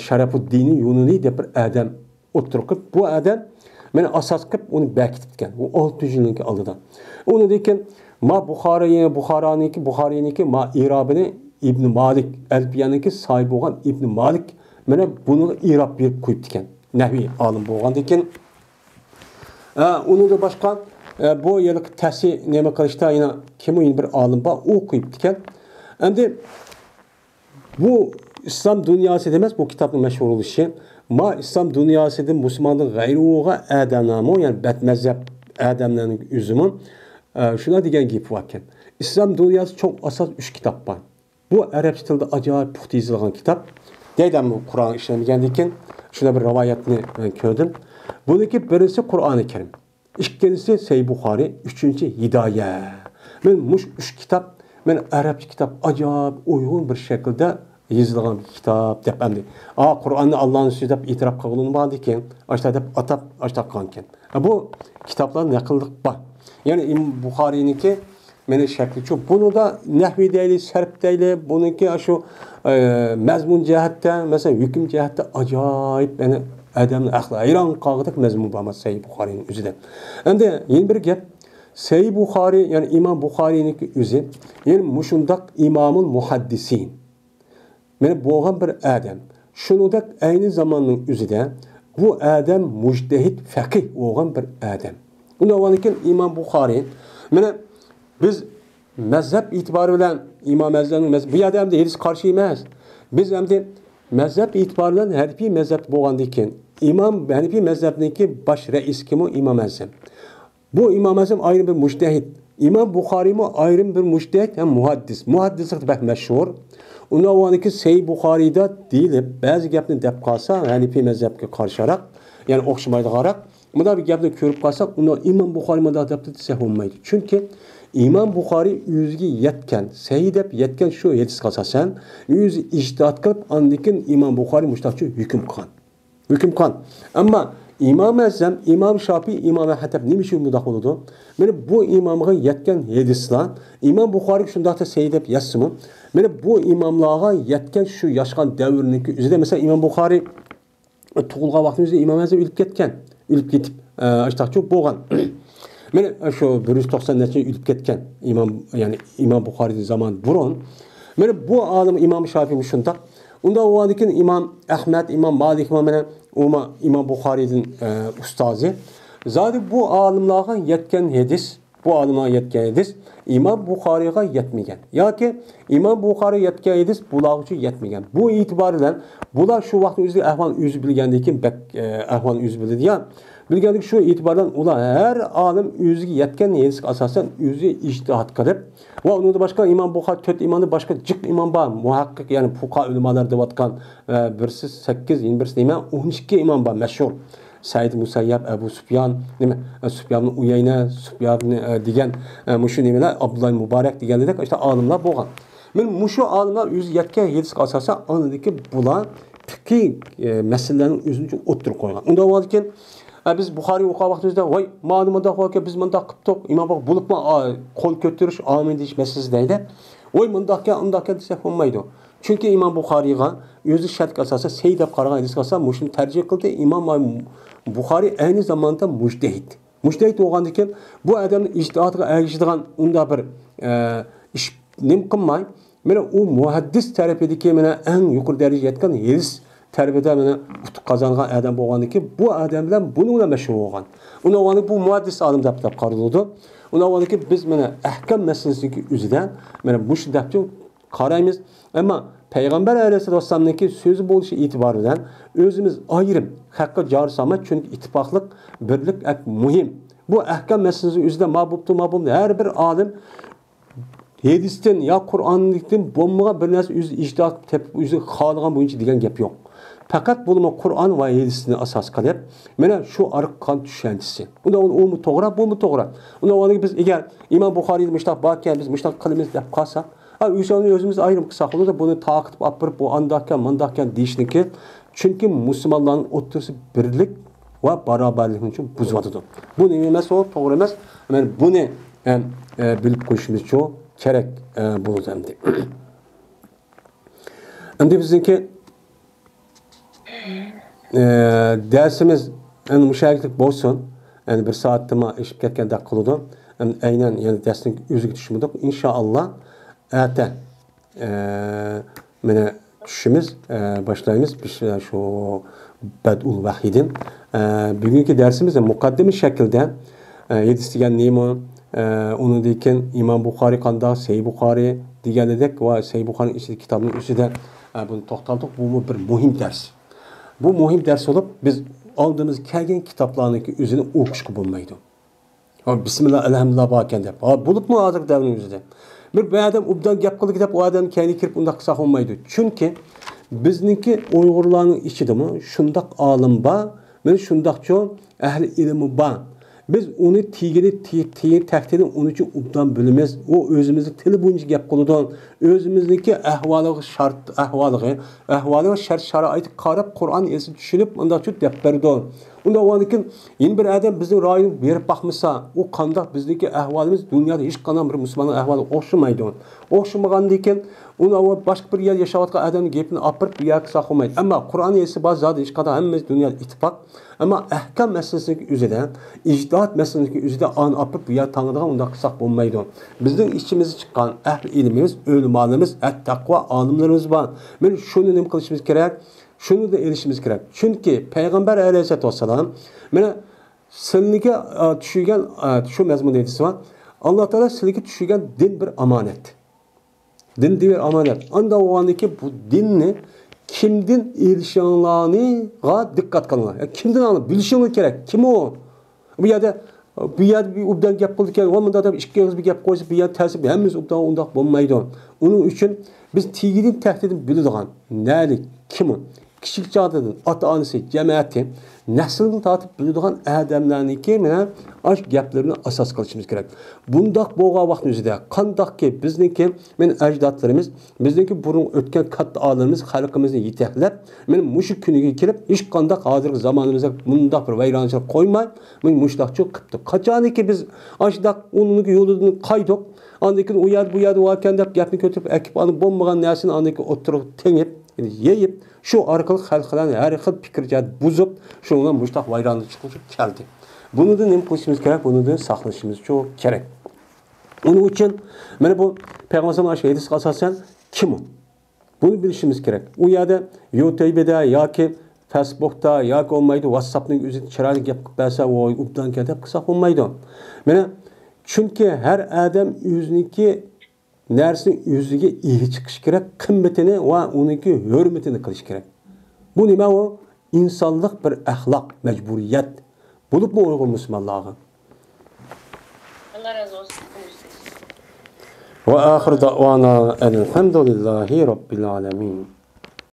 شەرەپۇددىنى يۇنۇنى دەپ بىر ئادەم ئوتتۇرىغا قويۇپ، بۇ ئادەم مانا ئاساس قىلىپ ئۇنى بەكىتىپتىكەن. ئۇ ئالتە يۈز يىلنىڭكى ئالدىدا. ئۇنىڭدىن كېيىن ما بۇخارا، بۇخارانىڭكى، بۇخارىنىڭكى ما ئىرابىنى ئىبن مالىك، ئەلپىيەنىڭكى ساھىبى بولغان ئىبن مالىك مانا بۇنىڭغا ئىراب بېرىپ قويۇپتىكەن. نەھۋىي ئالىم بولغاندىن كېيىن. ھە، ئۇنىڭدىن باشقا، ئە، بۇ ھېلىقى تەسى نېمە قىلىشتا يەنە كىم، يەنە بىر ئالىم بار، ئۇ قويۇپتىكەن. ئەمدى بۇ ئىسلام دۇنياسى دېمەس، بۇ كىتابنىڭ مەشھۇر بولۇشى. ما ئىسلام دۇنياسىدىن مۇسۇلماندىن غەيرى بولغان ئادەملەرمۇ، يەنى بەتمەزھەپ ئادەملەرنىڭ ئۆزىمۇ، ئە، شۇنداق دېگەن گېپى باركەن. ئىسلام دۇنياسى چوڭ ئاساس ئۈچ كىتاب بار. بۇ ئەرەبچە تىلدا ئاجايىپ پۇختا يېزىلغان كىتاب. دەيدۇ، بۇ قۇرئان ئىشلەنگەندىن كېيىن شۇنداق بىر رىۋايەتنى، ئە، كۆردۈم. بۇنىڭكى بىرىنچىسى قۇرئانى كەرىم. ئىككىنچىسى سەھىھ بۇخارى، ئۈچىنچى ھىدايە. مەن مۇشۇ ئۈچ كىتاب، مەن ئەرەبچە كىتاب ئاجايىپ ئۇيغۇن بىر شەكىلدە يېزىلغان بىر كىتاب دەپ ئەمدى. ئا، قۇرئاننى ئاللانىڭ سۆزى دەپ ئېتىراپ قىلغىنىمۇ باردىكەن، ئاشتا دەپ ئاتاپ، ئاشتا قىلغانكەن. ئە، بۇ كىتابلار نەقىللىق بار. يەنى ئىم-، بۇخارىنىڭكى مانا شەكلى شۇ. بۇنىدا نەھۋى دەيلى، سەرپ دەيلى، بۇنىڭكى شۇ، ئە، مەزمۇن جەھەتتە، مەسىلەن، ھۆكۈم جەھەتتە ئاجايىپ، يەنى ئادەمنى ئەقلى ھەيران قالغۇدەك مەزمۇن بار، سەھىھ بۇخارىنىڭ ئۆزىدە. ئەمدى يەنە بىر گەپ، سەھىھ بۇخارى، يەنى ئىمام بۇخارىنىڭكى ئۆزى، يەنى مۇشۇنداق ئىمامۇل مۇھەددىسىن. مانا بولغان بىر ئادەم. شۇنىڭدەك ئەينى زاماننىڭ ئۆزىدە بۇ ئادەم مۇجتەھىد، فەقىھ بولغان بىر ئادەم. ئۇنىڭدىن كېيىن ئىمام بۇخارى، مانا بىز مەزھەپ ئېتىبارى بىلەن ئىمام ئەزەمنىڭ مەز-، بۇ يەردە ئەمدى ھەدىس قارشى ئەمەس. بىز ئەمدى مەزھەپ ئېتىبارى بىلەن ھەنىپىي مەزھەپتە بولغاندىن كېيىن، ئىمام ھەنىپىي مەزھەپنىڭكى باش رەئىسى كىمۇ؟ ئىمام ئەزەم. بۇ ئىمام ئەزەم ئايرىم بىر مۇجتەھىد. ئىمام بۇخارىيمۇ ئايرىم بىر مۇجتەھىد ھەم مۇھەددىس. مۇھەددىسلىقتا بەك مەشھۇر. ئۇنىڭ ئاۋۋالىدىكى سەھىھ بۇخارىيدا دېيىلىپ، بەزى گەپنى دەپ قالسا، ھەنىپىي مەزھەپكە قارشىراق، يەنى ئوخشىمايدىغانراق، مۇنداق بىر گەپنى كۆرۈپ قالساق، ئۇنى ئىمام بۇخارىي مۇنداق دەپتۇ دېسەك بولمايدۇ. چۈنكى ئىمام بۇخارىي ئۆزىگە يەتكەن، سەھىھ دەپ يەتكەن شۇ ھەدىسكە ئاساسەن، ئۆزى ئىجتىھات قىلىپ، ئاندىن كېيىن ئىمام بۇخارىي مۇشۇنداقچە ھۆكۈم قىلغان. ھۆكۈم قىلغان. ئەمما ئىمام ئەزەم، ئىمام شاپىي، ئىمام ئەھمەد دەپ نېمە ئۈچۈن مۇنداق بولىدۇ؟ مانا بۇ ئىمامغا يەتكەن ھەدىسلار، ئىمام بۇخارىيغا شۇنداقتا سەھىھ دەپ يازسىمۇ، مانا بۇ ئىماملارغا يەتكەن شۇ ياشىغان دەۋرنىڭكى ئۆزىدە، مەسىلەن، ئىمام بۇخارىي تۇغۇلغان ۋاقتىنىڭ ئۆزىدە ئىمام ئەزەم ئۆلۈپ كەتكەن. ئۆلۈپ كېتىپ، ئە، ئاشتاقچۇ بولغان. مانا شۇ بىر يۈز توقسان نەچچە ئۆلۈپ كەتكەن ئىمام، يەنى ئىمام بۇخارىيدىن زامان بۇرۇن. مانا بۇ ئالىم ئىمام شافىي شۇنداق. ئۇنداق بولغاندىن كېيىن ئىمام ئەھمەد، ئىمام مالىكمۇ مانا ئۇمۇ ئىمام بۇخارىيدىن، ئە، ئۇستازى. زادى بۇ ئالىملارغا يەتكەن ھەدىس، بۇ ئالىملارغا يەتكەن ھەدىس ئىمام بۇخارىيغا يەتمىگەن. ياكى ئىمام بۇخارىيغا يەتكەن ھەدىس بۇلارغىچە يەتمىگەن. بۇ ئېتىبار بىلەن بۇلار شۇ ۋاقىتنىڭ ئۆزىدە ئەھۋالنى ئۆزى بىلگەندىن كېيىن بەك، ئە، ئەھۋالنى ئۆزى بىلىدۇ يا. بىلگەندىكى شۇ ئېتىبار بىلەن ئۇلار ھەر ئالىم ئۆزىگە يەتكەن ھەدىسكە ئاساسەن ئۆزى ئىجتىھات قىلىپ ۋە ئۇنىڭدىن باشقا ئىمام بۇخارى تۆت ئىمامدىن باشقا جىق ئىمام بار. مۇھەققىق، يەنى پۇقاھا ئۆلىمالار دەۋاتقان، ئە، بىرسى سەككىز، يەنە بىرسى نېمە، ئون ئىككى ئىمام بار مەشھۇر. سەئىد مۇسەييەب، ئەبۇ سۇپيان، نېمە، ئە، سۇپيان ئۇيەينە، سۇپيان، ئە، دېگەن، ئە، مۇشۇ نېمىلەر، ئابدۇللا مۇبارەك دېگەندەك ئاشۇنداق ئالىملار بولغان. مانا مۇشۇ ئالىملار ئۆزى يەتكەن ھەدىسكە ئاساسەن، ئاندىكى بۇلار پىقھىي، ئە، مەسىلىلەرنى ئۆزىنىڭچە ئوتتۇرىغا قويغان. ئۇنداق بولغاندىكىن، ئە، بىز بۇخارىي ئوقۇغان ۋاقتىمىزدا، ۋاي، مانا مۇنداق بولغانكەن، بىز مۇنداق قىپتۇق، ئىمام بۇخارى بولۇپمۇ، ئا، قول كۆتۈرۈش، ئامىن دېيىش مەسىلىسى دەيدۇ. ۋاي، مۇنداقكەن، ئۇنداقكەن دېسەك بولمايدۇ. چۈنكى ئىمام بۇخارىيغا ئۆزى شەرتكە ئاساسەن سەھىھ دەپ قارىغان ھەدىسكە ئاساسەن مۇشۇنى تەرجىھ قىلدى. ئىمام بۇخارىي ئەينى زاماندا مۇجتەھىد. مۇجتەھىد بولغاندىكىن بۇ ئادەمنىڭ ئىجتىھادىغا ئەگىشىدىغان ئۇنداق بىر، ئە، ئىش نېمە قىلماي، مانا ئۇ مۇھەددىس تەرىپىدىكى مانا ئەڭ يۇقىرى دەرىجىگە يەتكەن ھەدىس تەرىپىدە مانا ئۇتۇق قازانغان ئادەم بولغاندىكىن بۇ ئادەم بىلەن بۇنىڭ بىلەن مەشغۇل بولغان. ئۇنىڭ ئۇلارنى بۇ مۇھەددىس ئالىم دەپ، دەپ قارىلىدۇ. ئۇنىڭ ئۇلارنىكى بىز مانا ئەھكام مەسىلىسىدىكى ئۆزىدە مانا مۇشۇ دەپتۇ قارايمىز. ئەمما پەيغەمبەر ئەلەيھىسسالاتۇ ۋەسسالامنىڭكى سۆزى بولۇشى ئېتىبارى بىلەن ئۆزىمىز ئايرىم، خەققە جار سالماي، چۈنكى ئىتتىپاقلىق، بىرلىك بەك مۇھىم. بۇ ئەھكام مەسىلىسى ئۆزىدە ما بوپتۇ، ما بولمىدى. ھەر بىر ئالىم ھەدىستىن يا قۇرئاندىن بولمىغان بىر نەرسە ئۆزى ئىجتىھات قىلىپ تېپىپ، ئۆزى خالىغان بويىچە دېگەن گەپ يوق. پەقەت بولما قۇرئان ۋە ھەدىسنى ئاساس قىلىپ، مانا شۇ ئارقا قالغان چۈشەنچىسى. ئۇندا ئۇ، ئۇمۇ توغرا، بۇمۇ توغرا. ئۇندا ئۇنىڭ بىز ئەگەر ئىمام بۇخارىيدا مۇشۇنداق باركەن، بىز مۇشۇنداق قىلىمىز دەپ قالساق، ئا، ئۆزىمىز، ئۆزىمىز ئايرىم قىلساق بولىدۇ، بۇنى تارقىتىپ ئاپىرىپ، بۇ ئانداكەن، مانداكەن دېيىشنىڭكى، چۈنكى مۇسۇلمانلارنىڭ ئوتتۇرىسى بىرلىك ۋە باراۋەرلىكنى بۇزۇۋاتىدۇ. بۇ نېمە ئەمەس، ئۇ توغرا ئەمەس. مانا بۇنى ھەم، ئە، بىلىپ قويۇشىمىزچۇ كېرەك، ئە، بولىدۇ ئەمدى. ئەمدى بىزنىڭكى، ئە، دەرسىمىز ئەمدى مۇشۇ يەرلىك بولسۇن. ئەمدى بىر سائەتتىنمۇ ئېشىپ كەتكەندەك قىلىدۇ. ئەمدى ئەينەن يەنە دەرسنىڭ ئۆزىگە چۈشمىدۇق. ئىنشائاللا، ئەتە، ئە، مانا چۈشىمىز، ئە، باشلايمىز. بىز، ئە، شۇ بەدئۇل ۋەھيدىن. ئە، بۈگۈنكى دەرسىمىز مۇقەددىمە شەكلىدە، ئە، ھەدىس دېگەن نېمە؟ ئە، ئۇنىڭدىن كېيىن ئىمام بۇخارىي قانداق، سەھىھ بۇخارىي دېگەندەك ۋە سەھىھ بۇخارىينىڭ ئىچىدىكى كىتابنىڭ ئۈستىدە، ئە، بۇنى توختالدۇق. بۇمۇ بىر مۇھىم دەرس. بۇ مۇھىم دەرس بولۇپ، بىز ئالدىمىزغا كەلگەن كىتابلارنىڭكى ئۆزىنى ئوقۇشقا بولمايدۇ. ھا، بىسمىللا، ئەلھەمدۇلىللا باركەن دەپ. ھا، بولۇپمۇ ھازىرقى دەۋرنىڭ ئۆزىدە. بىر، بىر ئادەم ئوبدان گەپ قىلدى دەپ، ئۇ ئادەمنى كەينىگە كىرىپ ئۇنداق قىلساق بولمايدۇ. چۈنكى بىزنىڭكى ئۇيغۇرلارنىڭ ئىچىدىمۇ شۇنداق ئالىم بار، مانا شۇنداقچۇ ئەھلى ئىلمى بار. بىز ئۇنى تېگىنى، تېگى، تېگى تەختىنى ئۇنىڭچە ئوبدان بىلىمىز. ئۇ ئۆزىمىزنىڭ تىلى بويىچە گەپ قىلىدۇ. ئۆزىمىزنىڭكى ئەھۋالىغا شارت، ئەھۋالىغا، ئەھۋالىغا شەرت شارائىتقا قاراپ قۇرئان ھەدىسنى چۈشىنىپ ئۇنداقچۇ دەپ بەردى. ئۇنداق بولغاندىكىن يەنە بىر ئادەم بىزنىڭ رايونغا بېرىپ باقمىسا، ئۇ قانداق بىزنىڭكى ئەھۋالىمىز دۇنيادا ھېچقانداق بىر مۇسۇلماننىڭ ئەھۋالىغا ئوخشىمايدۇ. ئوخشىمىغاندىكىن ئۇنى ئاۋۋال باشقا بىر يەردە ياشاۋاتقان ئادەمنىڭ گېپىنى ئاپىرىپ بۇ يەرگە قىلساق بولمايدۇ. ئەمما قۇرئان ھەدىسى بار زادى ھېچقانداق ھەممىمىز دۇنيادا ئىتتىپاق. ئەمما ئەھكام مەسىلىسىنىڭكى ئۆزىدە، ئىجتىھاد مەسىلىسىنىڭكى ئۆزىدە ئانى ئاپىرىپ بۇ يەرگە تاڭىدىغان ئۇنداق قىلساق بولمايدۇ. بىزنىڭ ئىچىمىزدىن چىققان ئەھلى ئىلمىمىز، ئۆلىمالىرىمىز، ئەت تەقۋا ئالىملىرىمىز بار. مانا شۇنى نېمە قىلىشىمىز كېرەك؟ شۇنى ئېلىشىمىز كېرەك. چۈنكى پەيغەمبەر ئەلەيھىسسالاتۇ ۋەسسالام مانا سىلىگە، ئا، چۈشۈرگەن، ئا، شۇ مەزمۇندا ھەدىسى بار. ئاللا تائالا سىلەرگە چۈشۈرگەن دىن بىر ئامانەت. دىن دېگەن ئامانەت. ئانداق بولغاندىكىن بۇ دىننى كىمدىن ئېلىشىڭلارنىغا دىققەت قىلىڭلار. يا كىمدىن ئاڭلاپ بىلىشىڭلار كېرەك. كىم ئۇ؟ بۇ يەردە، بۇ يەردە بىر ئوبدان گەپ قىلىدىكەن، ۋە مۇنداق دەپ ئىككى ئېغىز بىر گەپ قويسا، بۇ يەردە تەسىر، ھەممىسى ئوبدان ئۇنداق بولمايدۇ. ئۇنىڭ ئۈچۈن بىز تېگىدىن تەكتىدىن بىلىدىغان، نەلىك، كىم ئۇ؟ كىچىك چاغدىن ئاتا-ئانىسى، جەمەتى، نەسلىدىن تارتىپ بىلىدىغان ئادەملەرنىڭكى مانا ئاشۇ گەپلىرىنى ئاساس قىلىشىمىز كېرەك. بۇنداق بولغان ۋاقىتنىڭ ئۆزىدە قانداقكى بىزنىڭكى، مانا ئەجدادلىرىمىز، بىزنىڭكى بۇرۇن ئۆتكەن كاتتا ئالىمىمىز خەلقىمىزنى يېتەكلەپ، مانا مۇشۇ كۈنگە كېلىپ، ھېچقانداق ھازىرقى زامانىمىزدا مۇنداق بىر ۋەيرانچىلىق قويماي، مانا مۇشۇنداق چوق قىپتۇ. قاچانكى بىز ئاشۇنداق ئۇنىڭ يولىدىن قايدۇق، ئاندىن كېيىن ئۇ يەردە، بۇ يەردە باركەن دەپ گەپنى كۆتۈرۈپ ئەكىپ، ئانا بولمىغان نەرسىنى ئاندىن كېيىن ئوتتۇرىغا تېڭىپ، يەنى يېيىپ، شۇ ئارقىلىق خەلقلەرنى ھەر خىل پىكىر جەھەت بۇزۇپ، شۇنىڭ بىلەن مۇشۇنداق ۋەيرانچىلىق چىقىپ كەلدى. بۇنىڭدىن نېمە قىلىشىمىز كېرەك؟ بۇنىڭدىن ساقلىنىشىمىز چوق كېرەك. ئۇنىڭ ئۈچۈن مانا بۇ پەيغەمبەر ئاشۇ ھەدىسكە ئاساسەن كىم ئۇ؟ بۇنى بىلىشىمىز كېرەك. ئۇ يەردە يۇتۇبىدا ياكى فېيسبۇكتا ياكى بولمايدۇ، ۋاتساپنىڭ ئۆزىدە چىرايلىق گەپ قىلىپ بەرسە، ۋوي، ئوبدانكەن دەپ قىلساق بولمايدۇ. مانا، چۈنكى ھەر ئادەم ئۆزىنىڭكى نەرسىنى ئۆزىگە ئىگە چىقىشى كېرەك، قىممىتىنى ۋە ئۇنىڭكى ھۆرمىتىنى قىلىشى كېرەك. بۇ نېمە ئۇ؟ ئىنسانلىق بىر ئەخلاق، مەجبۇرىيەت. بولۇپمۇ ئۇيغۇر مۇسۇلمانلارغا. ئاللا رازى بولسۇن. ۋە ئاخىر دەئۋانا ئەلھەمدۇلىللاھى رەببىل ئالەمىن.